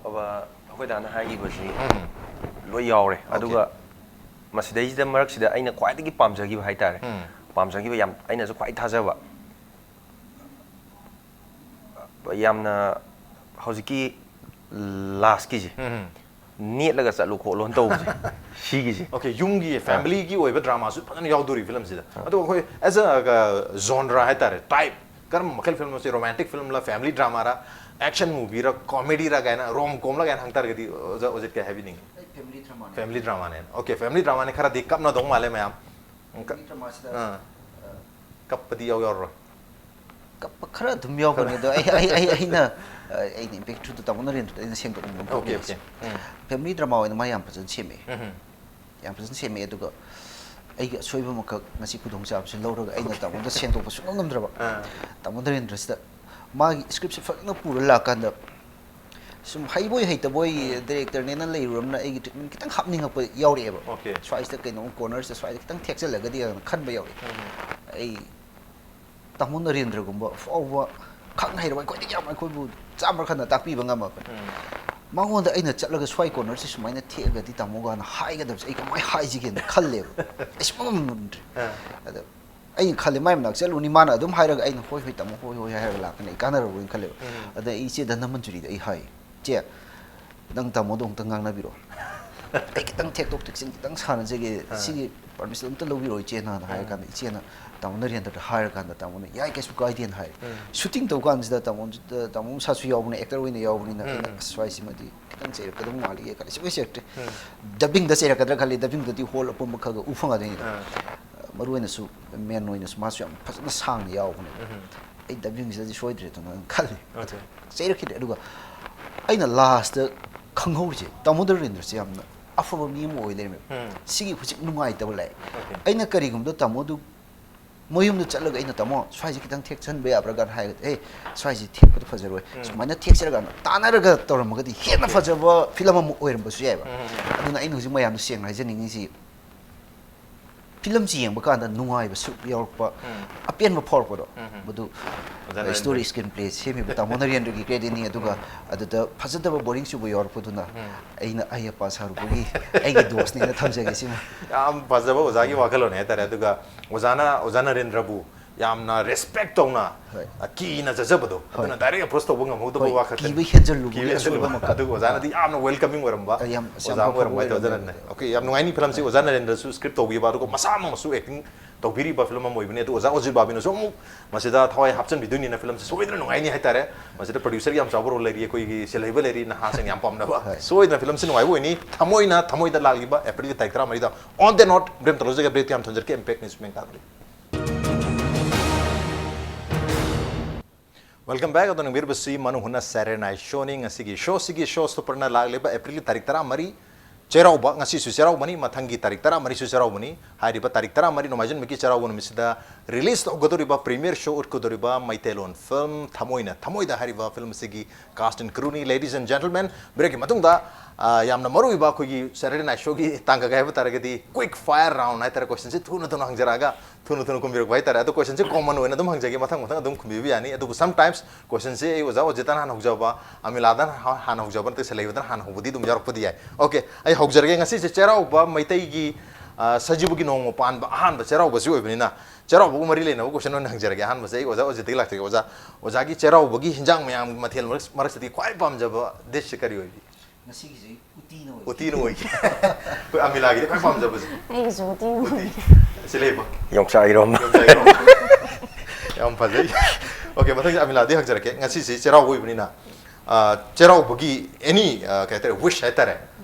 ꯑꯕ-, ꯑꯩꯈꯣꯏ ꯗꯥꯅ ꯍꯥꯏꯈꯤꯕꯁꯤ ꯎꯝ. ꯂꯣꯏ ꯌꯥꯎꯔꯦ꯫ Okay. ꯑꯗꯨꯒ ꯃꯁꯤꯗꯩꯁꯤꯗ ꯃꯔꯛꯁꯤꯗ ꯑꯩꯅ ꯈ꯭ꯋꯥꯏꯗꯒꯤ ꯄꯥꯝꯖꯈꯤꯕ ꯍꯥꯏꯇꯥꯔꯦ, ꯎꯝ. ꯄꯥꯝꯖꯈꯤꯕ ꯌꯥꯝ, ꯑꯩꯅꯁꯨ ꯈ꯭ꯋꯥꯏ ꯊꯥꯖꯕ, ꯌꯥꯝꯅ ꯍꯧꯖꯤꯛꯀꯤ ꯂꯥꯁꯀꯤꯁꯦ, ꯎꯝ. ꯅꯦꯠꯂꯒ ꯆꯠꯂꯨ ꯈꯣꯠꯂꯣꯅ ꯇꯧꯕꯁꯦ, ꯁꯤꯒꯤꯁꯦ꯫ Okay, ꯌꯨꯝꯒꯤ, ꯐꯦꯃꯤꯂꯤꯒꯤ ꯑꯣꯏꯕ ꯗ꯭ꯔꯃꯥꯁꯨ ꯐꯖꯅ ꯌꯥꯎꯗꯣꯔꯤ ꯐꯤꯂꯝꯁꯤꯗ꯫ ꯑꯗꯣ ꯑꯩꯈꯣꯏ as a genre ꯍꯥꯏꯇꯥꯔꯦ, ꯇꯥꯏꯞ ꯀꯔꯝꯕ ꯃꯈꯜ ꯐꯤꯂꯝ ꯑꯁꯤ, ꯔꯣꯃꯥꯟꯇꯤꯛ ꯐꯤꯂꯝꯂ, ꯐꯦꯃꯤꯂꯤ ꯗ꯭ꯔꯃꯥꯔ, ꯑꯦꯛꯁꯟ ꯃꯨꯚꯤꯔ, ꯀꯣꯃꯦꯗꯤꯔ ꯀꯥꯏꯅ, ꯔꯣꯝ ꯀꯣꯝꯂ ꯀꯥꯏꯅ ꯍꯪ ꯇꯥꯔꯒꯗꯤ ꯑꯣꯖꯥ ꯑꯣꯖꯤꯠ ꯀꯩ ꯍꯥꯏꯕꯤꯅꯤꯡꯉꯤ? ꯑꯩ ꯐꯦꯃꯤꯂꯤ ꯗ꯭ꯔꯃꯥꯅꯦ꯫ ꯐꯦꯃꯤꯂꯤ ꯗ꯭ꯔꯃꯥꯅꯦ꯫ Okay, ꯐꯦꯃꯤꯂꯤ ꯗ꯭ꯔꯃꯥꯅꯦ꯫ ꯈꯔꯗꯤ ꯀꯞꯅꯗꯧ ꯃꯥꯜꯂꯦ ꯃꯌꯥꯝ꯫ ꯎꯝ, ꯀꯞ-, ꯐꯦꯃꯤꯂꯤ ꯗ꯭ꯔꯃꯥꯁꯤꯗ ꯑꯥ. ꯀꯞꯄꯗꯤ ꯌꯥꯎ ꯌꯥꯎꯔꯔꯣꯏ? ꯀꯞꯄ ꯈꯔ ꯑꯗꯨꯝ ꯌꯥꯎꯒꯅꯤ꯫ ꯑꯗꯣ ꯑꯩ, ꯑꯩ, ꯑꯩ, ꯑꯩꯅ ꯑꯩꯅ ꯏꯝꯄꯦꯛ ꯊ꯭ꯔꯨꯗ ꯇꯥꯃꯣ ꯅꯔꯦꯟꯗ꯭ꯔꯗ ꯑꯩꯅ ꯁꯦꯡꯗꯣꯛꯅꯤꯡꯕ ꯑꯃ ꯑꯣꯀꯦ ꯊꯣꯛꯂꯛꯏꯁꯦ꯫ ꯑꯣꯀꯦ ꯎꯝ ꯐꯦꯃꯤꯂꯤ ꯗ꯭ꯔꯃꯥ ꯑꯣꯏꯅ ꯃꯥ ꯌꯥꯝ ꯐꯖꯅ ꯁꯦꯝꯃꯛꯑꯦ꯫ ꯎꯝ ꯌꯥꯝ ꯐꯖꯅ ꯁꯦꯝꯃꯛꯑꯦ꯫ ꯑꯗꯨꯒ ꯑꯩꯒꯤ ꯑꯁꯣꯏꯕ ꯑꯃꯈꯛ ꯉꯁꯤ ꯈꯨꯗꯣꯡꯆꯥꯕꯁꯤ ꯂꯧꯔꯒ ꯑꯩꯅ ꯇꯥꯃꯣꯗ ꯁꯦꯡꯗꯣꯛꯄ ꯁꯨꯡꯉꯝ ꯉꯝꯗ꯭ꯔꯕ꯫ ꯑꯥ ꯇꯥꯃꯣ ꯅꯔꯦꯟꯗ꯭ꯔꯁꯤꯗ ꯃꯥꯒꯤ ꯁ꯭ꯀ꯭ꯔꯤꯞꯁꯦ ꯐꯖꯅ ꯄꯨꯔ ꯂꯥꯛꯀꯥꯟꯗ ꯁꯨꯝ ꯍꯩꯕꯣꯏ ꯍꯩꯇꯕꯣꯏ ꯗꯥꯏꯔꯦꯛꯇꯔꯅꯦꯅ ꯂꯩꯔꯨꯔꯝꯅ ꯑꯩꯒꯤ ꯇ꯭ꯔꯤꯠꯃꯦꯟ ꯈꯤꯇꯪ ꯍꯥꯞꯅꯤꯡꯉꯛꯄ ꯌꯥꯎꯔꯛꯑꯦꯕ꯫ ꯑꯣꯀꯦ ꯁ꯭ꯋꯥꯏꯁꯤꯗ ꯀꯩꯅꯣꯝ ꯀꯣꯔꯅꯔꯁꯤꯗ ꯁ꯭ꯋꯥꯏꯗ ꯈꯤꯇꯪ ꯊꯦꯛꯆꯜꯂꯒꯗꯤ ꯈꯟꯕ ꯌꯥꯎꯔꯛꯑꯦ꯫ ꯎꯝ ꯑꯩ ꯇꯥꯃꯣ ꯅꯔꯦꯟꯗ꯭ꯔꯒꯨꯝꯕ ꯐꯥꯎꯕ ꯈꯪ ꯍꯩꯔꯕ ꯑꯩꯈꯣꯏꯗꯒꯤ ꯌꯥꯝ ꯑꯩꯈꯣꯏꯕꯨ ꯆꯥꯝꯃ ꯈꯟꯅ ꯇꯥꯛꯄꯤꯕ ꯉꯝꯃꯕꯅꯤ꯫ ꯎꯝ ꯃꯉꯣꯟꯗ ꯑꯩꯅ ꯆꯠꯂꯒ ꯁ꯭ꯋꯥꯏ ꯀꯣꯔꯅꯔꯁꯤ ꯁꯨꯃꯥꯏꯅ ꯊꯦꯛꯑꯒꯗꯤ ꯇꯥꯃꯣꯒꯅ ꯍꯥꯏꯒꯗꯕꯁꯦ ꯑꯩ ꯀꯃꯥꯏꯅ ꯍꯥꯏꯁꯤꯒꯦꯅ ꯈꯜꯂꯦꯕ꯫ ꯑꯩ ꯁꯨꯡꯉꯝ ꯉꯝꯗ꯭ꯔꯦ꯫ ꯑꯥ ꯑꯗ ꯑꯩꯅ ꯈꯜꯂꯦ ꯃꯥꯏ ꯃꯅꯥꯛ ꯆꯠꯂꯨꯅꯤ ꯃꯥꯅ ꯑꯗꯨꯝ ꯍꯥꯏꯔꯒ ꯑꯩꯅ ꯍꯣꯏ ꯍꯣꯏ ꯇꯥꯃꯣ ꯍꯣꯏ ꯍꯣꯏ ꯍꯥꯏꯔꯒ ꯂꯥꯛꯀꯅꯤ ꯑꯩ ꯀꯥꯟꯅꯔꯔꯣꯏꯅ ꯈꯜꯂꯦꯕ꯫ ꯎꯝ ꯑꯗ ꯑꯩ ꯏꯆꯦ ꯙꯅꯃꯟꯖꯨꯔꯤꯗ ꯑꯩ ꯍꯥꯏ, "ꯏꯆꯦ, ꯅꯪ ꯇꯥꯃꯣꯗꯣ ꯑꯃꯨꯛꯇ ꯉꯥꯡꯅꯕꯤꯔꯣ, ꯑꯩ ꯈꯤꯇꯪ ꯊꯦꯛꯇꯣꯛ ꯊꯦꯛꯆꯤꯟ ꯈꯤꯇꯪ ꯁꯥꯟꯅꯖꯒꯦ, ꯑꯥ ꯁꯤꯒꯤ ꯄꯥꯔꯃꯤꯁꯟ ꯑꯝꯇ ꯂꯧꯕꯤꯔꯣ ꯏꯆꯦꯅ" ꯍꯥꯏꯔ ꯎꯝ ꯀꯥꯟꯗ ꯏꯆꯦꯅ ꯇꯥꯃꯣ ꯅꯔꯦꯟꯗ꯭ꯔꯗ ꯍꯥꯏꯔ ꯀꯥꯟꯗ ꯇꯥꯃꯣꯅ "ꯌꯥꯏ ꯀꯩꯁꯨ ꯀꯥꯏꯗꯦꯅ" ꯍꯥꯏꯔꯦ꯫ ꯎꯝ ꯁꯨꯇꯤꯡ ꯇꯧ ꯀꯥꯟꯁꯤꯗ ꯇꯥꯃꯣ ꯇꯥꯃꯣ ꯃꯁꯥꯁꯨ ꯌꯥꯎꯕꯅ ꯑꯦꯛꯇꯔ ꯑꯣꯏꯅ ꯌꯥꯎꯕꯅꯤꯅ ꯎꯝ ꯑꯩꯅ ꯎꯝ "ꯑꯁ ꯁ꯭ꯋꯥꯏꯁꯤꯃꯗꯤ ꯈꯤꯇꯪ ꯆꯩꯔꯛꯀꯗꯕ ꯃꯥꯜꯂꯤꯌꯦ" ꯈꯜꯂꯤ꯫ ꯁꯨꯡꯆꯩ ꯆꯩꯔꯛꯇ꯭ꯔꯦ꯫ ꯎꯝ ꯗꯕꯤꯡꯗ ꯆꯩꯔꯛꯀꯗ꯭ꯔꯥ ꯈꯜꯂꯤ꯫ ꯗꯕꯤꯡꯗꯗꯤ ꯍꯣꯜ ꯑꯄꯨꯝꯕ ꯈꯔ ꯈꯔ ꯎ ꯐꯪꯉꯗꯣꯏꯅꯤꯗꯅ꯫ ꯑꯥ ꯃꯔꯨ ꯑꯣꯏꯅꯁꯨ ꯃꯦꯟ ꯑꯣꯏꯅꯁꯨ ꯃꯥꯁꯨ ꯌꯥꯝ ꯐꯖꯅ ꯁꯥꯡꯅ ꯌꯥꯎꯕꯅꯦ꯫ ꯎꯝ ꯑꯩ ꯗꯕꯤꯡꯁꯤꯗꯗꯤ ꯁꯣꯏꯗ꯭ꯔꯦꯗꯅ ꯈꯜꯂꯤ꯫ ꯑꯣꯀꯦ ꯆꯩꯔꯛꯈꯤꯗ꯭ꯔꯦ꯫ ꯑꯗꯨꯒ ꯑꯩꯅ ꯂꯥꯁꯇ ꯈꯪꯍꯧꯔꯤꯁꯦ ꯇꯥꯃꯣ ꯅꯔꯦꯟꯗ꯭ꯔꯁꯦ ꯌꯥꯝꯅ ꯑꯐꯕ ꯃꯤ ꯑꯃ ꯑꯣꯏ ꯂꯩꯔꯝꯃꯦꯕ꯫ ꯎꯝ ꯁꯤꯒꯤ ꯍꯧꯖꯤꯛ ꯅꯨꯡꯉꯥꯏꯇꯕ ꯂꯥꯛꯑꯦ꯫ ꯑꯣꯀꯦ ꯑꯩꯅ ꯀꯔꯤꯒꯨꯝꯕꯗ ꯇꯥꯃꯣꯗꯨ ꯃꯌꯨꯝꯗ ꯆꯠꯂꯒ ꯑꯩꯅ "ꯇꯥꯃꯣ ꯁ꯭ꯋꯥꯏꯁꯦ ꯈꯤꯇꯪ ꯊꯦꯛꯆꯟꯕ ꯌꯥꯕ꯭ꯔꯥ?" ꯀꯥꯏꯅ ꯍꯥꯏꯔꯒꯗꯤ "ꯑꯦ ꯁ꯭ꯋꯥꯏꯁꯦ ꯊꯦꯛꯄꯗꯣ ꯐꯖꯔꯣꯏ, ꯎꯝ ꯁꯨꯃꯥꯏꯅ ꯊꯦꯛꯁꯤꯔ" ꯀꯥꯏꯅ ꯇꯥꯟꯅꯔꯒ ꯇꯧꯔꯝꯃꯒꯗꯤ ꯍꯦꯟꯅ ꯑꯣꯀꯦ ꯐꯖꯕ ꯐꯤꯂꯝ ꯑꯃ ꯑꯣꯏꯔꯝꯕꯁꯨ ꯌꯥꯏꯕ꯫ ꯎꯝ ꯑꯗꯨꯅ ꯑꯩꯅ ꯍꯧꯖꯤꯛ ꯃꯌꯥꯝꯗ ꯁꯦꯡꯅ ꯍꯥꯏꯖꯅꯤꯡꯉꯤꯁꯤ ꯐꯤꯂꯝꯁꯤ ꯌꯦꯡꯕ ꯀꯥꯟꯗ ꯅꯨꯡꯉꯥꯏꯕ ꯁꯔꯨꯛ ꯌꯥꯎꯔꯛꯄ, ꯎꯝ ꯑꯄꯦꯟꯕ ꯐꯥꯎꯔꯛꯄꯗꯣ ꯎꯝ ꯎꯝ꯫ ꯃꯗꯨ ꯑꯣꯖꯥ ꯅꯔꯦꯟꯗ꯭ꯔ꯫ ꯁ꯭ꯇꯣꯔꯤ ꯁ꯭ꯀ꯭ꯔꯤꯟ ꯄ꯭ꯂꯦ ꯁꯦꯝꯃꯤꯕ ꯇꯥꯃꯣ ꯅꯔꯦꯟꯗ꯭ꯔꯒꯤ ꯀ꯭ꯔꯦꯗꯤꯠꯅꯤ꯫ ꯑꯗꯨꯒ ꯎꯝ꯫ ꯑꯗꯨꯗ ꯐꯖꯗꯕ ꯕꯣꯔꯤꯡ ꯆꯨꯕ ꯌꯥꯎꯔꯛꯄꯗꯨꯅ ꯎꯝ꯫ ꯑꯩꯅ ꯑꯌꯦꯛꯄ ꯁꯥꯔꯨꯕꯒꯤ ꯑꯩꯒꯤ ꯗꯣꯁꯅꯦꯅ ꯊꯝꯖꯒꯦ ꯁꯤꯃ꯫ ꯌꯥꯝ ꯐꯖꯕ ꯑꯣꯖꯥꯒꯤ ꯋꯥꯈꯜꯂꯣꯟꯅꯦ ꯍꯥꯏꯇꯥꯔꯦ꯫ ꯑꯗꯨꯒ ꯑꯣꯖꯥꯅ ꯑꯣꯖꯥ ꯅꯔꯦꯟꯗ꯭ꯔꯕꯨ ꯌꯥꯝꯅ ꯔꯦꯁꯄꯦꯛ ꯇꯧꯅ ꯍꯣꯏ꯫ ꯑ, ꯀꯤꯅ ꯆꯠꯆꯕꯗꯣ, ꯍꯣꯏ꯫ ꯑꯗꯨꯅ ꯗꯥꯏꯔꯦꯛ ꯑꯦꯄ꯭ꯔꯣꯁ ꯇꯧꯕ ꯉꯝꯍꯧꯗꯕ ꯍꯣꯏ, ꯋꯥ ꯈꯛꯇꯅꯤ꯫ ꯀꯤꯕ ꯍꯦꯟꯖꯜꯂꯨꯕꯒꯤ ꯀꯤꯕ ꯍꯦꯟꯖꯜꯂꯨꯕ꯫ ꯑꯁꯣꯏꯕ ꯑꯃꯈꯛ꯫ ꯑꯗꯨꯒ ꯑꯣꯖꯥꯅꯗꯤ ꯌꯥꯝꯅ ꯋꯦꯜꯀꯃꯤꯡ ꯑꯣꯏꯔꯝꯕ ꯑ, ꯌꯥꯝ, ꯑꯁ, ꯌꯥꯝ ꯑꯣꯖꯥ ꯑꯃ ꯐꯕ ꯑꯣꯏꯔꯝꯕ ꯍꯥꯏꯇꯥꯔꯦ꯫ ꯑꯣꯖꯥ ꯑꯣꯏꯔꯝꯃꯦ꯫ ꯅꯔꯦꯟꯗ꯭ꯔ꯫ ꯑꯣꯀꯦ, ꯌꯥꯝ ꯅꯨꯡꯉꯥꯏꯅꯤ ꯐꯤꯂꯝꯁꯤ꯫ ꯑꯣꯖꯥ ꯅꯔꯦꯟꯗ꯭ꯔꯁꯨ ꯁ꯭ꯀ꯭ꯔꯤꯞ ꯇꯧꯕꯤꯔꯤꯕ ꯐꯤꯂꯝ ꯑꯃ ꯑꯣꯏꯕꯅꯤ꯫ ꯑꯗꯨ ꯑꯣꯖꯥ ꯑꯣꯖꯤꯠ ꯕꯥꯕꯤꯅꯁꯨ ꯑꯃꯨꯛ ꯃꯁꯤꯗ ꯊꯋꯥꯏ ꯍꯥꯞꯆꯤꯟꯕꯤꯗꯣꯏꯅꯤꯅ ꯐꯤꯂꯝꯁꯤ ꯁꯣꯏꯗꯅ ꯅꯨꯡꯉꯥꯏꯅꯤ ꯍꯥꯏꯇꯥꯔꯦ꯫ ꯃꯁꯤꯗ ꯄ꯭ꯔꯣꯗ꯭ꯌꯨꯁꯔꯒꯤ ꯌꯥꯝ ꯆꯥꯎꯕ ꯔꯣꯜ ꯂꯩꯔꯤ, ꯑꯩꯈꯣꯏꯒꯤ ꯁꯦꯜꯍꯩꯕ ꯂꯩꯔꯤ, ꯅꯍꯥꯁꯤꯡ ꯌꯥꯝ ꯄꯥꯝꯅꯕ꯫ ꯍꯣꯏ꯫ ꯁꯣꯏꯗꯅ ꯐꯤꯂꯝꯁꯤ ꯅꯨꯡꯉꯥꯏꯕ ꯑꯣꯏꯅꯤ꯫ ꯊꯃꯣꯏꯅ ꯊꯃꯣꯏꯗ ꯂꯥꯛꯂꯤꯕ ꯑꯦꯄ꯭ꯔꯤꯜꯒꯤ ꯇꯥꯔꯤꯛ ꯇꯔꯥꯃꯔꯤꯗ On the Note ꯕ꯭ꯔꯦꯝ ꯇꯧꯔꯖꯒꯦ꯫ ꯕ꯭ꯔꯦꯛꯇꯤ ꯌꯥꯝ ꯊꯝꯖꯔꯛꯀꯦ꯫ ꯏꯝꯄꯦꯛ ꯅ꯭ꯌꯨꯁ ꯃꯦꯟ ꯀꯥꯒꯂꯤ꯫ Welcome back. ꯑꯗꯣ ꯅꯪꯕꯤꯔꯕꯁꯤ ꯃꯅꯨ ꯍꯨꯅ Saturday Night Show ꯅꯤ꯫ ꯉꯁꯤꯒꯤ ꯁꯣꯁꯤꯒꯤ ꯁꯣ ꯁ꯭ꯇꯣꯄꯔꯅ ꯂꯥꯛꯂꯤꯕ ꯑꯦꯄ꯭ꯔꯤꯜꯒꯤ ꯇꯥꯔꯤꯛ ꯇꯔꯥꯃꯔꯤ, ꯆꯩꯔꯥꯎꯕ꯫ ꯉꯁꯤꯁꯨ ꯆꯩꯔꯥꯎꯕꯅꯤ, ꯃꯊꯪꯒꯤ ꯇꯥꯔꯤꯛ ꯇꯔꯥꯃꯔꯤꯁꯨ ꯆꯩꯔꯥꯎꯕꯅꯤ꯫ ꯍꯥꯏꯔꯤꯕ ꯇꯥꯔꯤꯛ ꯇꯔꯥꯃꯔꯤ ꯅꯣꯡꯃꯥꯏꯖꯤꯡ ꯅꯨꯃꯤꯠꯀꯤ ꯆꯩꯔꯥꯎꯕ ꯅꯨꯃꯤꯠꯁꯤꯗ ꯔꯤꯂꯤꯁ ꯇꯧꯒꯗꯧꯔꯤꯕ, ꯄ꯭ꯔꯤꯃꯤꯌꯔ ꯁꯣ ꯎꯠꯀꯗꯧꯔꯤꯕ ꯃꯩꯇꯩꯂꯣꯟ ꯐꯤꯂꯝ ꯊꯃꯣꯏꯅ ꯊꯃꯣꯏꯗ ꯍꯥꯏꯔꯤꯕ ꯐꯤꯂꯝ ꯑꯁꯤꯒꯤ ꯀꯥꯁ ꯑꯦꯟ ꯀ꯭ꯔꯨꯅꯤ꯫ Ladies and gentlemen, ꯕ꯭ꯔꯦꯛꯀꯤ ꯃꯇꯨꯡꯗ, ꯑ, ꯌꯥꯝꯅ ꯃꯔꯨꯑꯣꯏꯕ ꯑꯩꯈꯣꯏꯒꯤ Saturday Night Show ꯒꯤ ꯇꯥꯡꯀꯛ ꯍꯥꯏꯕ ꯇꯥꯔꯒꯗꯤ quick fire round ꯍꯥꯏꯇꯥꯔꯦ, ꯀꯣꯏꯁꯟꯁꯦ ꯊꯨꯅ ꯊꯨꯅ ꯍꯪꯖꯔꯛꯑꯒ ꯊꯨꯅ ꯊꯨꯅ ꯈꯨꯝꯕꯤꯔꯛꯄ ꯍꯥꯏꯇꯥꯔꯦ꯫ ꯑꯗꯣ ꯀꯣꯏꯁꯟꯁꯦ ꯀꯣꯃꯟ ꯑꯣꯏꯅ ꯑꯗꯨꯝ ꯍꯪꯖꯒꯦ, ꯃꯊꯪ ꯃꯊꯪ ꯑꯗꯨꯝ ꯈꯨꯝꯕꯤꯕ ꯌꯥꯅꯤ꯫ ꯑꯗꯨꯕꯨ sometimes ꯀꯣꯏꯁꯟꯁꯦ ꯑꯩ ꯑꯣꯖꯥ ꯑꯣꯖꯤꯠꯇꯅ ꯍꯥꯟꯅ ꯍꯧꯖꯕ, ꯑꯃꯤꯂꯥꯗꯅ ꯍꯥ-, ꯍꯥꯟꯅ ꯍꯧꯖꯕ, ꯅꯠꯇ꯭ꯔꯒ ꯁꯦꯂꯩꯕꯗꯅ ꯍꯥꯟꯅ ꯍꯧꯕꯗꯤ ꯑꯗꯨꯝ ꯌꯥꯎꯔꯛꯄꯗꯤ ꯌꯥꯏ꯫ ꯑꯣꯀꯦ, ꯑꯩ ꯍꯧꯖꯔꯒꯦ꯫ ꯉꯁꯤꯁꯦ ꯆꯩꯔꯥꯎꯕ, ꯃꯩꯇꯩꯒꯤ, ꯑ, ꯁꯖꯤꯕꯨꯒꯤ ꯅꯣꯡꯃ ꯄꯥꯟꯕ ꯑꯍꯥꯟꯕ ꯆꯩꯔꯥꯎꯕꯁꯤ ꯑꯣꯏꯕꯅꯤꯅ, ꯆꯩꯔꯥꯎꯕꯒ ꯃꯔꯤ ꯂꯩꯅꯕ ꯀꯣꯏꯁꯟ ꯑꯣꯏꯅ ꯍꯪꯖꯔꯒꯦ꯫ ꯑꯍꯥꯟꯕꯁꯦ ꯑꯩ ꯑꯣꯖꯥ ꯑꯣꯖꯤꯠꯇꯒꯤ ꯂꯥꯛꯆꯒꯦ꯫ ꯑꯣꯖꯥ, ꯑꯣꯖꯥꯒꯤ ꯆꯩꯔꯥꯎꯕꯒꯤ ꯍꯤꯟꯖꯥꯡ ꯃꯌꯥꯝ ꯃꯊꯦꯜ ꯃꯔꯛ-, ꯃꯔꯛꯁꯤꯗꯒꯤ ꯈ꯭ꯋꯥꯏ ꯄꯥꯝꯖꯕ ꯗꯤꯁꯁꯦ ꯀꯔꯤ ꯑꯣꯏꯕꯤ? ꯉꯁꯤꯒꯤꯁꯦ ꯎꯇꯤꯅ ꯑꯣꯏ꯫ ꯎꯇꯤꯅ ꯑꯣꯏꯈꯤ꯫ ꯑꯩꯈꯣꯏ ꯑꯃꯤꯂꯥꯒꯤꯗꯤ ꯈ꯭ꯋꯥꯏ ꯄꯥꯝꯖꯕꯁꯦ? ꯑꯩꯒꯤꯁꯨ ꯎꯇꯤꯅ ꯎꯇꯤ꯫ ꯑꯣꯏ꯫ ꯁꯤ ꯂꯩꯕ? ꯌꯣꯡꯆꯥꯛ ꯏꯔꯣꯝꯕ꯫ ꯌꯣꯡꯆꯥꯛ ꯏꯔꯣꯝꯕ꯫ ꯌꯥꯝ ꯐꯖꯩ꯫ ꯑꯣꯀꯦ, ꯃꯊꯪꯁꯦ ꯑꯃꯤꯂꯥꯗꯤ ꯍꯪꯖꯔꯛꯀꯦ꯫ ꯉꯁꯤꯁꯦ ꯆꯩꯔꯥꯎꯕ ꯑꯣꯏꯕꯅꯤꯅ, ꯑ, ꯆꯩꯔꯥꯎꯕꯒꯤ ꯑꯦꯅꯤ, ꯑ, ꯀꯩ ꯍꯥꯏꯇꯥꯔꯦ, ꯋꯤꯁ ꯍꯥꯏꯇꯥꯔꯦ,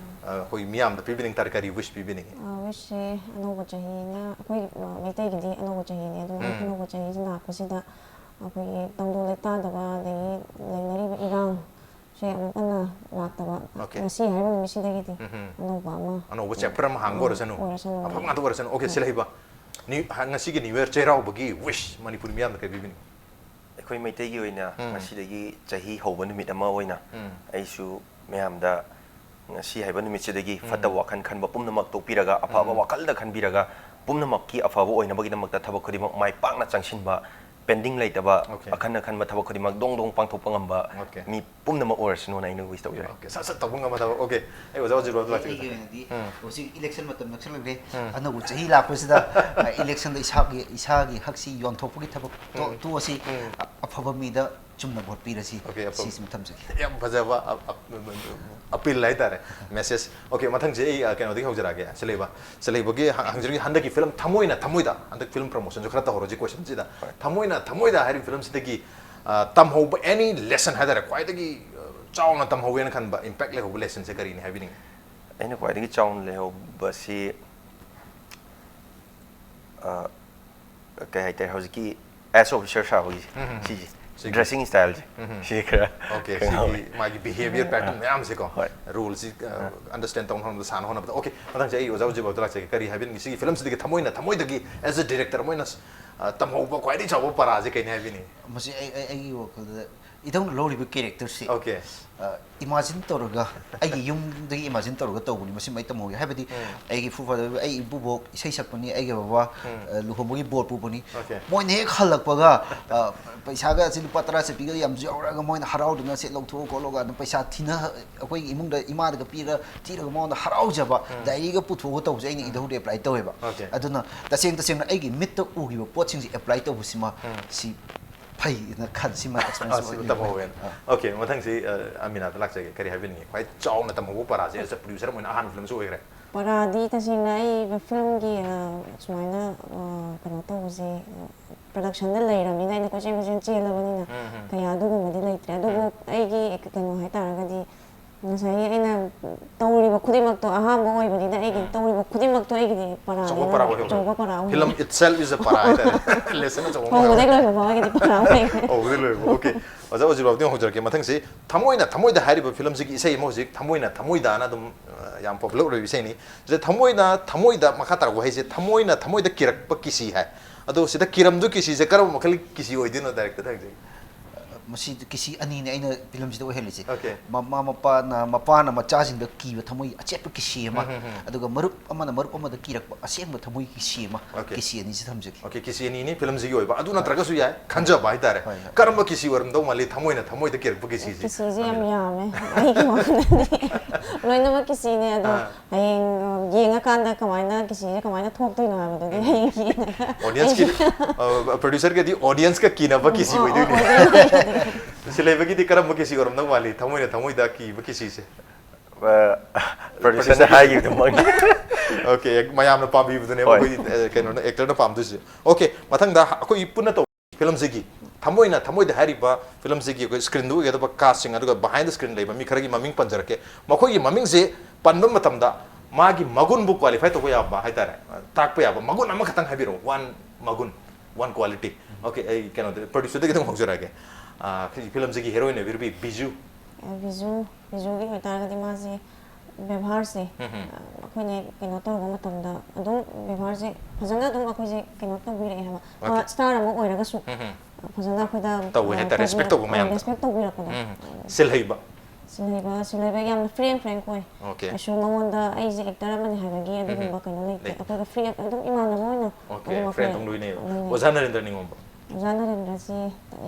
ꯑ, ꯑꯩꯈꯣꯏ ꯃꯤꯌꯥꯝꯗ ꯄꯤꯕꯤꯅꯤꯡ ꯇꯥꯔꯦ, ꯀꯔꯤ ꯋꯤꯁ ꯄꯤꯕꯤꯅꯤꯡꯉꯤ? ꯑ, ꯋꯤꯁꯁꯦ ꯑꯅꯧꯕ ꯆꯍꯤꯅ, ꯑꯩꯈꯣꯏ, ꯑ, ꯃꯩꯇꯩꯒꯤꯗꯤ ꯑꯅꯧꯕ ꯆꯍꯤꯅꯦ, ꯑꯗꯨꯅ ꯎꯝ꯫ ꯑꯅꯧꯕ ꯆꯍꯤꯁꯤ ꯂꯥꯛꯄꯁꯤꯗ ꯑꯩꯈꯣꯏꯒꯤ ꯇꯪꯗꯨ ꯂꯩꯇꯥꯗꯕ, ꯑꯗꯒꯤ ꯂꯩꯅꯔꯤꯕ ꯏꯔꯥꯡ ꯁꯦ ꯑꯃꯨꯛ ꯍꯟꯅ ꯂꯥꯛꯇꯕ, ꯑꯣꯀꯦ꯫ ꯉꯁꯤ ꯍꯥꯏꯔꯤꯕ ꯅꯨꯃꯤꯠꯁꯤꯗꯒꯤꯗꯤ ꯎꯝꯍꯨꯝ꯫ ꯑꯅꯧꯕ ꯑꯃ ꯑꯅꯧꯕ ꯆꯦꯞꯇꯔ ꯑꯃ ꯍꯥꯡꯕ ꯑꯣꯏꯔꯁꯅꯨ꯫ ꯑꯣꯏꯔꯁꯅꯨ꯫ ꯑꯐꯕ ꯉꯥꯛꯇ ꯑꯣꯏꯔꯁꯅꯨ꯫ ꯑꯣꯀꯦ, ꯍꯣꯏ꯫ ꯁꯤ ꯂꯩꯕ꯫ ꯅ꯭ꯌꯨ-, ꯍ-, ꯉꯁꯤꯒꯤ ꯅ꯭ꯌꯨ ꯏꯌꯔ ꯆꯩꯔꯥꯎꯕꯒꯤ ꯋꯤꯁ ꯃꯅꯤꯄꯨꯔꯤ ꯃꯤꯌꯥꯝꯗ ꯀꯩ ꯄꯤꯕꯤꯅꯤ? ꯑꯩꯈꯣꯏ ꯃꯩꯇꯩꯒꯤ ꯑꯣꯏꯅ ꯎꯝ꯫ ꯉꯁꯤꯗꯒꯤ ꯆꯍꯤ ꯍꯧꯕ ꯅꯨꯃꯤꯠ ꯑꯃ ꯑꯣꯏꯅ ꯎꯝ꯫ ꯑꯩꯁꯨ ꯃꯌꯥꯝꯗ ꯉꯁꯤ ꯍꯥꯏꯕ ꯅꯨꯃꯤꯠꯁꯤꯗꯒꯤ ꯎꯝ꯫ ꯐꯠꯇꯕ ꯋꯥꯈꯜ ꯈꯟꯕ ꯄꯨꯝꯅꯃꯛ ꯇꯣꯛꯄꯤꯔꯒ, ꯑꯐꯕ ꯎꯝ꯫ ꯋꯥꯈꯜꯗ ꯈꯟꯕꯤꯔꯒ, ꯄꯨꯝꯅꯃꯛꯀꯤ ꯑꯐꯕ ꯑꯣꯏꯅꯕꯒꯤꯗꯃꯛꯇ ꯊꯕꯛ ꯈꯨꯗꯤꯡꯃꯛ ꯃꯥꯏ ꯄꯥꯛꯅ ꯆꯪꯁꯤꯟꯕ, ꯄꯦꯟꯗꯤꯡ ꯂꯩꯇꯕ, ꯑꯣꯀꯦ꯫ ꯑꯈꯟꯅ ꯈꯟꯕ ꯊꯕꯛ ꯈꯨꯗꯤꯡꯃꯛ ꯗꯣꯡ ꯗꯣꯡ ꯄꯥꯡꯊꯣꯛꯄ ꯉꯝꯕ ꯑꯣꯀꯦ꯫ ꯃꯤ ꯄꯨꯝꯅꯃꯛ ꯑꯣꯏꯔꯁꯅꯨꯅ ꯑꯩꯅ ꯋꯤꯁ ꯇꯧꯖꯔꯤ꯫ ꯑꯣꯀꯦ, ꯁꯠ ꯁꯠ ꯇꯧꯕ ꯉꯝꯕ ꯊꯕꯛ꯫ ꯑꯣꯀꯦ, ꯑꯩ ꯑꯣꯖꯥ ꯑꯣꯖꯤꯠ ꯔꯣꯗ ꯑꯩ, ꯂꯥꯛꯆꯒꯦ꯫ ꯑꯩꯒꯤ ꯑꯣꯏꯅꯗꯤ ꯎꯝ꯫ ꯍꯧꯖꯤꯛ ꯏꯂꯦꯛꯁꯟ ꯃꯇꯝ ꯅꯛꯁꯜꯂꯛꯂꯦ꯫ ꯎꯝ꯫ ꯑꯅꯧꯕ ꯆꯍꯤ ꯂꯥꯛꯄꯁꯤꯗ, ꯑ, ꯏꯂꯦꯛꯁꯟꯗ ꯏꯁꯥꯒꯤ, ꯏꯁꯥꯒꯤ ꯍꯛꯁꯤ ꯌꯣꯟꯊꯣꯛꯄꯒꯤ ꯊꯕꯛ ꯇꯣ-, ꯎꯝ꯫ ꯇꯣꯛꯑꯁꯤ꯫ ꯎꯝ꯫ ꯑ-, ꯑꯐꯕ ꯃꯤꯗ ꯆꯨꯝꯅ ꯚꯣꯠ ꯄꯤꯔꯁꯤ꯫ ꯑꯣꯀꯦ, ꯑꯐꯕ꯫ ꯁꯤꯁꯤꯃ ꯊꯝꯖꯒꯦ꯫ ꯌꯥꯝ ꯐꯖꯕ ꯑ-, ꯑ-, ꯑꯄꯤꯜ ꯍꯥꯏꯇꯥꯔꯦ, ꯃꯦꯁꯦꯖ꯫ ꯑꯣꯀꯦ, ꯃꯊꯪꯁꯦ ꯑꯩ, ꯑ, ꯀꯩꯅꯣꯗꯒꯤ ꯍꯧꯖꯔꯛꯑꯒꯦ꯫ ꯁꯤ ꯂꯩꯕ, ꯁꯤ ꯂꯩꯕꯒꯤ ꯍ-, ꯍꯪꯖꯔꯤꯒꯤ ꯍꯟꯗꯛꯀꯤ ꯐꯤꯂꯝ ꯊꯃꯣꯏꯅ ꯊꯃꯣꯏꯗ, ꯍꯟꯗꯛ ꯐꯤꯂꯝ ꯄ꯭ꯔꯃꯣꯁꯟꯁꯨ ꯈꯔ ꯇꯧꯍꯧꯔꯁꯤ ꯀꯣꯏꯁꯟꯁꯤꯗ꯫ ꯍꯣꯏ꯫ ꯊꯃꯣꯏꯅ ꯊꯃꯣꯏꯗ ꯍꯥꯏꯔꯤꯕ ꯐꯤꯂꯝꯁꯤꯗꯒꯤ, ꯑ, ꯇꯝꯍꯧꯕ ꯑꯦꯅꯤ ꯂꯦꯁꯟ ꯍꯥꯏꯇꯥꯔꯦ, ꯈ꯭ꯋꯥꯏꯗꯒꯤ, ꯑ, ꯆꯥꯎꯅ ꯇꯝꯍꯧꯋꯦꯅ ꯈꯟꯕ, ꯏꯝꯄꯦꯛ ꯂꯩꯍꯧꯕ ꯂꯦꯁꯟꯁꯦ ꯀꯔꯤꯅꯤ ꯍꯥꯏꯕꯤꯅꯤꯡꯉꯤ? ꯑꯩꯅ ꯈ꯭ꯋꯥꯏꯗꯒꯤ ꯆꯥꯎꯅ ꯂꯩꯍꯧꯕꯁꯤ, ꯑ, ꯀꯩ ꯍꯥꯏꯇꯥꯔꯦ, ꯍꯧꯖꯤꯛꯀꯤ ꯑꯥꯏ ꯑꯦꯁ ꯑꯣꯐꯤꯁꯔ ꯁꯥꯕꯒꯤ ꯎꯝ, ꯎꯝ, ꯎꯝ꯫ ꯁꯤꯁꯦ꯫ ꯗ꯭ꯔꯦꯁꯤꯡ ꯁ꯭ꯇꯥꯏꯜꯁꯦ ꯁꯤ ꯈꯔ ꯑꯣꯀꯦ ꯈꯪꯍꯧꯋꯦ꯫ ꯁꯤꯒꯤ ꯃꯥꯒꯤ ꯕꯤꯍꯦꯕꯤꯌꯔ ꯄꯦꯇꯔꯟ ꯃꯌꯥꯝꯁꯦꯀꯣ ꯍꯣꯏ꯫ ꯔꯨꯜꯁꯤ ꯑꯟꯗꯔꯁꯇꯦꯟ ꯇꯧꯅꯕ ꯍꯣꯠꯅꯕꯗ ꯁꯥꯟꯅ ꯍꯣꯠꯅꯕꯗ ꯑꯣꯀꯦ ꯃꯊꯪꯁꯦ ꯑꯩ ꯑꯣꯖꯥ ꯍꯧꯖꯤꯛꯐꯥꯎꯗ ꯂꯥꯛꯆꯒꯦ ꯀꯔꯤ ꯍꯥꯏꯕꯤꯅꯤꯡꯉꯤ ꯁꯤꯒꯤ ꯐꯤꯂꯝꯁꯤꯗꯒꯤ ꯊꯃꯣꯏꯅ ꯊꯃꯣꯏꯗꯒꯤ ꯑꯦꯁ ꯑꯦ ꯗꯤꯔꯦꯛꯇꯔ ꯑꯃ ꯑꯣꯏꯅ ꯑ, ꯇꯝꯍꯧꯕ ꯈ꯭ꯋꯥꯏꯗꯒꯤ ꯆꯥꯎꯕ ꯄꯔꯥꯁꯦ ꯀꯩꯅꯤ ꯍꯥꯏꯕꯤꯅꯤꯡꯉꯤ? ꯃꯁꯤ ꯑꯩ ꯑꯩ- ꯑꯩꯒꯤ ꯋꯥꯈꯜꯗ ꯏꯙꯧꯅ ꯂꯧꯔꯤꯕ ꯀꯦꯔꯦꯛꯇꯔꯁꯤ ꯑꯣꯀꯦ ꯏꯃꯥꯖꯤꯟ ꯇꯧꯔꯒ ꯑꯩꯒꯤ ꯌꯨꯝꯗꯒꯤ ꯏꯃꯥꯖꯤꯟ ꯇꯧꯔꯒ ꯇꯧꯕꯅꯤ ꯃꯁꯤꯃ ꯑꯩ ꯇꯝꯍꯧꯏ ꯍꯥꯏꯕꯗꯤ ꯑꯩꯒꯤ ꯐꯨꯐꯥꯗꯔ ꯑꯩ ꯏꯄꯨꯕꯣꯛ ꯏꯁꯩ ꯁꯛꯄꯅꯤ ꯑꯩꯒꯤ ꯕꯕꯥ ꯑ, ꯂꯨꯍꯣꯡꯕꯒꯤ ꯕꯣꯔ ꯄꯨꯕꯅꯤ Okay. ꯃꯣꯏꯅ ꯍꯦꯛ ꯍꯜꯂꯛꯄꯒ ꯑ, ꯄꯩꯁꯥꯒ ꯑꯁꯤ ꯂꯨꯄꯥ ꯇꯔꯥ ꯆꯠꯄꯤꯒ ꯌꯥꯝ ꯌꯥꯎꯔꯛꯑꯒ ꯃꯣꯏꯅ ꯍꯔꯥꯎꯗꯅ ꯁꯦ ꯂꯧꯊꯣꯛꯑꯣ ꯈꯣꯠꯂꯣꯒ ꯑꯗꯨꯝ ꯄꯩꯁꯥ ꯊꯤꯅ ꯑꯩꯈꯣꯏꯒꯤ ꯏꯃꯨꯡꯗ ꯏꯃꯥꯗꯒ ꯄꯤꯔ ꯊꯤꯔꯒ ꯃꯉꯣꯟꯗ ꯍꯔꯥꯎꯖꯕ ꯗꯥꯏꯔꯤꯒ ꯄꯨꯊꯣꯛꯑꯒ ꯇꯧꯕꯁꯦ ꯑꯩꯅ ꯏꯙꯧꯗ ꯑꯦꯄ꯭ꯂꯥꯏ ꯇꯧꯋꯦꯕ Okay. ꯑꯗꯨꯅ ꯇꯁꯦꯡ ꯇꯁꯦꯡꯅ ꯑꯩꯒꯤ ꯃꯤꯠꯇ ꯎꯈꯤꯕ ꯄꯣꯠꯁꯤꯡꯁꯦ ꯑꯦꯄ꯭ꯂꯥꯏ ꯇꯧꯕꯁꯤꯃ ꯁꯤ ꯐꯩꯅ ꯈꯟ ꯁꯤꯃ ꯑ, ꯑꯦꯛꯁꯄꯤꯔꯤꯌꯦꯟꯁ ꯁꯤꯕꯨ ꯇꯝꯍꯧꯋꯦꯅ ꯑꯣꯀꯦ ꯃꯊꯪꯁꯤ ꯑ, ꯑꯃꯤꯅꯥꯗ ꯂꯥꯛꯆꯒꯦ ꯀꯔꯤ ꯍꯥꯏꯕꯤꯅꯤꯡꯉꯤ ꯈ꯭ꯋꯥꯏ ꯆꯥꯎꯅ ꯇꯝꯍꯧꯕ ꯄꯔꯥꯁꯦ ꯑꯦꯁ ꯑ ꯄ꯭ꯔꯣꯗ꯭ꯌꯨꯁꯔ ꯑꯃ ꯑꯣꯏꯅ ꯑꯍꯥꯟꯕ ꯐꯤꯂꯝꯁꯨ ꯑꯣꯏꯈ꯭ꯔꯦ ꯄꯔꯥꯗꯤ ꯇꯁꯦꯡꯅ ꯑꯩ ꯐꯤꯂꯝꯒꯤ ꯑ, ꯁꯨꯃꯥꯏꯅ ꯑ, ꯀꯩꯅꯣ ꯇꯧꯕꯁꯦ ꯄ꯭ꯔꯗꯛꯁꯟꯗ ꯂꯩꯔꯕꯅꯤꯅ ꯑꯩꯅ ꯀꯣꯏꯆꯦꯟ ꯀꯣꯏꯆꯦꯟ ꯆꯦꯜꯂꯕꯅꯤꯅ ꯀꯌꯥ ꯑꯗꯨꯒꯨꯝꯕꯗꯤ ꯂꯩꯇ꯭ꯔꯦ ꯑꯗꯨꯕꯨ ꯑꯩꯒꯤ ꯀꯩꯅꯣ ꯍꯥꯏꯇꯥꯔꯒꯗꯤ ꯉꯁꯥꯏꯒꯤ ꯑꯩꯅ ꯇꯧꯔꯤꯕ ꯈꯨꯗꯤꯡꯃꯛꯇꯣ ꯑꯍꯥꯟꯕ ꯑꯣꯏꯕꯅꯤꯅ ꯑꯩꯒꯤ ꯇꯧꯔꯤꯕ ꯈꯨꯗꯤꯡꯃꯛꯇꯣ ꯑꯩꯒꯤꯗꯤ ꯄꯔꯥꯅꯦꯅ ꯑꯆꯧꯕ ꯄꯔꯥ ꯑꯣꯏꯍꯧꯔꯦ꯫ ꯑꯆꯧꯕ ꯄꯔꯥ ꯑꯣꯏꯍꯧꯔꯦ꯫ ꯐꯤꯂꯝ itself is a ꯄꯔꯥ ꯍꯥꯏꯇꯥꯔꯦ ꯂꯦꯁꯟ ꯑꯆꯧꯕ ꯑꯃ ꯍꯧꯕꯗꯒꯤ ꯑꯣꯏꯍꯧꯔꯦ꯫ ꯂꯣꯏꯕ ꯐꯥꯎ ꯑꯩꯒꯤꯗꯤ ꯄꯔꯥ ꯑꯣꯏꯈ꯭ꯔꯦ꯫ ꯍꯧꯕꯗꯒꯤ ꯂꯣꯏꯕ ꯑꯣꯀꯦ ꯑꯣꯖꯥ ꯑꯣꯖꯤꯠꯕꯥꯕꯨꯗꯤ ꯍꯧꯖꯔꯛꯀꯦ ꯃꯊꯪꯁꯤ ꯊꯃꯣꯏꯅ ꯊꯃꯣꯏꯗ ꯍꯥꯏꯔꯤꯕ ꯐꯤꯂꯝꯁꯤꯒꯤ ꯏꯁꯩ ꯑꯃ ꯍꯧꯖꯤꯛ ꯊꯃꯣꯏꯅ ꯊꯃꯣꯏꯗꯅ ꯑꯗꯨꯝ ꯑ, ꯌꯥꯝ ꯄꯣꯄꯨꯂꯔ ꯑꯣꯏꯕ ꯏꯁꯩꯅꯤ ꯁꯤꯗ ꯊꯃꯣꯏꯅ ꯊꯃꯣꯏꯗ ꯃꯈꯥ ꯇꯥꯔꯛꯄ ꯍꯥꯏꯁꯦ ꯊꯃꯣꯏꯅ ꯊꯃꯣꯏꯗ ꯀꯤꯔꯛꯄ ꯀꯤꯁꯤ ꯍꯥꯏ ꯑꯗꯣ ꯁꯤꯗ ꯀꯤꯔꯝꯗꯨ ꯀꯤꯁꯤꯁꯦ ꯀꯔꯝꯕ ꯃꯈꯜꯒꯤ ꯀꯤꯁꯤ ꯑꯣꯏꯗꯣꯏꯅꯣ ꯗꯥꯏꯔꯦꯛꯇꯔꯗ ꯍꯪꯖꯒꯦ ꯃꯁꯤ ꯀꯤꯁꯤ ꯑꯅꯤꯅꯦ ꯑꯩꯅ ꯐꯤꯂꯝꯁꯤꯗ ꯑꯣꯏꯍꯜꯂꯤꯁꯦ Okay. ꯃꯃꯥ ꯃꯄꯥꯅ ꯃꯄꯥꯅ ꯃꯆꯥꯁꯤꯡꯗ ꯀꯤꯕ ꯊꯃꯣꯏ ꯑꯆꯦꯠꯄ ꯀꯤꯁꯤ ꯑꯃ ꯑꯗꯨꯒ ꯃꯔꯨꯞ ꯑꯃꯅ ꯃꯔꯨꯞ ꯑꯃꯗ ꯀꯤꯔꯛꯄ ꯑꯁꯦꯡꯕ ꯊꯃꯣꯏ ꯀꯤꯁꯤ ꯑꯃ Okay. ꯀꯤꯁꯤ ꯑꯅꯤꯁꯤ ꯊꯝꯖꯒꯦ ꯑꯣꯀꯦ ꯀꯤꯁꯤ ꯑꯅꯤꯅꯤ ꯐꯤꯂꯝꯁꯤꯒꯤ ꯑꯣꯏꯕ ꯑꯗꯨ ꯅꯠꯇ꯭ꯔꯒꯁꯨ ꯌꯥꯏ ꯈꯟꯖꯕ ꯍꯥꯏꯇꯥꯔꯦ ꯍꯣꯏ, ꯍꯣꯏ. ꯀꯔꯝꯕ ꯀꯤꯁꯤ ꯑꯣꯏꯔꯝꯗꯧ ꯃꯥꯜꯂꯤ ꯊꯃꯣꯏꯅ ꯊꯃꯣꯏꯗ ꯀꯤꯔꯛꯄ ꯀꯤꯁꯤꯁꯦ ꯀꯤꯁꯤꯁꯦ ꯌꯥꯝ ꯌꯥꯝꯃꯦ ꯑꯩꯒꯤ ꯋꯥꯈꯜꯗꯗꯤ ꯂꯣꯏꯅꯃꯛ ꯀꯤꯁꯤꯅꯦ ꯑꯗꯣ ꯑꯥ. ꯍꯌꯦꯡ ꯑ, ꯌꯦꯡꯉꯀꯥꯟꯗ ꯀꯃꯥꯏꯅ ꯀꯤꯁꯤꯁꯦ ꯀꯃꯥꯏꯅ ꯊꯣꯛꯇꯣꯏꯅꯣ ꯍꯥꯏꯕꯗꯨꯗꯤ ꯍꯌꯦꯡ ꯌꯦꯡꯉꯒ ꯑꯣꯗꯤꯌꯟꯁꯀꯤ ꯄ꯭ꯔꯣꯗ꯭ꯌꯨꯁꯔꯒꯗꯤ ꯑꯣꯗꯤꯌꯟꯁꯀ ꯀꯤꯅꯕ ꯀꯤꯁꯤ ꯑꯣ, ꯑꯣꯏꯗꯣꯏꯅꯤ ꯑꯣ, ꯑꯣꯏꯗꯣꯏꯅꯤ꯫ ꯁꯤꯂꯩꯕꯒꯤꯗꯤ ꯀꯔꯝꯕ ꯀꯤꯁꯤ ꯑꯣꯏꯔꯝꯗꯧ ꯃꯥꯜꯂꯤ ꯊꯃꯣꯏꯅ ꯊꯃꯣꯏꯗ ꯀꯤꯕ ꯀꯤꯁꯤꯁꯦ ꯄ꯭ꯔꯣꯗ꯭ꯌꯨꯁꯔꯅ ꯍꯥꯏꯈꯤꯕꯗꯨꯃꯛꯅꯤ ꯑꯣꯀꯦ ꯃꯌꯥꯝꯅ ꯄꯥꯝꯕꯤꯕꯗꯨꯅꯦꯕ ꯍꯣꯏ. ꯑꯩꯈꯣꯏ ꯑ, ꯀꯩꯅꯣꯅ ꯑꯦꯛꯇꯔꯅ ꯄꯥꯝꯗꯣꯏꯁꯦ ꯑꯣꯀꯦ ꯃꯊꯪꯗ ꯑꯩꯈꯣꯏ ꯄꯨꯟꯅ ꯇꯧ ꯐꯤꯂꯝꯁꯤꯒꯤ ꯊꯃꯣꯏꯅ ꯊꯃꯣꯏꯗ ꯍꯥꯏꯔꯤꯕ ꯐꯤꯂꯝꯁꯤꯒꯤ ꯑꯩꯈꯣꯏ ꯁ꯭ꯀ꯭ꯔꯤꯟꯗ ꯎꯒꯗꯕ ꯀꯥꯁꯁꯤꯡ ꯑꯗꯨꯒ ꯕꯤꯍꯥꯏꯟ ꯗ ꯁ꯭ꯀ꯭ꯔꯤꯟ ꯂꯩꯕ ꯃꯤ ꯈꯔꯒꯤ ꯃꯃꯤꯡ ꯄꯟꯖꯔꯛꯀꯦ ꯃꯈꯣꯏꯒꯤ ꯃꯃꯤꯡꯁꯦ ꯄꯟꯕ ꯃꯇꯝꯗ ꯃꯥꯒꯤ ꯃꯒꯨꯟꯕꯨ ꯀ꯭ꯋꯥꯂꯤꯐꯥꯏ ꯇꯧꯕ ꯌꯥꯕ ꯍꯥꯏꯇꯥꯔꯦ ꯇꯥꯛꯄ ꯌꯥꯕ ꯃꯒꯨꯟ ꯑꯃꯈꯛꯇꯪ ꯍꯥꯏꯕꯤꯔꯛꯑꯣ ꯋꯥꯟ ꯃꯒꯨꯟ One quality. Okay, ꯑꯩ ꯀꯩꯅꯣꯗ producerꯗꯒꯤ ꯑꯗꯨꯝ ꯍꯧꯖꯔꯛꯑꯒꯦ. ꯑꯥ, ꯐꯤ-, ꯐꯤꯂꯝꯁꯤꯒꯤ heroine ꯑꯣꯏꯕꯤꯔꯤꯕꯤ ꯕꯤꯖꯨ. ꯕꯤꯖꯨ ꯕꯤꯖꯨꯒꯤ ꯑꯣꯏꯇꯥꯔꯒꯗꯤ ꯃꯥꯁꯦ ꯕꯦꯕꯥꯔꯁꯦ ꯎꯝ. ꯑꯩꯈꯣꯏꯅ ꯀꯩꯅꯣ ꯇꯧꯕ ꯃꯇꯝꯗ ꯑꯗꯨꯝ ꯕꯦꯕꯥꯔꯁꯦ ꯐꯖꯅ ꯑꯗꯨꯝ ꯑꯩꯈꯣꯏꯁꯦ ꯀꯩꯅꯣ ꯇꯧꯕꯤꯔꯛꯑꯦ ꯍꯥꯏꯕ. Okay. Star ꯑꯃ ꯑꯣꯏꯔꯒꯁꯨ ꯎꯝ. ꯐꯖꯅ ꯑꯩꯈꯣꯏꯗ ꯇꯧꯋꯦ ꯍꯥꯏꯇꯥꯔꯦ, respect ꯇꯧꯕ ꯃꯌꯥꯝꯗꯣ. Respect ꯇꯧꯕꯤꯔꯛꯄꯗꯣ. ꯎꯝ. ꯁꯤꯜꯍꯩꯕ. ꯁꯤꯜꯍꯩꯕ ꯁꯤꯜꯍꯩꯕ ꯌꯥꯝꯅ free and frank ꯑꯣꯏ. Okay. ꯀꯩꯁꯨ ꯃꯉꯣꯟꯗ ꯑꯩꯁꯦ actor ꯑꯃꯅꯤ ꯍꯥꯏꯕꯒꯤ ꯑꯗꯨꯒꯨꯝꯕ ꯀꯩꯅꯣ ꯂꯩꯇꯦ. ꯂꯩꯇꯦ. ꯑꯩꯈꯣꯏꯒ free ꯑꯗꯨꯝ ꯏꯃꯥꯟꯅꯕ ꯑꯣꯏꯅ Okay, ꯑꯗꯨꯝ friend ꯑꯩꯈꯣꯏ ꯑꯗꯨꯝ ꯂꯣꯏꯅꯩꯌꯦꯕ. ꯂꯣꯏꯅꯩ꯫ ꯑꯣꯖꯥ ꯅꯔꯦꯟꯗ꯭ꯔ ꯅꯤꯉꯣꯝꯕ. ꯑꯣꯖꯥ ꯅꯔꯦꯟꯗ꯭ꯔꯁꯤ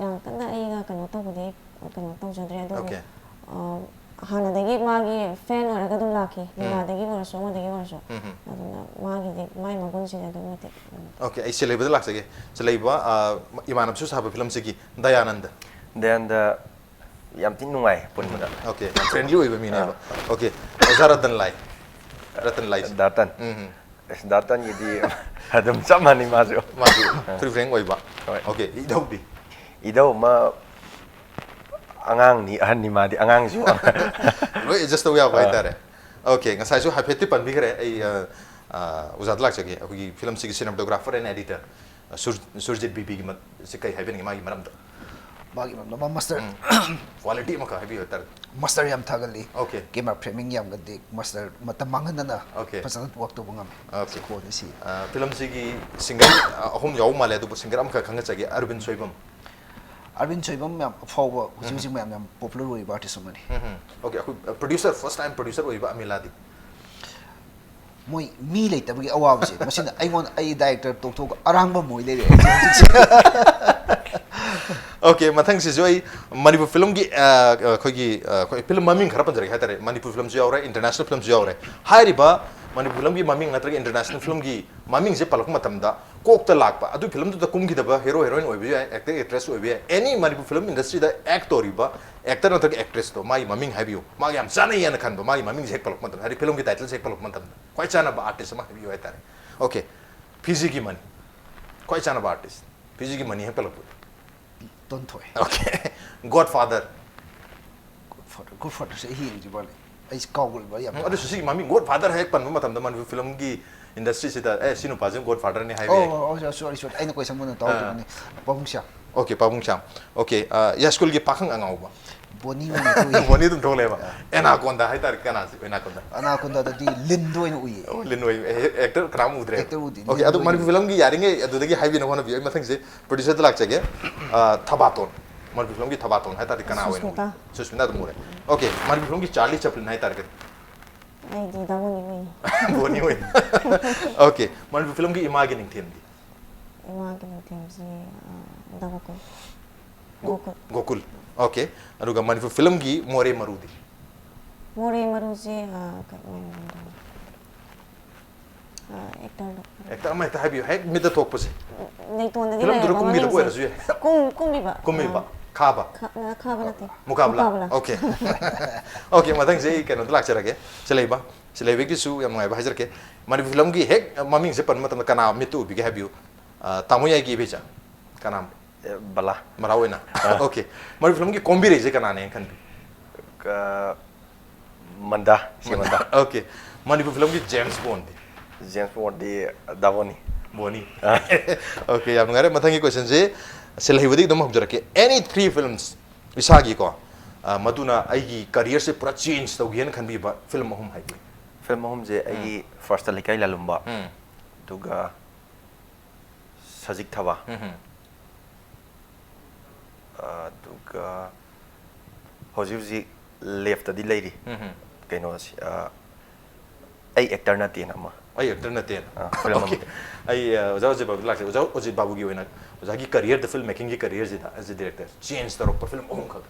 ꯌꯥꯝ ꯀꯟꯅ ꯑꯩꯒ ꯀꯩꯅꯣ ꯇꯧꯕꯗꯤ ꯀꯩꯅꯣ ꯇꯧꯖꯗ꯭ꯔꯦ, ꯑꯗꯨꯕꯨ Okay. ꯑ, ꯍꯥꯟꯅꯗꯒꯤ ꯃꯥꯒꯤ fan ꯑꯣꯏꯔꯒ ꯑꯗꯨꯝ ꯂꯥꯛꯈꯤ. ꯂꯤꯂꯥꯗꯒꯤ ꯑꯣꯏꯔꯁꯨ ꯑꯃꯗꯒꯤ ꯑꯣꯏꯔꯁꯨ ꯎꯝ. ꯑꯗꯨꯅ ꯃꯥꯒꯤꯗꯤ ꯃꯥꯒꯤ ꯃꯒꯨꯟꯁꯤꯗꯤ ꯑꯗꯨꯛꯀꯤ ꯃꯇꯤꯛ ꯎꯝ. Okay, ꯑꯩ ꯁꯤꯜꯍꯩꯕꯗ ꯂꯥꯛꯆꯒꯦ. ꯁꯤꯜꯍꯩꯕ, ꯑꯥ, ꯏꯃꯥꯟꯅꯕꯁꯨ ꯁꯥꯕ ꯐꯤꯂꯝꯁꯤꯒꯤ ꯗꯌꯥꯅꯟꯗ. ꯗꯌꯥꯅꯟꯗ ꯌꯥꯝ ꯊꯤꯅ ꯅꯨꯡꯉꯥꯏ ꯄꯨꯟꯕꯗ. Okay, friendly ꯑꯣꯏꯕ ꯃꯤꯅꯦꯕ. Okay, ꯑꯣꯖꯥ ꯔꯇꯟ ꯂꯥꯏ. ꯔꯇꯟ ꯂꯥꯏ. ꯗꯥꯇꯟ. ꯎꯝ. ꯑꯁ, ꯗꯥꯇꯟꯒꯤꯗꯤ ꯑꯗꯨꯝ ꯆꯞ ꯃꯥꯟꯅꯩ ꯃꯥꯁꯨ. ꯃꯥꯁꯨ free frank ꯑꯣꯏꯕ. ꯍꯣꯏ. Okay, ꯏꯙꯧꯗꯤ? ꯏꯙꯧ ꯑꯃ ꯑꯉꯥꯡꯅꯤ, ꯑꯍꯟꯅꯤ ꯃꯥꯗꯤ, ꯑꯉꯥꯡꯁꯨ. ꯂꯣꯏ adjust ꯇꯧ ꯌꯥꯕ ꯑꯥ. ꯍꯥꯏꯇꯥꯔꯦ. Okay, ꯉꯁꯥꯏꯁꯨ ꯍꯥꯏꯐꯦꯠꯇꯤ ꯄꯟꯕꯤꯈ꯭ꯔꯦ꯫ ꯑꯩ, ꯑ, ꯑ, ꯑꯣꯖꯥꯗ ꯂꯥꯛꯆꯒꯦ꯫ ꯑꯩꯈꯣꯏꯒꯤ ꯐꯤꯂꯝꯁꯤꯒꯤ cinematographer and editor, ꯑ, ꯁꯨꯔ-, ꯁꯨꯔꯖꯤꯠ ꯕꯤꯕꯤꯒꯤ ꯃ-, ꯁꯤ ꯀꯩ ꯍꯥꯏꯕꯤꯅꯤꯡꯉꯤ ꯃꯥꯒꯤ ꯃꯔꯝꯗ? ꯃꯥꯒꯤ ꯃꯔꯝꯗ ꯃꯥ ꯃꯥꯁꯇꯔ Quality ꯑꯃꯈꯛ ꯍꯥꯏꯕꯤꯌꯨ ꯍꯥꯏꯇꯥꯔꯦ꯫ ꯃꯥꯁꯇꯔ ꯌꯥꯝ ꯊꯥꯒꯠꯂꯤ꯫ Okay. Camera framing ꯌꯥꯝꯒꯗꯤ ꯃꯥꯁꯇꯔ ꯃꯇꯝ ꯃꯥꯡꯍꯟꯗꯅ Okay. ꯐꯖꯅ work ꯇꯧꯕ ꯉꯝꯃꯤ꯫ Okay. ꯁꯤ ꯀꯣꯟꯅ ꯁꯤ꯫ ꯑ, ꯐꯤꯂꯝꯁꯤꯒꯤ singer, ꯑ, ꯑꯍꯨꯝ ꯌꯥꯎꯕ ꯃꯥꯜꯂꯦ, ꯑꯗꯨꯕꯨ singer ꯑꯃꯈꯛ ꯈꯪꯖꯒꯦ, ꯑꯔꯕꯤꯟ ꯁꯣꯏꯕꯝ꯫ ꯑꯔꯕꯤꯟ ꯁꯣꯏꯕꯝ ꯌꯥꯝ ꯑꯐꯥꯎꯕ, ꯍꯧꯖꯤꯛ ꯍꯧꯖꯤꯛ ꯃꯌꯥꯝ ꯌꯥꯝ popular ꯑꯣꯏꯕ artist ꯑꯃꯅꯤ꯫ ꯎꯝ. Okay, ꯑꯩꯈꯣꯏ, ꯑ, producer, first time producer ꯑꯣꯏꯕ ꯑꯃꯤꯂꯥꯗꯤ? ꯃꯣꯏ ꯃꯤ ꯂꯩꯇꯕꯒꯤ ꯑꯋꯥꯕꯁꯦ ꯃꯁꯤꯅ ꯑꯩꯉꯣꯟꯗ, ꯑꯩ director ꯇꯣꯛꯊꯣꯛꯑꯒ ꯑꯔꯥꯡꯕ ꯑꯃ ꯑꯣꯏ ꯂꯩꯔꯦ ꯑꯩꯁꯦ ꯍꯧꯖꯤꯛꯁꯦ꯫ Okay, ꯃꯊꯪꯁꯤꯁꯨ ꯑꯩ ꯃꯅꯤꯄꯨꯔ ꯐꯤꯂꯝꯒꯤ, ꯑ, ꯑꯩꯈꯣꯏꯒꯤ, ꯑ, ꯑꯩꯈꯣꯏ ꯐꯤꯂꯝ ꯃꯃꯤꯡ ꯈꯔ ꯄꯟꯖꯔꯛꯀꯦ ꯍꯥꯏꯇꯥꯔꯦ꯫ ꯃꯅꯤꯄꯨꯔ ꯐꯤꯂꯝꯁꯨ ꯌꯥꯎꯔꯦ, international ꯐꯤꯂꯝꯁꯨ ꯌꯥꯎꯔꯦ꯫ ꯍꯥꯏꯔꯤꯕ ꯃꯅꯤꯄꯨꯔ ꯐꯤꯂꯝꯒꯤ ꯃꯃꯤꯡ ꯅꯠꯇ꯭ꯔꯒ international ꯐꯤꯂꯝꯒꯤ ꯃꯃꯤꯡꯁꯦ ꯄꯜꯂꯛꯄ ꯃꯇꯝꯗ ꯀꯣꯛꯇ ꯂꯥꯛꯄ, ꯑꯗꯨ ꯐꯤꯂꯝꯗꯨꯗ ꯀꯨꯝꯈꯤꯗꯕ hero heroine ꯑꯣꯏꯕ ꯌꯥꯏ, actor actress ꯑꯣꯏꯕ ꯌꯥꯏ, any ꯃꯅꯤꯄꯨꯔ ꯐꯤꯂꯝ industryꯗ act ꯇꯧꯔꯤꯕ actor ꯅꯠꯇ꯭ꯔꯒ actressꯇꯣ, ꯃꯥꯒꯤ ꯃꯃꯤꯡ ꯍꯥꯏꯕꯤꯌꯨ, ꯃꯥꯒꯤ ꯌꯥꯝ ꯆꯥꯅꯩ ꯍꯥꯏꯅ ꯈꯟꯕ ꯃꯥꯒꯤ ꯃꯃꯤꯡꯁꯦ ꯍꯦꯛ ꯄꯜꯂꯛꯄ ꯃꯇꯝꯗ, ꯍꯥꯏꯗꯤ ꯐꯤꯂꯝꯒꯤ titleꯁꯦ ꯍꯦꯛ ꯄꯜꯂꯛꯄ ꯃꯇꯝꯗ ꯈ꯭ꯋꯥꯏ ꯆꯥꯟꯅꯕ artist ꯑꯃ ꯍꯥꯏꯕꯤꯌꯨ ꯍꯥꯏꯇꯥꯔꯦ꯫ Okay, ꯐꯤꯖꯤꯒꯤ ꯃꯅꯤ, ꯈ꯭ꯋꯥꯏ ꯆꯥꯟꯅꯕ artist, ꯐꯤꯖꯤꯒꯤ ꯃꯅꯤ ꯍꯦꯛ ꯄꯜꯂꯛꯄꯗ꯫ ꯇꯣꯟꯊꯣꯏ꯫ Okay, Godfather꯫ Godfather, Godfatherꯁꯦ ꯑꯩ ꯌꯦꯡꯗ꯭ꯔꯤ ꯃꯥꯜꯂꯦ꯫ ꯑꯩꯁꯦ ꯀꯥꯎꯒꯜꯂꯦꯕ ꯌꯥꯝ꯫ ꯎꯝ, ꯑꯗꯨꯁꯨ ꯁꯤꯒꯤ ꯃꯃꯤꯡ Godfather ꯍꯦꯛ ꯄꯟꯕ ꯃꯇꯝꯗ ꯃꯅꯤꯄꯨꯔ ꯐꯤꯂꯝꯒꯤ ꯏꯟꯗꯁꯇ꯭ꯔꯤꯁꯤꯗ ꯑꯦ ꯁꯤ ꯅꯨꯄꯥꯁꯤ ꯒꯣꯗ ꯐꯥꯗꯔꯅꯤ ꯍꯥꯏꯕ ꯌꯥꯏ꯫ ꯑꯣ ꯁꯣꯔꯤ ꯁꯣꯔꯤ, ꯑꯩꯅ ꯀꯣꯏꯁꯟ ꯃꯨꯟꯅ ꯇꯧꯗꯕꯅꯤ꯫ ꯄꯥꯕꯨꯡꯁ꯭ꯌꯥꯝ꯫ ꯑꯣꯀꯦ, ꯄꯥꯕꯨꯡ ꯁ꯭ꯌꯥꯝ꯫ ꯑꯣꯀꯦ, ꯌꯥꯏꯁ꯭ꯀꯨꯜꯒꯤ ꯄꯥꯈꯪ ꯑꯉꯥꯎꯕ꯫ ꯕꯣꯅꯤ ꯑꯣꯏꯅ ꯊꯣꯛꯏ꯫ ꯕꯣꯅꯤ ꯑꯗꯨꯝ ꯊꯣꯛꯂꯛꯑꯦꯕ꯫ ꯑꯦꯅꯥꯀꯣꯟꯗꯥ ꯍꯥꯏꯇꯥꯔꯦ, ꯀꯅꯥꯁꯤ ꯑꯦꯅꯥꯀꯣꯟꯗꯥ? ꯑꯅꯥꯀꯣꯟꯗꯥꯗꯗꯤ ꯂꯤꯟꯗꯣ ꯑꯣꯏꯅ ꯎꯏꯌꯦ꯫ ꯑꯣ, ꯂꯤꯟ ꯑꯣꯏ꯫ ꯑꯦꯛꯇꯔ ꯀꯅꯥꯝ ꯎꯗ꯭ꯔꯦ꯫ ꯑꯦꯛꯇꯔ ꯎꯗꯦ, ꯑꯣꯀꯦ, ꯂꯤꯟ ꯑꯗꯨ ꯑꯣꯏꯅ ꯃꯅꯤꯄꯨꯔ ꯎꯏ꯫ ꯐꯤꯂꯝꯒꯤ ꯌꯥꯔꯤꯉꯩ ꯑꯗꯨꯗꯒꯤ ꯍꯥꯏꯕꯤꯅꯕ ꯍꯣꯠꯅꯕꯤꯌꯨ꯫ ꯑꯩ ꯃꯊꯪꯁꯦ ꯄ꯭ꯔꯣꯗ꯭ꯌꯨꯁꯔꯗ ꯂꯥꯛꯆꯒꯦ꯫ ꯑ, ꯊꯕꯥꯇꯣꯟ꯫ ꯃꯅꯤꯄꯨꯔ ꯐꯤꯂꯝꯒꯤ ꯊꯕꯥꯇꯣꯟ ꯍꯥꯏꯇꯥꯔꯗꯤ ꯀꯅꯥ ꯑꯣꯏꯅ ꯎꯏ? ꯁꯨꯁꯃꯤꯇꯥ꯫ ꯁꯨꯁꯃꯤꯇꯥ ꯑꯗꯨꯝ ꯎꯔꯦ꯫ ꯑꯣꯀꯦ, ꯃꯅꯤꯄꯨꯔ ꯐꯤꯂꯝꯒꯤ ꯆꯥꯔꯂꯤ ꯆꯦꯄ꯭ꯂꯤꯟ ꯍꯥꯏꯇꯥꯔꯒꯗꯤ? ꯑꯩꯗꯤ ꯗꯥ ꯕꯣꯅꯤ ꯑꯣꯏ꯫ ꯕꯣꯅꯤ ꯑꯣꯏ꯫ ꯑꯣꯀꯦ, ꯃꯅꯤꯄꯨꯔ ꯐꯤꯂꯝꯒꯤ ꯏꯃꯥꯒꯤ ꯅꯤꯡꯊꯦꯝꯗꯤ? ꯏꯃꯥꯒꯤ ꯅꯤꯡꯊꯦꯝꯁꯤ, ꯑ, ꯗꯥ ꯒꯣꯀꯨꯜ꯫ ꯒꯣꯀꯨꯜ꯫ ꯒꯣꯀꯨꯜ꯫ ꯑꯣꯀꯦ, ꯑꯗꯨꯒ ꯃꯅꯤꯄꯨꯔ ꯐꯤꯂꯝꯒꯤ ꯃꯣꯔꯦ ꯃꯔꯨꯗꯤ? ꯃꯣꯔꯦ ꯃꯔꯨꯁꯦ, ꯑ, ꯀꯩꯅꯣ, ꯑ, ꯑꯦꯛꯇꯔꯗꯣ꯫ ꯑꯦꯛꯇꯔ ꯑꯃ ꯍꯦꯛꯇ ꯍꯥꯏꯕꯤꯌꯨ, ꯍꯦꯛ ꯃꯤꯠꯇ ꯊꯣꯛꯄꯁꯦ꯫ ꯂꯩꯇꯣꯟꯗꯗꯤ ꯐꯤꯂꯝꯗꯨꯗ ꯂꯩꯔꯕ ꯀꯨꯝꯈꯤꯗꯕ ꯃꯃꯤꯡꯁꯦ꯫ ꯑꯣꯏꯔꯁꯨ ꯌꯥꯏ꯫ ꯀꯨꯝ-, ꯀꯨꯝꯃꯤꯕ꯫ ꯀꯨꯝꯃꯤꯕ꯫ ꯑ, ꯈꯥꯕ꯫ ꯈꯥ-, ꯑ, ꯈꯥꯕ ꯅꯠꯇꯦ꯫ ꯃꯨꯀꯥꯕꯂꯥ꯫ ꯃꯨꯀꯥꯕꯂꯥ꯫ ꯑꯣꯀꯦ꯫ ꯑꯣꯀꯦ, ꯃꯊꯪꯁꯦ ꯑꯩ ꯀꯩꯅꯣꯗ ꯂꯥꯛꯆꯔꯒꯦ꯫ ꯁꯤꯂꯩꯕ꯫ ꯁꯤꯂꯩꯕꯒꯤꯁꯨ ꯌꯥꯝ ꯅꯨꯡꯉꯥꯏꯕ ꯍꯥꯏꯖꯔꯛꯀꯦ꯫ ꯃꯅꯤꯄꯨꯔ ꯐꯤꯂꯝꯒꯤ ꯍꯦꯛ ꯃꯃꯤꯡꯁꯦ ꯄꯟꯕ ꯃꯇꯝꯗ ꯀꯅꯥ ꯃꯤꯠꯇ ꯎꯕꯤꯒꯦ ꯍꯥꯏꯕꯤꯌꯨ꯫ ꯑ, ꯇꯥꯃꯣ ꯌꯥꯏꯒꯤ ꯏꯕꯦꯆꯥ꯫ ꯀꯅꯥ? ꯑꯦ, ꯕꯂꯥ꯫ ꯃꯔꯥ ꯑꯣꯏꯅ꯫ ꯑꯣꯀꯦ꯫ ꯃꯅꯤꯄꯨꯔ ꯐꯤꯂꯝꯒꯤ ꯀꯣꯝꯕꯤꯔꯩꯁꯦ ꯀꯅꯥꯅꯦꯅ ꯈꯟꯕꯤ? ꯀ-, ꯃꯟꯗꯥ꯫ ꯁꯤ ꯃꯟꯗꯥ꯫ ꯑꯣꯀꯦ꯫ ꯃꯅꯤꯄꯨꯔ ꯐꯤꯂꯝꯒꯤ ꯖꯦꯝꯁ ꯕꯣꯟꯗꯤ? ꯖꯦꯝꯁ ꯕꯣꯟꯗꯤ ꯗꯥꯕꯣꯅꯤ꯫ ꯕꯣꯅꯤ꯫ ꯑꯣꯀꯦ, ꯌꯥꯝ ꯅꯨꯡꯉꯥꯏꯔꯦ꯫ ꯃꯊꯪꯒꯤ ꯀꯣꯏꯁꯟꯁꯦ ꯁꯤꯂꯩꯕꯗꯒꯤ ꯑꯗꯨꯝ ꯍꯧꯖꯔꯛꯀꯦ꯫ Any three films ꯏꯁꯥꯒꯤꯀꯣ, ꯑ, ꯃꯗꯨꯅ ꯑꯩꯒꯤ ꯀꯔꯤꯌꯔꯁꯦ ꯄꯨꯔꯥ ꯆꯦꯟꯖ ꯇꯧꯒꯦꯅ ꯈꯟꯕꯤꯕ ꯐꯤꯂꯝ ꯑꯍꯨꯝ ꯍꯥꯏꯕꯤꯌꯨ꯫ ꯐꯤꯂꯝ ꯑꯍꯨꯝꯁꯦ ꯑꯩꯒꯤ ꯐꯥꯔꯁꯇ ꯂꯩꯀꯥꯏ ꯂꯥꯂꯨꯝꯕ, ꯎꯝ꯫ ꯑꯗꯨꯒ ꯁꯖꯤꯛ ꯊꯕꯥ, ꯎꯝ꯫ ꯑꯗꯨꯒ ꯍꯧꯖꯤꯛ ꯍꯧꯖꯤꯛ ꯂꯦꯐꯇꯗꯤ ꯂꯩꯔꯤ꯫ ꯎꯝ꯫ ꯀꯩꯅꯣꯁꯤ, ꯑ, ꯑꯩ ꯑꯦꯛꯇꯔ ꯅꯠꯇꯦꯅ ꯑꯃ꯫ ꯑꯩ ꯑꯦꯛꯇꯔ ꯅꯠꯇꯦꯅ꯫ ꯑ, ꯐꯤꯂꯝ ꯑꯃ꯫ ꯑꯣꯀꯦ꯫ ꯑꯩ, ꯑ, ꯑꯣꯖꯥ ꯑꯣꯖꯤꯠ ꯕꯥꯕꯨꯒꯤ ꯂꯥꯛꯆꯒꯦ꯫ ꯑꯣꯖꯥ ꯑꯣꯖꯤꯠ ꯕꯥꯕꯨꯒꯤ ꯑꯣꯏꯅ ꯑꯣꯖꯥꯒꯤ ꯀꯔꯤꯌꯔꯗ, ꯐꯤꯜꯝ ꯃꯦꯀꯤꯡꯒꯤ ꯀꯔꯤꯌꯔꯁꯤꯗ as a director ꯆꯦꯟꯖ ꯇꯧꯔꯛꯄ ꯐꯤꯂꯝ ꯑꯍꯨꯝꯈꯛ꯫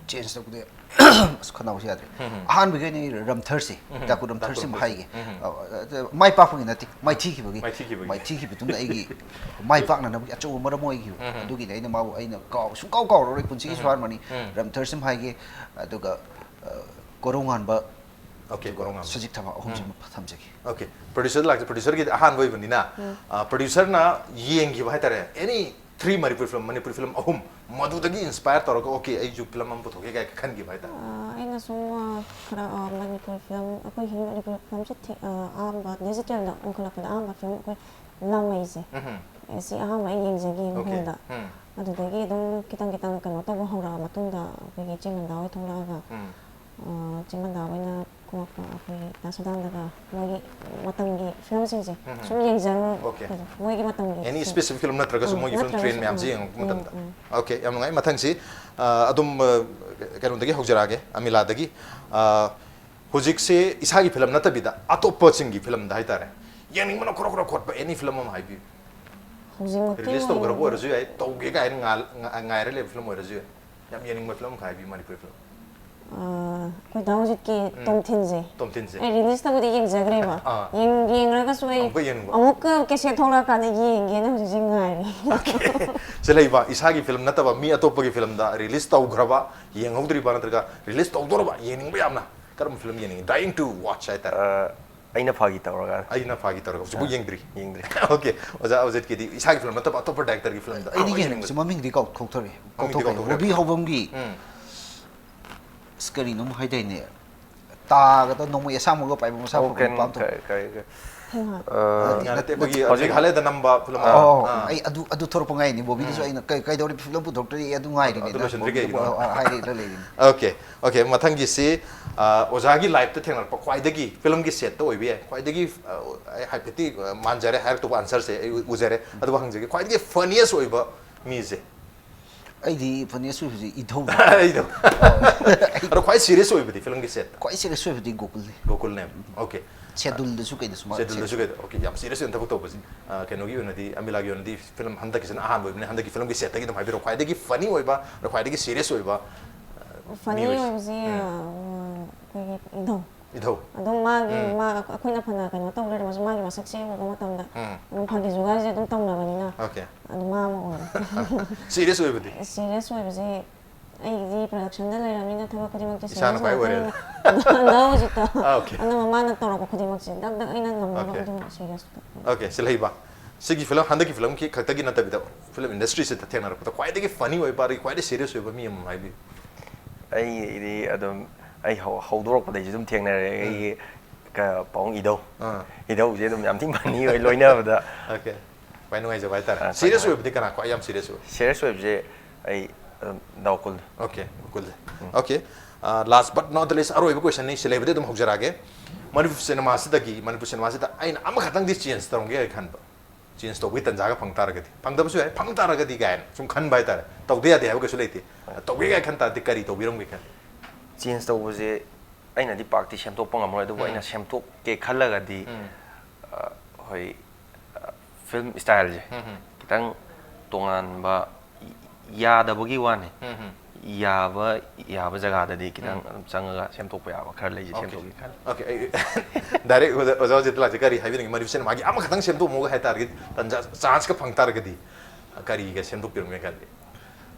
ꯆꯦꯟꯖ ꯇꯧꯕꯗꯤ ꯑꯁ, ꯈꯅꯥꯎꯁꯦ ꯌꯥꯗ꯭ꯔꯦ꯫ ꯑꯍꯥꯟꯕꯒꯤ ꯑꯣꯏꯅ ꯑꯩ ꯔꯝꯊꯔꯁꯤ, ꯇꯥꯀꯨ ꯔꯝꯊꯔꯁꯤ ꯑꯃ ꯍꯥꯏꯒꯦ꯫ ꯑ, ꯑ, ꯃꯥꯏ ꯄꯥꯛꯄꯒꯤ ꯅꯠꯇꯦ, ꯃꯥꯏꯊꯤꯈꯤꯕꯒꯤ꯫ ꯃꯥꯏꯊꯤꯈꯤꯕꯒꯤ꯫ ꯃꯥꯏꯊꯤꯈꯤꯕꯗꯨꯅ ꯑꯩꯒꯤ ꯃꯥꯏ ꯄꯥꯛꯅꯅꯕꯒꯤ ꯑꯆꯧꯕ ꯃꯔꯝ ꯑꯣꯏꯈꯤꯕ꯫ ꯑꯗꯨꯒꯤꯅꯤ ꯑꯩꯅ ꯃꯥꯕꯨ ꯑꯩꯅ ꯀꯥꯎ-, ꯁꯨꯡꯀꯥꯎ ꯀꯥꯎꯔꯔꯣꯏ ꯄꯨꯟꯁꯤꯒꯤꯁꯨ ꯍꯥꯔꯃꯅꯤ꯫ ꯔꯝꯊꯔꯁꯤ ꯑꯃ ꯍꯥꯏꯒꯦ꯫ ꯑꯗꯨꯒ, ꯑ, ꯀꯣꯔꯧꯉꯥꯟꯕ, ꯑꯣꯀꯦ, ꯀꯣꯔꯧꯉꯥꯟꯕ꯫ ꯁꯖꯤꯛ ꯊꯕꯥ ꯑꯍꯨꯝꯁꯤꯃ ꯊꯝꯖꯒꯦ꯫ ꯑꯣꯀꯦ, ꯄ꯭ꯔꯣꯗ꯭ꯌꯨꯁꯔ ꯂꯥꯛꯆ-, ꯄ꯭ꯔꯣꯗ꯭ꯌꯨꯁꯔꯒꯤꯗꯤ ꯑꯍꯥꯟꯕ ꯑꯣꯏꯕꯅꯤꯅ, ꯑ, ꯄ꯭ꯔꯣꯗ꯭ꯌꯨꯁꯔꯅ ꯌꯦꯡꯈꯤꯕ ꯍꯥꯏꯇꯥꯔꯦ, any three Manipur film, Manipur film ꯑꯍꯨꯝ, ꯃꯗꯨꯗꯒꯤ ꯏꯟꯁꯄꯥꯌꯔ ꯇꯧꯔꯒ, "ꯑꯣꯀꯦ, ꯑꯩꯁꯨ ꯐꯤꯂꯝ ꯑꯃ ꯄꯨꯊꯣꯛꯀꯦ" ꯀꯥꯏ ꯈꯟꯈꯤꯕ ꯍꯥꯏꯇꯥꯔꯦ꯫ ꯑ, ꯑꯩꯅ ꯁꯨꯝ ꯑ, ꯈꯔ ꯑ, ꯃꯅꯤꯄꯨꯔ ꯐꯤꯂꯝ, ꯑꯩꯈꯣꯏ ꯍꯤꯟꯗꯤ ꯃꯅꯤꯄꯨꯔ ꯐꯤꯂꯝꯁꯦ ꯊꯤ- ꯑ, ꯑꯍꯥꯟꯕ ꯗꯤꯖꯤꯇꯦꯜꯗ ꯑꯣꯟꯈꯠꯂꯛꯄꯗ ꯑꯍꯥꯟꯕ ꯐꯤꯂꯝ ꯑꯩꯈꯣꯏ ꯂꯥꯡꯃꯩꯁꯦ, ꯎꯝ ꯑꯦ, ꯁꯤ ꯑꯍꯥꯟꯕ ꯑꯩ ꯌꯦꯡꯖꯒꯦ ꯑꯣꯀꯦ ꯃꯉꯣꯟꯗ꯫ ꯎꯝ ꯑꯗꯨꯗꯒꯤ ꯑꯗꯨꯝ ꯈꯤꯇꯪ ꯈꯤꯇꯪ ꯀꯩꯅꯣ ꯇꯧꯕ ꯍꯧꯔꯛꯑ ꯃꯇꯨꯡꯗ ꯑꯩꯈꯣꯏꯒꯤ ꯏꯆꯦ ꯃꯟꯗꯥ ꯍꯣꯏ ꯊꯣꯛꯂꯛꯑꯒ ꯎꯝ ꯑ, ꯏꯆꯦ ꯃꯟꯗꯥ ꯍꯣꯏꯅ ꯀꯨꯝꯃꯛꯄ ꯑꯩꯈꯣꯏ ꯗꯥ ꯁꯗꯥꯅꯟꯗꯒ ꯃꯣꯏꯒꯤ ꯃꯇꯝꯒꯤ ꯐꯤꯂꯝꯁꯤꯡꯁꯦ ꯎꯝ ꯁꯨꯝ ꯌꯦꯡꯖꯔꯨꯔꯕ ꯑꯣꯀꯦ꯫ ꯑꯩꯈꯣꯏꯁꯨ ꯃꯣꯏꯒꯤ ꯃꯇꯝꯒꯤ ꯑꯦꯅꯤ ꯁꯨꯝ ꯁ꯭ꯄꯦꯁꯤꯐꯤꯛ ꯐꯤꯂꯝ ꯅꯠꯇ꯭ꯔꯒꯁꯨ ꯑ, ꯃꯣꯏꯒꯤ ꯐꯤꯂꯝ ꯅꯠꯇ꯭ꯔꯒꯁꯨ ꯇ꯭ꯔꯦꯟ ꯃꯌꯥꯝꯁꯦ ꯎꯝ ꯌꯦꯡꯉꯛꯄ ꯎꯝ ꯃꯇꯝꯗ ꯎꯝ ꯑꯣꯀꯦ꯫ ꯌꯥꯝ ꯅꯨꯡꯉꯥꯏ꯫ ꯃꯊꯪꯁꯤ ꯑ, ꯑꯗꯨꯝ ꯑ, ꯀꯩꯅꯣꯗꯒꯤ ꯍꯧꯖꯔꯛꯑꯒꯦ, ꯑꯃꯤꯂꯥꯗꯒꯤ꯫ ꯑ, ꯍꯧꯖꯤꯛꯁꯦ ꯏꯁꯥꯒꯤ ꯐꯤꯂꯝ ꯅꯠꯇꯕꯤꯗ ꯑꯇꯣꯞꯄꯁꯤꯡꯒꯤ ꯐꯤꯂꯝꯗ ꯍꯥꯏꯇꯥꯔꯦ, ꯌꯦꯡꯅꯤꯡꯕꯅ ꯈꯣꯔꯣ ꯈꯣꯔꯣ ꯈꯣꯠꯄ ꯑꯦꯅꯤ ꯐꯤꯂꯝ ꯑꯃ ꯍꯥꯏꯕꯤꯌꯨ꯫ ꯍꯧꯖꯤꯛꯃꯛꯇꯤ ꯔꯤꯂꯤꯁ ꯇꯧꯈ꯭ꯔꯕ ꯌꯦꯡꯅꯤꯡꯕ ꯑꯣꯏꯔꯁꯨ ꯌꯥꯏ, ꯇꯧꯒꯦ ꯀꯥꯏꯅ ꯉꯥꯏ- ꯉꯥꯏ- ꯉꯥꯏꯔ ꯂꯩꯕ ꯐꯤꯂꯝ ꯑꯣꯏꯔꯁꯨ ꯌꯥꯏ꯫ ꯌꯥꯝ ꯌꯦꯡꯅꯤꯡꯕ ꯐꯤꯂꯝ ꯑꯃ ꯈꯔ ꯍꯥꯏꯕꯤꯌꯨ, ꯃꯅꯤꯄꯨꯔꯤ ꯐꯤꯂꯝ꯫ ꯑ, ꯑꯩꯈꯣꯏ ꯗꯥ ꯍꯧꯖꯤꯛꯀꯤ ꯎꯝ꯫ ꯇꯣꯝꯊꯤꯟꯁꯦ꯫ ꯇꯣꯝꯊꯤꯟꯁꯦ꯫ ꯑꯩ ꯔꯤꯂꯤꯁꯇꯕꯨꯗꯤ ꯌꯦꯡꯖꯈ꯭ꯔꯦꯕ꯫ ꯑꯥ꯫ ꯌꯦꯡ- ꯌꯦꯡꯈ꯭ꯔꯒꯁꯨ ꯑꯩ ꯑꯃꯨꯛꯀ ꯌꯦꯡꯅꯤꯡꯕ? ꯑꯃꯨꯛꯀ ꯀꯦꯁꯦꯠ ꯊꯣꯛꯂꯛꯑꯀꯥꯟꯗ ꯌꯦꯡꯒꯦꯅ ꯍꯧꯖꯤꯛꯁꯦ ꯉꯥꯏꯔꯤ꯫ ꯑꯣꯀꯦ꯫ ꯁꯤ ꯂꯩꯕ ꯏꯁꯥꯒꯤ ꯐꯤꯂꯝ ꯅꯠꯇꯕ ꯃꯤ ꯑꯇꯣꯞꯄꯒꯤ ꯐꯤꯂꯝꯗ ꯔꯤꯂꯤꯁ ꯇꯧꯈ꯭ꯔꯕ, ꯌꯦꯡꯍꯧꯗ꯭ꯔꯤꯕ ꯅꯠꯇ꯭ꯔꯒ ꯔꯤꯂꯤꯁ ꯇꯧꯗꯣꯔꯕ ꯌꯦꯡꯅꯤꯡꯕ ꯌꯥꯝꯅ ꯀꯔꯝꯕ ꯐꯤꯂꯝ ꯌꯦꯡꯅꯤꯡꯉꯤ? Dying to watch ꯍꯥꯏꯇꯥꯔꯦ꯫ ꯑ, ꯑꯩꯅ ꯐꯥꯒꯤ ꯇꯧꯔꯒ꯫ ꯑꯩꯅ ꯐꯥꯒꯤ ꯇꯧꯔꯒ ꯍꯧꯖꯤꯛꯐꯥꯎ ꯑꯥ, ꯌꯦꯡꯗ꯭ꯔꯤ꯫ ꯌꯦꯡꯗ꯭ꯔꯤ꯫ ꯑꯣꯀꯦ꯫ ꯑꯣꯖꯥ ꯑꯣꯖꯦꯠꯀꯤꯗꯤ ꯏꯁꯥꯒꯤ ꯐꯤꯂꯝ ꯅꯠꯇꯕ ꯑꯇꯣꯞꯄ ꯗꯥꯏꯔꯦꯛꯇꯔꯒꯤ ꯐꯤꯂꯝꯗ ꯑꯩꯗꯤ ꯑꯃꯨꯛꯀ ꯌꯦꯡꯅꯤꯡꯕ? ꯌꯦꯡꯅꯤꯡꯕꯁꯦ ꯃꯃꯤꯡꯗꯤ ꯀꯥꯎ-, ꯀꯥꯎꯊꯣꯛꯈ꯭ꯔꯦ꯫ ꯃꯃꯤꯡꯗꯤ ꯀꯥꯎꯊꯣꯛꯈ꯭ꯔꯦ꯫ ꯕꯣꯕꯤ ꯍꯧꯕꯝꯒꯤ ꯎꯝ꯫ ꯑꯁ, ꯀꯔꯤꯅꯣꯝ ꯍꯥꯏꯗꯥꯏꯅꯦ? ꯇꯥꯒꯗ ꯅꯣꯡꯃꯩ ꯑꯁꯥꯡꯕꯒ ꯄꯥꯏꯕ ꯃꯁꯥ ꯑꯣ, ꯐꯕ ꯀꯩꯅꯣ, ꯅꯨꯄꯥ ꯑꯃ ꯊꯣꯛ-, ꯀꯩ, ꯀꯩ, ꯀꯩ? ꯍꯩꯃꯥ꯫ ꯑ, ꯅꯠꯇꯦ, ꯅꯠꯇꯦ, ꯅꯠꯇꯦ, ꯑꯩꯈꯣꯏꯒꯤ ꯍꯧꯖꯤꯛ ꯃꯦꯘꯥꯂꯌꯥꯗ ꯅꯝꯕ ꯐꯤꯂꯝ ꯑꯃ꯫ ꯑꯣ, ꯑꯥ꯫ ꯑꯩ ꯑꯗꯨ, ꯑꯗꯨ ꯊꯣꯔꯛꯄ ꯉꯥꯏꯅꯤ꯫ ꯕꯣꯕꯤꯒꯤꯁꯨ ꯎꯝ꯫ ꯑꯩꯅ ꯀꯩ-, ꯀꯩꯗꯧꯔꯤ ꯐꯤꯂꯝ ꯄꯨꯊꯣꯛꯇ꯭ꯔꯤ, ꯑꯗꯨ ꯉꯥꯏꯔꯤꯅꯦ꯫ ꯑꯗꯨ ꯂꯣꯏꯁꯤꯟꯗ꯭ꯔꯤ ꯕꯣꯕꯤꯒꯤ ꯀꯩꯒꯤꯅꯣ? ꯍꯥꯏꯔꯛꯏꯔ ꯂꯩꯔꯤꯅꯦ꯫ ꯑꯣꯀꯦ, ꯑꯣꯀꯦ, ꯃꯊꯪꯒꯤꯁꯤ, ꯑ, ꯑꯣꯖꯥꯒꯤ ꯂꯥꯏꯐꯇ ꯊꯦꯡꯅꯔꯛꯄ ꯈ꯭ꯋꯥꯏꯗꯒꯤ, ꯐꯤꯂꯝꯒꯤ ꯁꯦꯠꯇ ꯑꯣꯏꯕ ꯌꯥꯏ, ꯈ꯭ꯋꯥꯏꯗꯒꯤ, ꯑ, ꯑꯩ ꯍꯥꯏꯐꯦꯠꯇꯤ, ꯑ, ꯃꯥꯟꯖꯔꯦ, ꯍꯥꯏꯔꯛꯇꯧꯕ ꯑꯟꯁꯔꯁꯦ ꯑꯩ ꯎ-, ꯎꯖꯔꯦ꯫ ꯑꯗꯨꯕꯨ ꯍꯪꯖꯒꯦ, ꯈ꯭ꯋꯥꯏꯗꯒꯤ ꯐꯅꯤꯌꯦꯁ ꯑꯣꯏꯕ ꯃꯤꯁꯦ? ꯑꯩꯗꯤ ꯐꯅꯤꯌꯦꯁ ꯑꯣꯏꯕꯁꯦ ꯏꯙꯧꯅꯦ꯫ ꯑꯩꯗꯣ꯫ ꯑꯗꯣ ꯈ꯭ꯋꯥꯏ ꯁꯤꯔꯤꯌꯁ ꯑꯣꯏꯕꯗꯤ ꯐꯤꯂꯝꯒꯤ ꯁꯦꯠꯇ? ꯈ꯭ꯋꯥꯏ ꯁꯤꯔꯤꯌꯁ ꯑꯣꯏꯕꯗꯤ ꯒꯣꯀꯨꯜꯅꯦ꯫ ꯒꯣꯀꯨꯜꯅꯦ꯫ ꯑꯣꯀꯦ꯫ ꯁꯦꯗꯨꯜꯗꯁꯨ ꯀꯩꯗꯁꯨ ꯃꯥ ꯁꯦꯗꯨꯜꯗꯁꯨ ꯁꯦꯗꯨꯜ꯫ ꯀꯩꯗ? ꯑꯣꯀꯦ, ꯌꯥꯝ ꯁꯤꯔꯤꯌꯁ ꯑꯣꯏꯅ ꯊꯕꯛ ꯇꯧꯕꯁꯦ꯫ ꯑ, ꯀꯩꯅꯣꯒꯤ ꯑꯣꯏꯅꯗꯤ, ꯑꯃꯤꯂꯥꯒꯤ ꯑꯣꯏꯅꯗꯤ ꯐꯤꯂꯝ ꯍꯟꯗꯛꯀꯤꯁꯤꯅ ꯑꯍꯥꯟꯕ ꯑꯣꯏꯕꯅꯤꯅ ꯍꯟꯗꯛꯀꯤ ꯐꯤꯂꯝꯒꯤ ꯁꯦꯠꯇꯒꯤ ꯑꯗꯨꯝ ꯍꯥꯏꯕꯤꯔꯛꯑꯣ, ꯈ꯭ꯋꯥꯏꯗꯒꯤ ꯐꯅꯤ ꯑꯣꯏꯕ, ꯑꯗ ꯈ꯭ꯋꯥꯏꯗꯒꯤ ꯁꯤꯔꯤꯌꯁ ꯑꯣꯏꯕ, ꯑ, ꯐꯅꯤ ꯃꯤ ꯑꯣꯏꯁꯦ꯫ ꯑꯣꯏꯁꯦ, ꯎꯝ꯫ ꯑ, ꯑꯩꯈꯣꯏꯒꯤ ꯏꯙꯧ꯫ ꯏꯙꯧ꯫ ꯑꯗꯨꯝ ꯃꯥꯒꯤ, ꯎꯝ꯫ ꯃꯥ, ꯑꯩꯈꯣꯏꯅ ꯐꯅ ꯀꯩꯅꯣ ꯇꯧ ꯂꯩꯔꯃꯁꯨ ꯃꯥꯒꯤ ꯃꯁꯛꯁꯦ ꯎꯕ ꯃꯇꯝꯗ ꯎꯝ꯫ ꯑꯗꯨꯝ ꯐꯥꯒꯤ ꯖꯨꯒꯥꯏꯁꯦ ꯑꯗꯨꯝ ꯇꯧꯅꯕꯅꯤꯅ ꯑꯣꯀꯦ꯫ ꯑꯗꯨꯝ ꯃꯥ ꯑꯃ ꯑꯣꯏꯔꯦ꯫ ꯁꯤꯔꯤꯌꯁ ꯑꯣꯏꯕꯗꯤ? ꯁꯤꯔꯤꯌꯁ ꯑꯣꯏꯕꯁꯦ ꯑꯩꯒꯤꯗꯤ ꯄ꯭ꯔꯗꯛꯁꯟꯗ ꯂꯩꯔꯕꯅꯤꯅ ꯊꯕꯛ ꯈꯨꯗꯤꯡꯃꯛꯇꯤ ꯏꯁꯥꯅ ꯁꯤꯔꯤꯌꯁ ꯈ꯭ꯋꯥꯏ ꯑꯣꯏꯔꯦ꯫ ꯉꯥꯛꯇꯅꯤꯅ꯫ ꯑꯗꯣ ꯍꯧꯖꯤꯛꯇꯣ ꯑꯥ, ꯑꯣꯀꯦ꯫ ꯑꯅꯝꯕ ꯃꯥꯅ ꯇꯧꯔꯛꯄ ꯈꯨꯗꯤꯡꯃꯛꯁꯦ ꯗꯛ ꯗꯛ ꯑꯩꯅ ꯉꯝꯅꯕ ꯑꯣꯀꯦ꯫ ꯑꯗꯨꯝ ꯁꯤꯔꯤꯌꯁ ꯑꯣꯏ꯫ ꯑꯣꯀꯦ, ꯁꯤꯜꯍꯩꯕ꯫ ꯁꯤꯒꯤ ꯐꯤꯂꯝ, ꯍꯟꯗꯛꯀꯤ ꯐꯤꯂꯝꯒꯤ ꯈꯛꯇꯒꯤ ꯅꯠꯇꯕꯤꯗ ꯐꯤꯂꯝ ꯏꯟꯗꯁꯇ꯭ꯔꯤꯁꯤꯗ ꯊꯦꯡꯅꯔꯛꯄꯗ ꯈ꯭ꯋꯥꯏꯗꯒꯤ ꯐꯅꯤ ꯑꯣꯏꯕ ꯑꯗꯒꯤ ꯈ꯭ꯋꯥꯏꯗꯒꯤ ꯁꯤꯔꯤꯌꯁ ꯑꯣꯏꯕ ꯃꯤ ꯑꯃ ꯍꯥꯏꯕꯤꯌꯨ꯫ ꯑꯩꯗꯤ ꯑꯗꯨꯝ, ꯑꯩ ꯍꯧ- ꯍꯧꯗꯣꯔꯛꯄꯗꯩꯁꯨ ꯑꯗꯨꯝ ꯊꯦꯡꯅꯔꯦ꯫ ꯑꯩꯒꯤ ꯀ- ꯄꯥꯕꯨꯡ ꯏꯙꯧ, ꯑꯥ ꯏꯙꯧꯁꯦ ꯑꯗꯨꯝ ꯌꯥꯝ ꯊꯤ ꯐꯅꯤ ꯑꯣꯏ ꯂꯣꯏꯅꯕꯗ꯫ ꯑꯣꯀꯦ꯫ ꯈ꯭ꯋꯥꯏ ꯅꯨꯡꯉꯥꯏꯖꯕ ꯍꯥꯏꯇꯥꯔꯦ꯫ ꯑꯥ, ꯁꯤꯔꯤꯌꯁ ꯑꯣꯏꯕꯗꯤ ꯀꯅꯥ ꯈ꯭ꯋꯥꯏ ꯌꯥꯝ ꯁꯤꯔꯤꯌꯁ ꯑꯣꯏ? ꯁꯤꯔꯤꯌꯁ ꯑꯣꯏꯕꯁꯦ ꯑꯩ ꯑꯗꯨꯝ ꯗꯥꯎꯀꯨꯜ꯫ ꯑꯣꯀꯦ, ꯀꯨꯜꯗꯦ꯫ Okay. Last but not least, ꯑꯔꯣꯏꯕ ꯀꯣꯏꯁꯟꯅꯤ, ꯁꯤꯂꯩꯕꯗꯤ ꯑꯗꯨꯝ ꯍꯧꯖꯔꯛꯑꯒꯦ꯫ ꯃꯅꯤꯄꯨꯔ ꯁꯤꯅꯦꯃꯥꯁꯤꯗꯒꯤ, ꯃꯅꯤꯄꯨꯔ ꯁꯤꯅꯦꯃꯥꯁꯤꯗ ꯑꯩꯅ ꯑꯃꯈꯛꯇꯪꯗꯤ ꯆꯦꯟꯖ ꯇꯧꯔꯝꯒꯦ ꯍꯥꯏꯅ ꯈꯟꯕ, ꯆꯦꯟꯖ ꯇꯧꯕꯒꯤ ꯇꯟꯖꯥꯒ ꯐꯪ ꯇꯥꯔꯒꯗꯤ, ꯐꯪꯗꯕꯁꯨ ꯌꯥꯏ, ꯐꯪ ꯇꯥꯔꯒꯗꯤ ꯀꯥꯏꯅ ꯁꯨꯝ ꯈꯟꯕ ꯍꯥꯏꯇꯥꯔꯦ꯫ ꯇꯧꯗ ꯌꯥꯗꯦ ꯍꯥꯏꯕ ꯀꯩꯁꯨ ꯂꯩꯇꯦ꯫ ꯇꯧꯒꯦ ꯀꯥꯏꯅ ꯈꯟ ꯇꯥꯔꯗꯤ ꯀꯔꯤ ꯇꯧꯕꯤꯔꯝꯒꯦ ꯈꯜꯂꯤ? ꯆꯦꯟꯖ ꯇꯧꯕꯁꯦ ꯑꯩꯅꯗꯤ ꯄꯥꯛꯇꯤ ꯁꯦꯝꯗꯣꯛꯄ ꯉꯝꯃꯔꯣꯏ, ꯑꯗꯨꯕꯨ ꯎꯝ꯫ ꯑꯩꯅ ꯁꯦꯝꯗꯣꯛꯀꯦ ꯈꯜꯂꯒꯗꯤ ꯎꯝ꯫ ꯑ, ꯍꯣꯏ, ꯐꯤꯂꯝ ꯏꯁꯇꯥꯏꯜꯁꯦ ꯎꯝ, ꯎꯝ꯫ ꯈꯤꯇꯪ ꯇꯣꯉꯥꯟꯕ, ꯌꯥꯗꯕꯒꯤ ꯋꯥꯅꯤ, ꯎꯝ, ꯎꯝ꯫ ꯌꯥꯕ ꯌꯥꯕ ꯖꯒꯥꯗꯗꯤ ꯈꯤꯇꯪ ꯑꯗꯨꯝ ꯆꯪꯉꯒ ꯁꯦꯝꯗꯣꯛꯄ ꯌꯥꯕ ꯈꯔ ꯂꯩꯁꯦ, ꯑꯣꯀꯦ꯫ ꯁꯦꯝꯗꯣꯛꯀꯦ ꯈꯜꯂꯤ꯫ ꯑꯣꯀꯦ, ꯑꯩ ꯗꯥꯏꯔꯦꯛ ꯑꯣꯖꯥ, ꯑꯣꯖꯥ ꯍꯧꯖꯤꯛ ꯂꯥꯛꯁꯦ ꯀꯔꯤ ꯍꯥꯏꯕꯤꯅꯤꯡꯉꯤ? ꯃꯅꯤꯄꯨꯔ ꯁꯤꯅꯦꯃꯥꯒꯤ ꯑꯃꯈꯛꯇꯪ ꯁꯦꯝꯗꯣꯛꯑꯝꯃꯨꯒ ꯍꯥꯏ ꯇꯥꯔꯒꯗꯤ, ꯇꯟꯖꯥ, ꯆꯥꯟꯁꯀ ꯐꯪ ꯇꯥꯔꯒꯗꯤ ꯀꯔꯤꯒ ꯁꯦꯝꯗꯣꯛꯄꯤꯔꯝꯒꯦ ꯈꯜꯂꯤ?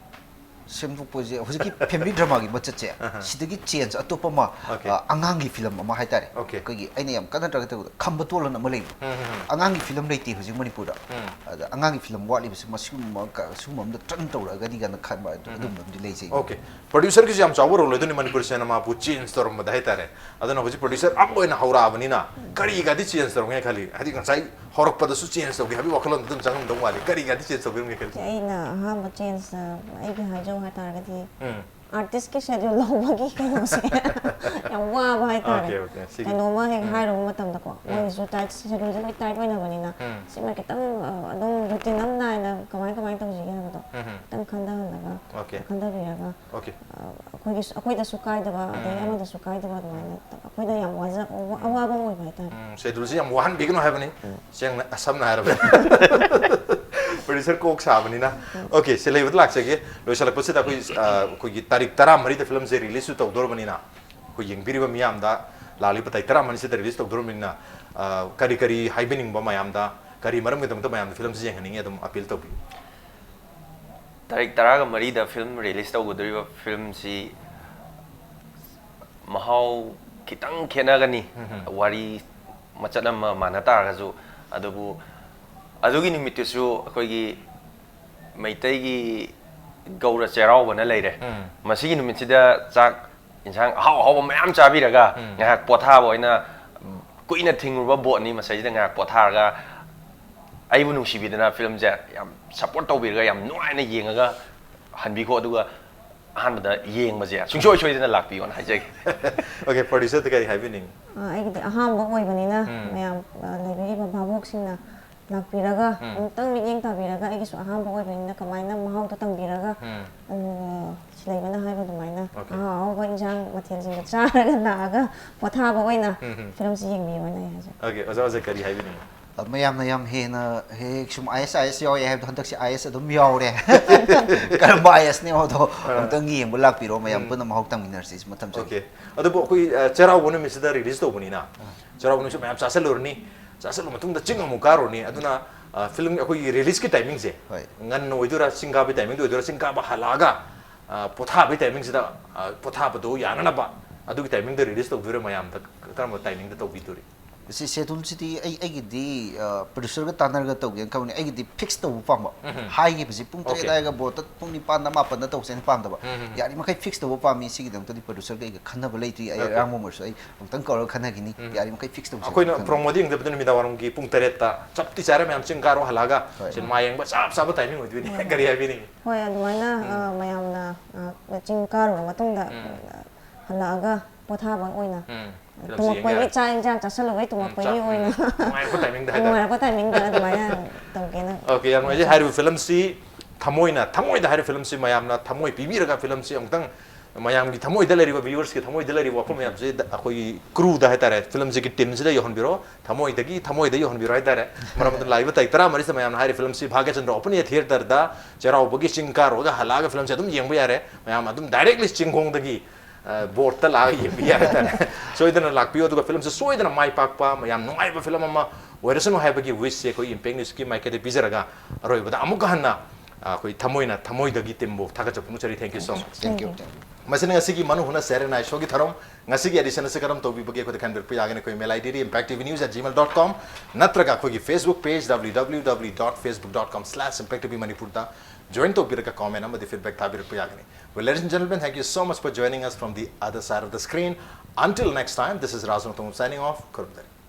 ꯁꯦꯝꯗꯣꯛꯄꯁꯦ ꯍꯧꯖꯤꯛꯀꯤ ꯐꯦꯃꯤꯂꯤ ꯗ꯭ꯔꯃꯥꯒꯤ ꯃꯆꯠꯁꯦ, ꯑꯍ꯫ ꯁꯤꯗꯒꯤ ꯆꯦꯟꯖ ꯑꯇꯣꯞꯄ ꯑꯃ, ꯑꯣꯀꯦ꯫ ꯑ, ꯑꯉꯥꯡꯒꯤ ꯐꯤꯂꯝ ꯑꯃ ꯍꯥꯏꯇꯥꯔꯦ꯫ ꯑꯣꯀꯦ꯫ ꯑꯩꯈꯣꯏꯒꯤ ꯑꯩꯅ ꯌꯥꯝ ꯀꯟꯅ ꯇꯥꯔꯒꯦꯠ ꯇꯧꯕꯗ ꯈꯝꯕ ꯇꯣꯂꯟ ꯑꯃ ꯂꯩꯕ꯫ ꯎꯝ, ꯎꯝ, ꯎꯝ꯫ ꯑꯉꯥꯡꯒꯤ ꯐꯤꯂꯝ ꯂꯩꯇꯦ ꯍꯧꯖꯤꯛ ꯃꯅꯤꯄꯨꯔꯗ꯫ ꯎꯝ꯫ ꯑꯗ ꯑꯉꯥꯡꯒꯤ ꯐꯤꯂꯝ ꯋꯥꯠꯂꯤꯕꯁꯦ ꯃꯁꯤꯒꯨꯝꯕ ꯀ-, ꯁꯤꯒꯨꯝꯕ ꯑꯃꯗ ꯇꯔꯟ ꯇꯧꯔꯛꯑꯒꯗꯤ ꯀꯥꯏꯅ ꯈꯟꯕ ꯑꯗꯨ-, ꯑꯗꯨꯝꯕ ꯑꯃꯗꯤ ꯂꯩꯖꯩ꯫ ꯑꯣꯀꯦ꯫ ꯄ꯭ꯔꯣꯗ꯭ꯌꯨꯁꯔꯒꯤꯁꯨ ꯌꯥꯝ ꯆꯥꯎꯕ ꯔꯣꯜ ꯂꯩꯗꯣꯏꯅꯤ ꯃꯅꯤꯄꯨꯔ ꯁꯤꯅꯦꯃꯥꯕꯨ ꯆꯦꯟꯖ ꯇꯧꯔꯝꯕꯗ ꯍꯥꯏꯇꯥꯔꯦ꯫ ꯑꯗꯨꯅ ꯍꯧꯖꯤꯛ ꯄ꯭ꯔꯣꯗ꯭ꯌꯨꯁꯔ ꯑꯃ ꯑꯣꯏꯅ ꯍꯧꯔꯛꯑꯕꯅꯤꯅ ꯀꯔꯤꯒꯗꯤ ꯆꯦꯟꯖ ꯇꯧꯔꯝꯒꯦ ꯈꯜꯂꯤ? ꯍꯥꯏꯗꯤ ꯉꯁꯥꯏ ꯍꯧꯔꯛꯄꯗꯁꯨ ꯆꯦꯟꯖ ꯇꯧꯒꯦ ꯍꯥꯏꯕꯒꯤ ꯋꯥꯈꯜꯂꯣꯟꯗꯨ ꯑꯗꯨꯝ ꯆꯪꯉꯝꯗꯧ ꯃꯥꯜꯂꯤ꯫ ꯀꯔꯤꯒꯗꯤ ꯆꯦꯟꯖ ꯇꯧꯕꯤꯔꯝꯒꯦ ꯈꯜꯂꯤ? ꯑꯩꯅ ꯑꯍꯥꯟꯕ ꯆꯦꯟꯖ ꯑꯩꯒꯤ ꯍꯥꯏꯖꯧ ꯍꯥꯏꯇꯥꯔꯒꯗꯤ ꯎꯝ꯫ ꯑꯥꯔꯇꯤꯁꯀꯤ ꯁꯦꯗ꯭ꯌꯨꯜ ꯂꯧꯕꯒꯤ ꯀꯩꯅꯣꯁꯦ ꯌꯥꯝ ꯋꯥꯕ ꯍꯥꯏꯇꯥꯔꯦ꯫ Okay, okay. ꯁꯤꯒꯤ ꯀꯩꯅꯣꯝꯃ ꯍꯦꯛ ꯍꯥꯏꯔꯨꯕ ꯃꯇꯝꯗꯀꯣ, ꯃꯣꯏꯒꯤꯁꯨ ꯇꯥꯏꯠ, ꯁꯦꯗ꯭ꯌꯨꯜꯁꯦ ꯂꯣꯏ ꯇꯥꯏꯠ ꯑꯣꯏꯅꯕꯅꯤꯅ, ꯎꯝ꯫ ꯁꯤꯃ ꯈꯤꯇꯪ, ꯑ, ꯑꯗꯨꯝ ꯔꯨꯇꯤꯟ ꯑꯃ ꯅꯥꯏꯅ ꯀꯃꯥꯏ ꯀꯃꯥꯏꯅ ꯇꯧꯁꯤꯒꯦ ꯍꯥꯏꯕꯗꯣ ꯎꯝ, ꯎꯝ꯫ ꯈꯤꯇꯪ ꯈꯟꯊꯍꯜꯂꯒ, ꯑꯣꯀꯦ꯫ ꯈꯟꯊꯕꯤꯔꯒ, ꯑꯣꯀꯦ꯫ ꯑꯩꯈꯣꯏꯒꯤ, ꯑꯩꯈꯣꯏꯗꯁꯨ ꯀꯥꯏꯗꯕ, ꯑꯗꯩ ꯎꯝ꯫ ꯑꯃꯗꯁꯨ ꯀꯥꯏꯗꯕ, ꯑꯗꯨꯃꯥꯏꯅ ꯑꯩꯈꯣꯏꯗ ꯌꯥꯝ ꯋꯥꯖ-, ꯑꯋꯥꯕ ꯑꯃ ꯑꯣꯏꯕ ꯍꯥꯏꯇꯥꯔꯦ꯫ ꯎꯝ, ꯁꯦꯗ꯭ꯌꯨꯜꯁꯤ ꯌꯥꯝ ꯋꯥꯍꯟꯕꯤꯒꯅꯨ ꯍꯥꯏꯕꯅꯤ꯫ ꯁꯦꯡꯅ, ꯁꯝꯅ ꯍꯥꯏꯔꯕꯗ꯫ ꯄ꯭ꯔꯣꯗ꯭ꯌꯨꯁꯔ ꯀꯣꯛ ꯁꯥꯕꯅꯤꯅ꯫ ꯑꯣꯀꯦ, ꯁꯤꯂꯩꯕꯗ ꯂꯥꯛꯆꯒꯦ꯫ ꯂꯣꯏꯁꯤꯜꯂꯛꯄꯁꯤꯗ ꯑꯩꯈꯣꯏ, ꯑ, ꯑꯩꯈꯣꯏꯒꯤ ꯇꯥꯔꯤꯛ ꯇꯔꯥꯃꯔꯤꯗ ꯐꯤꯂꯝꯁꯦ ꯔꯤꯂꯤꯁꯁꯨ ꯇꯧꯗꯣꯔꯕꯅꯤꯅ, ꯑꯩꯈꯣꯏ ꯌꯦꯡꯕꯤꯔꯤꯕ ꯃꯤꯌꯥꯝꯗ, ꯂꯥꯛꯂꯤꯕ ꯇꯥꯔꯤꯛ ꯇꯔꯥꯃꯔꯤꯁꯤꯗ ꯔꯤꯂꯤꯁ ꯇꯧꯗꯣꯔꯕꯅꯤꯅ, ꯑ, ꯀꯔꯤ ꯀꯔꯤ ꯍꯥꯏꯕꯤꯅꯤꯡꯕ ꯃꯌꯥꯝꯗ, ꯀꯔꯤ ꯃꯔꯝꯒꯤꯗꯃꯛꯇ ꯃꯌꯥꯝꯗ ꯐꯤꯂꯝꯁꯤ ꯌꯦꯡꯍꯟꯅꯤꯡꯉꯤ, ꯑꯗꯨꯝ ꯑꯄꯤꯜ ꯇꯧꯕꯤꯌꯨ꯫ ꯇꯥꯔꯤꯛ ꯇꯔꯥꯒ ꯃꯔꯤꯗ ꯐꯤꯂꯝ ꯔꯤꯂꯤꯁ ꯇꯧꯒꯗꯧꯔꯤꯕ ꯐꯤꯂꯝꯁꯤ ꯃꯍꯥꯎ ꯈꯤꯇꯪ ꯈꯦꯠꯅꯒꯅꯤ꯫ ꯎꯝ, ꯎꯝ꯫ ꯋꯥꯔꯤ ꯃꯆꯠ ꯑꯃ ꯃꯥꯟꯅ ꯇꯥꯔꯒꯁꯨ, ꯑꯗꯨꯕꯨ ꯑꯗꯨꯒꯤ ꯅꯨꯃꯤꯠꯇꯨꯁꯨ ꯑꯩꯈꯣꯏꯒꯤ ꯃꯩꯇꯩꯒꯤ ꯒꯧꯔ ꯆꯩꯔꯥꯎꯕꯅ ꯂꯩꯔꯦ꯫ ꯎꯝ꯫ ꯃꯁꯤꯒꯤ ꯅꯨꯃꯤꯠꯁꯤꯗ ꯆꯥꯛ ꯏꯟꯁꯥꯡ ꯑꯍꯥꯎ ꯑꯍꯥꯎꯕ ꯃꯌꯥꯝ ꯆꯥꯕꯤꯔꯒ, ꯎꯝ꯫ ꯉꯥꯏꯍꯥꯛ ꯄꯣꯊꯥꯕ ꯑꯣꯏꯅ, ꯀꯨꯏꯅ ꯊꯤꯡꯉꯨꯔꯕ ꯕꯣꯠꯅꯤ, ꯃꯁꯤꯗꯩꯁꯤꯗ ꯉꯥꯏꯍꯥꯛ ꯄꯣꯊꯥꯔꯒ, ꯑꯩꯕꯨ ꯅꯨꯡꯁꯤꯕꯤꯗꯅ ꯐꯤꯂꯝꯁꯦ ꯌꯥꯝ ꯁꯞꯄꯣꯔꯠ ꯇꯧꯕꯤꯔꯒ, ꯌꯥꯝ ꯅꯨꯡꯉꯥꯏꯅ ꯌꯦꯡꯉꯒ ꯍꯟꯕꯤꯈꯣ꯫ ꯑꯗꯨꯒ ꯑꯍꯥꯟꯕꯗ ꯌꯦꯡꯕꯁꯦ ꯁꯨꯡꯁꯣꯏ ꯁꯣꯏꯗꯅ ꯂꯥꯛꯄꯤꯌꯣꯅ ꯍꯥꯏꯖꯒꯦ꯫ Okay, producer ꯗ ꯀꯔꯤ ꯍꯥꯏꯕꯤꯅꯤꯡꯉꯤ? ꯑ, ꯑꯩꯒꯤꯗꯤ ꯑꯍꯥꯟꯕ ꯑꯣꯏꯕꯅꯤꯅ, ꯎꯝ꯫ ꯃꯌꯥꯝ, ꯑ, ꯂꯩꯕꯤꯔꯤꯕ ꯚꯥꯕꯣꯛꯁꯤꯡꯅ ꯂꯥꯛꯄꯤꯔꯒ, ꯎꯝ꯫ ꯑꯃꯨꯛꯇꯪ ꯃꯤꯠꯌꯦꯡ ꯇꯥꯕꯤꯔꯒ, ꯑꯩꯒꯤꯁꯨ ꯑꯍꯥꯟꯕ ꯑꯣꯏꯕꯅꯤꯅ ꯀꯃꯥꯏꯅ ꯃꯍꯥꯎꯗꯣ ꯇꯪꯕꯤꯔꯒ, ꯎꯝ꯫ ꯑ, ꯁꯤ ꯂꯩꯕꯅ ꯍꯥꯏꯕ ꯑꯗꯨꯃꯥꯏꯅ, Okay꯫ ꯑꯍꯥꯎ ꯑꯍꯥꯎꯕ ꯏꯟꯁꯥꯡ ꯃꯊꯦꯜꯁꯤꯡꯗꯣ ꯆꯥꯔꯒ ꯂꯥꯛꯑꯒ ꯄꯣꯊꯥꯕ ꯑꯣꯏꯅ ꯎꯝ, ꯎꯝ꯫ ꯐꯤꯂꯝꯁꯤ ꯌꯦꯡꯕꯤꯌꯣꯅ ꯑꯩ ꯍꯥꯏꯖꯒꯦ꯫ Okay, ꯑꯣꯖꯥ, ꯑꯣꯖꯥ, ꯀꯔꯤ ꯍꯥꯏꯕꯤꯅꯤꯡꯉꯤ? ꯑ, ꯃꯌꯥꯝꯅ ꯌꯥꯝ ꯍꯦꯟꯅ ꯍꯦꯛ ꯁꯨꯝ IAS, IAS ꯌꯥꯎꯔꯦ ꯍꯥꯏꯕꯗꯣ, ꯍꯟꯗꯛꯁꯤ IAS ꯑꯗꯨꯝ ꯌꯥꯎꯔꯦ꯫ ꯀꯔꯝꯕ IAS ꯅꯦ ꯍꯥꯏꯕꯗꯣ ꯑꯥ꯫ ꯑꯃꯨꯛꯇꯪ ꯌꯦꯡꯕ ꯂꯥꯛꯄꯤꯔꯣ, ꯃꯌꯥꯝ ꯎꯝ꯫ ꯄꯨꯟꯅ ꯃꯍꯥꯎ ꯇꯪꯃꯤꯟꯅꯔꯁꯤ ꯃꯊꯪ ꯆꯍꯤ꯫ Okay꯫ ꯑꯗꯨꯕꯨ ꯑꯩꯈꯣꯏ, ꯑ, ꯆꯩꯔꯥꯎꯕ ꯅꯨꯃꯤꯠꯁꯤꯗ release ꯇꯧꯕꯅꯤꯅ, ꯑꯥ꯫ ꯆꯩꯔꯥꯎꯕ ꯅꯨꯃꯤꯠꯁꯨ ꯃꯌꯥꯝ ꯆꯥꯁꯤꯜꯂꯨꯔꯅꯤ, ꯆꯥꯁꯤꯜꯂ ꯃꯇꯨꯡꯗ ꯆꯤꯡ ꯑꯃꯨꯛ ꯀꯥꯔꯨꯔꯅꯤ꯫ ꯑꯗꯨꯅ, ꯑ, ꯐꯤꯂꯝ ꯑꯩꯈꯣꯏꯒꯤ release ꯀꯤ timing ꯁꯦ ꯍꯣꯏ꯫ ꯉꯟꯅ ꯑꯣꯏꯗꯣꯏꯔꯥ, ꯆꯤꯡ ꯀꯥꯕꯒꯤ timing ꯗ ꯑꯣꯏꯗꯣꯏꯔꯥ, ꯆꯤꯡ ꯀꯥꯕ ꯍꯜꯂꯛꯑꯒ, ꯑ, ꯄꯣꯊꯥꯕꯒꯤ timing ꯁꯤꯗ, ꯑ, ꯄꯣꯊꯥꯕꯗꯣ ꯌꯥꯅꯅꯕ ꯑꯗꯨꯒꯤ timing ꯗ release ꯇꯧꯗꯣꯏꯔꯥ, ꯃꯌꯥꯝꯗ ꯀꯔꯝꯕ timing ꯗ ꯇꯧꯕꯤꯗꯣꯔꯤ? ꯁꯤ schedule ꯁꯤꯗꯤ ꯑꯩ, ꯑꯩꯒꯤꯗꯤ, ꯑ, producer ꯒ ꯇꯥꯟꯅꯔꯒ ꯇꯧꯒꯦꯅ ꯈꯟꯕꯅꯤ꯫ ꯑꯩꯒꯤꯗꯤ fix ꯇꯧꯕ ꯄꯥꯝꯕ꯫ ꯎꯝ꯫ ꯍꯥꯏꯈꯤꯕꯁꯤ ꯄꯨꯡ ꯇꯔꯦꯠ Okay꯫ ꯑꯗꯥꯏꯒ ꯕꯣꯠꯇ ꯄꯨꯡ ꯅꯤꯄꯥꯟꯗ, ꯃꯥꯄꯟꯗ ꯇꯧꯁꯦꯅ ꯄꯥꯝꯗꯕ꯫ ꯎꯝ꯫ ꯌꯥꯔꯤꯃꯈꯩ fix ꯇꯧꯕ ꯄꯥꯝꯃꯤ꯫ ꯁꯤꯒꯤꯗꯃꯛꯇꯗꯤ producer ꯒ ꯑꯩꯒ ꯈꯟꯅꯕ ꯂꯩꯇ꯭ꯔꯤ꯫ ꯑꯩ Okay꯫ ꯑꯔꯥꯡꯕꯝ ꯑꯣꯏꯔꯁꯨ ꯑꯩ ꯑꯃꯨꯛꯇꯪ ꯀꯧꯔꯒ ꯈꯟꯅꯈꯤꯅꯤ꯫ ꯎꯝ꯫ ꯌꯥꯔꯤꯃꯈꯩ fix ꯇꯧꯁꯦꯅ ꯑꯩꯈꯣꯏꯅ ꯈꯟꯕ꯫ Promo ꯗ ꯌꯦꯡꯖꯕꯗ ꯅꯨꯃꯤꯗꯥꯡ ꯋꯥꯏꯔꯝꯒꯤ ꯄꯨꯡ ꯇꯔꯦꯠꯇ ꯆꯞꯇꯤ ꯆꯥꯔꯦ, ꯃꯌꯥꯝ ꯆꯤꯡ ꯀꯥꯔꯣ ꯍꯜꯂꯛꯑꯒ ꯍꯣꯏ꯫ ꯁꯤꯅꯦꯃꯥ ꯌꯦꯡꯕ ꯆꯞ ꯆꯥꯕ timing ꯑꯣꯏꯗꯣꯏꯅꯤ꯫ ꯎꯝ꯫ ꯀꯔꯤ ꯍꯥꯏꯕꯤꯅꯤꯡꯉꯤ? ꯍꯣꯏ, ꯑꯗꯨꯃꯥꯏꯅ, ꯎꯝ꯫ ꯑ, ꯃꯌꯥꯝꯅ, ꯑ, ꯆꯤꯡ ꯀꯥꯔꯨꯔ ꯃꯇꯨꯡꯗ, ꯎꯝ꯫ ꯑ, ꯍꯜꯂꯛꯑꯒ ꯄꯣꯊꯥꯕ ꯑꯣꯏꯅ, ꯎꯝ꯫ ꯐꯤꯂꯝꯁꯤ ꯌꯦꯡ ꯇꯨꯝꯃꯛꯄꯒꯤ ꯌꯥꯔꯦ꯫ ꯆꯥꯛ ꯏꯟꯁꯥꯡ ꯆꯥꯁꯤꯜꯂꯨꯕꯒꯤ ꯎꯝ, ꯇꯨꯝꯃꯛꯄꯒꯤ ꯆꯥꯛ, ꯎꯝ, ꯑꯣꯏꯅ ꯅꯨꯡꯉꯥꯏꯔꯛꯄ timing ꯗ ꯍꯥꯏꯇꯥꯔꯦ꯫ ꯅꯨꯡꯉꯥꯏꯔꯛꯄ timing ꯗ ꯑꯗꯨꯃꯥꯏꯅ ꯇꯧꯒꯦꯅ Okay, ꯌꯥꯝ ꯅꯨꯡꯉꯥꯏꯖꯩ꯫ ꯈꯜꯂꯤ꯫ ꯍꯥꯏꯔꯤꯕ ꯐꯤꯂꯝꯁꯤ ꯊꯃꯣꯏꯅ, ꯊꯃꯣꯏꯗ ꯍꯥꯏꯔꯤꯕ ꯐꯤꯂꯝꯁꯤ ꯃꯌꯥꯝꯅ ꯊꯃꯣꯏ ꯄꯤꯕꯤꯔꯒ ꯐꯤꯂꯝꯁꯤ ꯑꯃꯨꯛꯇꯪ ꯃꯌꯥꯝꯒꯤ ꯊꯃꯣꯏꯗ ꯂꯩꯔꯤꯕ, viewers ꯀꯤ ꯊꯃꯣꯏꯗ ꯂꯩꯔꯤꯕ ꯋꯥꯐꯝ ꯃꯌꯥꯝꯁꯤ ꯗ-, ꯑꯩꯈꯣꯏꯒꯤ crew ꯗ ꯍꯥꯏꯇꯥꯔꯦ, ꯐꯤꯂꯝꯁꯤꯒꯤ team ꯁꯤꯗ ꯌꯧꯍꯟꯕꯤꯔꯣ, ꯊꯃꯣꯏꯗꯒꯤ ꯊꯃꯣꯏꯗ ꯌꯧꯍꯟꯕꯤꯔꯣ ꯍꯥꯏꯇꯥꯔꯦ꯫ ꯃꯔꯝ ꯑꯗꯨꯅ ꯂꯥꯛꯏꯕ ꯇꯥꯔꯤꯛ ꯇꯔꯥꯃꯔꯤꯁꯤꯗ ꯃꯌꯥꯝꯅ ꯍꯥꯏꯔꯤꯕ ꯐꯤꯂꯝꯁꯤ ꯚꯥꯒ꯭ꯌꯆꯟꯗ꯭ꯔ Open Air Theatre ꯗ ꯆꯩꯔꯥꯎꯕꯒꯤ ꯆꯤꯡ ꯀꯥꯔꯨꯔꯒ ꯍꯜꯂꯛꯑꯒ ꯐꯤꯂꯝꯁꯤ ꯑꯗꯨꯝ ꯌꯦꯡꯕ ꯌꯥꯔꯦ꯫ ꯃꯌꯥꯝ ꯑꯗꯨꯝ directly ꯆꯤꯡꯈꯣꯡꯗꯒꯤ ꯑ, ꯕꯣꯠꯇ ꯂꯥꯛꯑꯒ ꯌꯦꯡꯕ ꯌꯥꯔꯦ ꯍꯥꯏꯇꯥꯔꯦ꯫ ꯁꯣꯏꯗꯅ ꯂꯥꯛꯄꯤꯌꯨ, ꯑꯗꯨꯒ ꯐꯤꯂꯝꯁꯦ ꯁꯣꯏꯗꯅ ꯃꯥꯏ ꯄꯥꯛꯄ, ꯌꯥꯝ ꯅꯨꯡꯉꯥꯏꯕ ꯐꯤꯂꯝ ꯑꯃ ꯑꯣꯏꯔꯁꯅꯨ ꯍꯥꯏꯕꯒꯤ wish ꯁꯦ ꯑꯩꯈꯣꯏ Impact News ꯀꯤ ꯃꯥꯏꯀꯩꯗ ꯄꯤꯖꯔꯒ, ꯑꯔꯣꯏꯕꯗ ꯑꯃꯨꯛꯀ ꯍꯟꯅ, ꯑ, ꯑꯩꯈꯣꯏ ꯊꯃꯣꯏꯅ, ꯊꯃꯣꯏꯗꯒꯤ team ꯕꯨ ꯊꯥꯒꯠꯆꯕ ꯐꯣꯡꯗꯣꯛꯆꯔꯤ꯫ Thank you so much꯫ Thank you꯫ Thank you꯫ ꯃꯁꯤꯅ ꯉꯁꯤꯒꯤ ꯃꯅꯨ ꯍꯨꯅ ꯁꯦꯔꯦ ꯅꯥꯏ ꯁꯣꯒꯤ ꯊꯧꯔꯝ꯫ ꯉꯁꯤꯒꯤ ꯑꯦꯗꯤꯁꯟ ꯑꯁꯤ ꯀꯔꯝ ꯇꯧꯕꯤꯕꯒꯦ ꯑꯩꯈꯣꯏꯗ ꯈꯟꯕꯤꯔꯛꯄ ꯌꯥꯒꯅꯤ꯫ ꯑꯩꯈꯣꯏ email ID D impact T V news at gmail dot com, ꯅꯠꯇ꯭ꯔꯒ ꯑꯩꯈꯣꯏꯒꯤ Facebook page W W W dot facebook dot com slash impact T V Manipur ꯗ join ꯇꯧꯕꯤꯔꯒ comment ꯑꯃꯗꯤ feedback ꯊꯥꯕꯤꯔꯛꯄ ꯌꯥꯒꯅꯤ꯫ Well, ladies and gentlemen, thank you so much for joining us from the other side of the screen. Until next time, this is Rajnath Tongam signing off. ꯈꯨꯔꯨꯝꯖꯔꯤ꯫